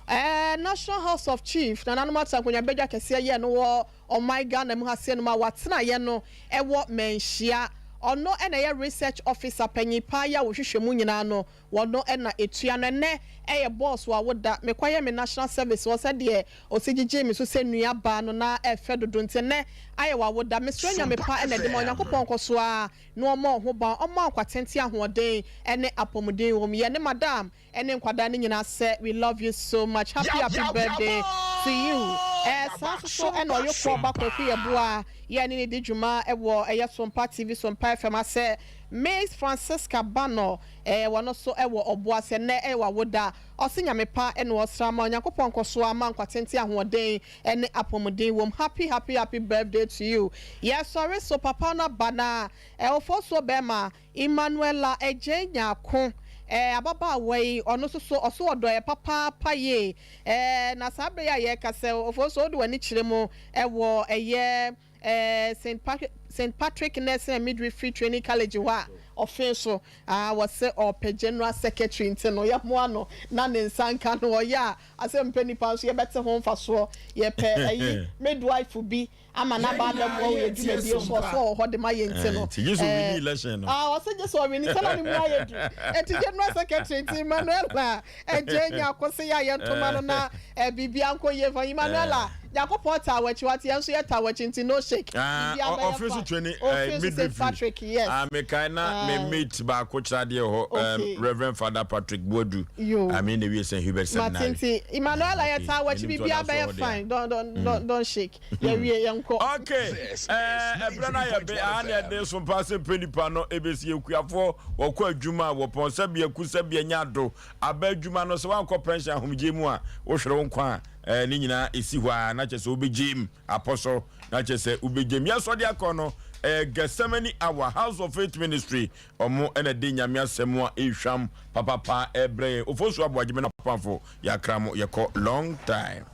S4: ɛɛ National House of Chief nananom atena nkonwa badwa kɛseɛ yɛɛ no wɔ Ɔman Ghana mu ha seɛ nom a watenaeɛ no wɔ Manhyia. Ɔno na ɛyɛ Research Officer panyin paa yi a wɔhwehwɛ mu nyinaa no, wɔno na ɛtua no. Ɛnnɛ ɛyɛ bɔɔso a woda. Mekɔyɛ me National Service hɔ sɛdeɛ ɔsi gyigyee me so sɛ nua baa no na ɛfɛ dodo nti ɛnnɛ ayɛ w'awoda. Mesrɛ Nyame pa na ɛde ma Onyankopɔn nkɔso ara na ɔmmɔ wo ho ban, ɔmma wo nkwa tenten ahoɔden ne apɔmuden wɔ mu. Yɛne Madam Ɛne nkwadaa no nyinaa sɛ we love you so much happy happy birthday to you ɛɛ saa nso so ɛna ɔyokɔ ba Kwaku Yeboah yɛ ne ne di dwuma ɛwɔ ɛyɛ Sompa TV Sompa FM asɛ Miss Francisca Banor ɛɛ wɔn nso ɛwɔ Ɔboase ɛnɛ ɛyɛ wawoda ɔse nyame pa ɛna ɔsra ma Onyankopɔn nkɔso ama nkwa tenten ahoɔden ɛne apɔmuden wom happy happy happy birthday to you yɛsɔre so papa no aba na ɛwɔfoɔ bɛɛma Emmanuella Adjei Nyarko, eh, ababaawa yi, ɔno nso so, ɔso ɔdɔ yɛ papaapa yie, eh, na saa berɛ yi a yɛrekasa yi, Ofosu, wode w'ani kyerɛ mu wɔ ɛyɛ, eh, Saint Patrick, Saint Patrick Nursing and Midwifery Training College hɔ a, ɔfe so, ah, wɔse ɔrepɛ General Secretary nti no, yɛmmoa no na ne nsa nka no, ɔyɛ a, asɛ mpɛ nipa nso yɛbɛte ho mfasoɔ, yɛpɛ ayi, midwife bi. ama n'aba abɛboa wɔ yɛn dwumadie so, ɔso ɔwɔ hɔ de ma yɛn nti no,
S1: Nti gye sɛ ɔwini election no.
S4: Ah, ɔse gye sɛ ɔwini, sɛ na ne mu ayɛ du. Nti General Secretary nti Emmanuela Adjei Nyarko se yɛ a yɛntoma no na biribiara nkɔ yie mfa. Emmanuela, Nyankopɔn taa w'akyi, wate yɛn nso yɛtaa w'akyi nti no shake,
S1: Ah,
S4: biribiara bɛyɛ
S1: ɔfiri so
S4: fine.
S1: training,
S4: Ɔfiri so St.
S1: midwifery.
S4: Patrick, yes.
S1: Ah, mekae na me
S4: Ah.
S1: mate baako kyerɛ adeɛ wɔ hɔ,
S4: Okay.
S1: Reverend Father Patrick Boadu.
S4: Yo.
S1: I mean, na wie St. Hubert
S4: Mate
S1: Seminary.
S4: nti Emmanuela
S1: Ah,
S4: yɛtaa
S1: okay.
S4: w'akyi
S1: Menim sɛ
S4: biribiara
S1: ɔda so
S4: bɛyɛ
S1: wɔ hɔ deɛ.
S4: fine, don't, don't, don't, don't shake. Yɛwie yɛnkɔ.
S1: Okay, ɛɛ ɛbrɛ no ayɛ be aha na yɛde so mpa sɛ mpɛ nipa no ebesi akuafoɔ wɔkɔ adwuma a wɔpɔn sɛbi aku sɛbi anya ado aba adwuma no sɛ wankɔ pension ahomegye mu a wohwere wo nkwa a ɛɛ ne nyinaa esi hɔ a na kyɛ sɛ wobɛgye mu apɔ so na kyɛ sɛ wobɛgye mu yɛsɔ de akɔ no ɛɛ Gethsemane Hour House of Faith Ministry ɔmo ɛna de nyame asɛm a ehwam papapa ɛbrɛ yɛn ofosu aboagye me na pamfo yɛakra mo yɛkɔ long time.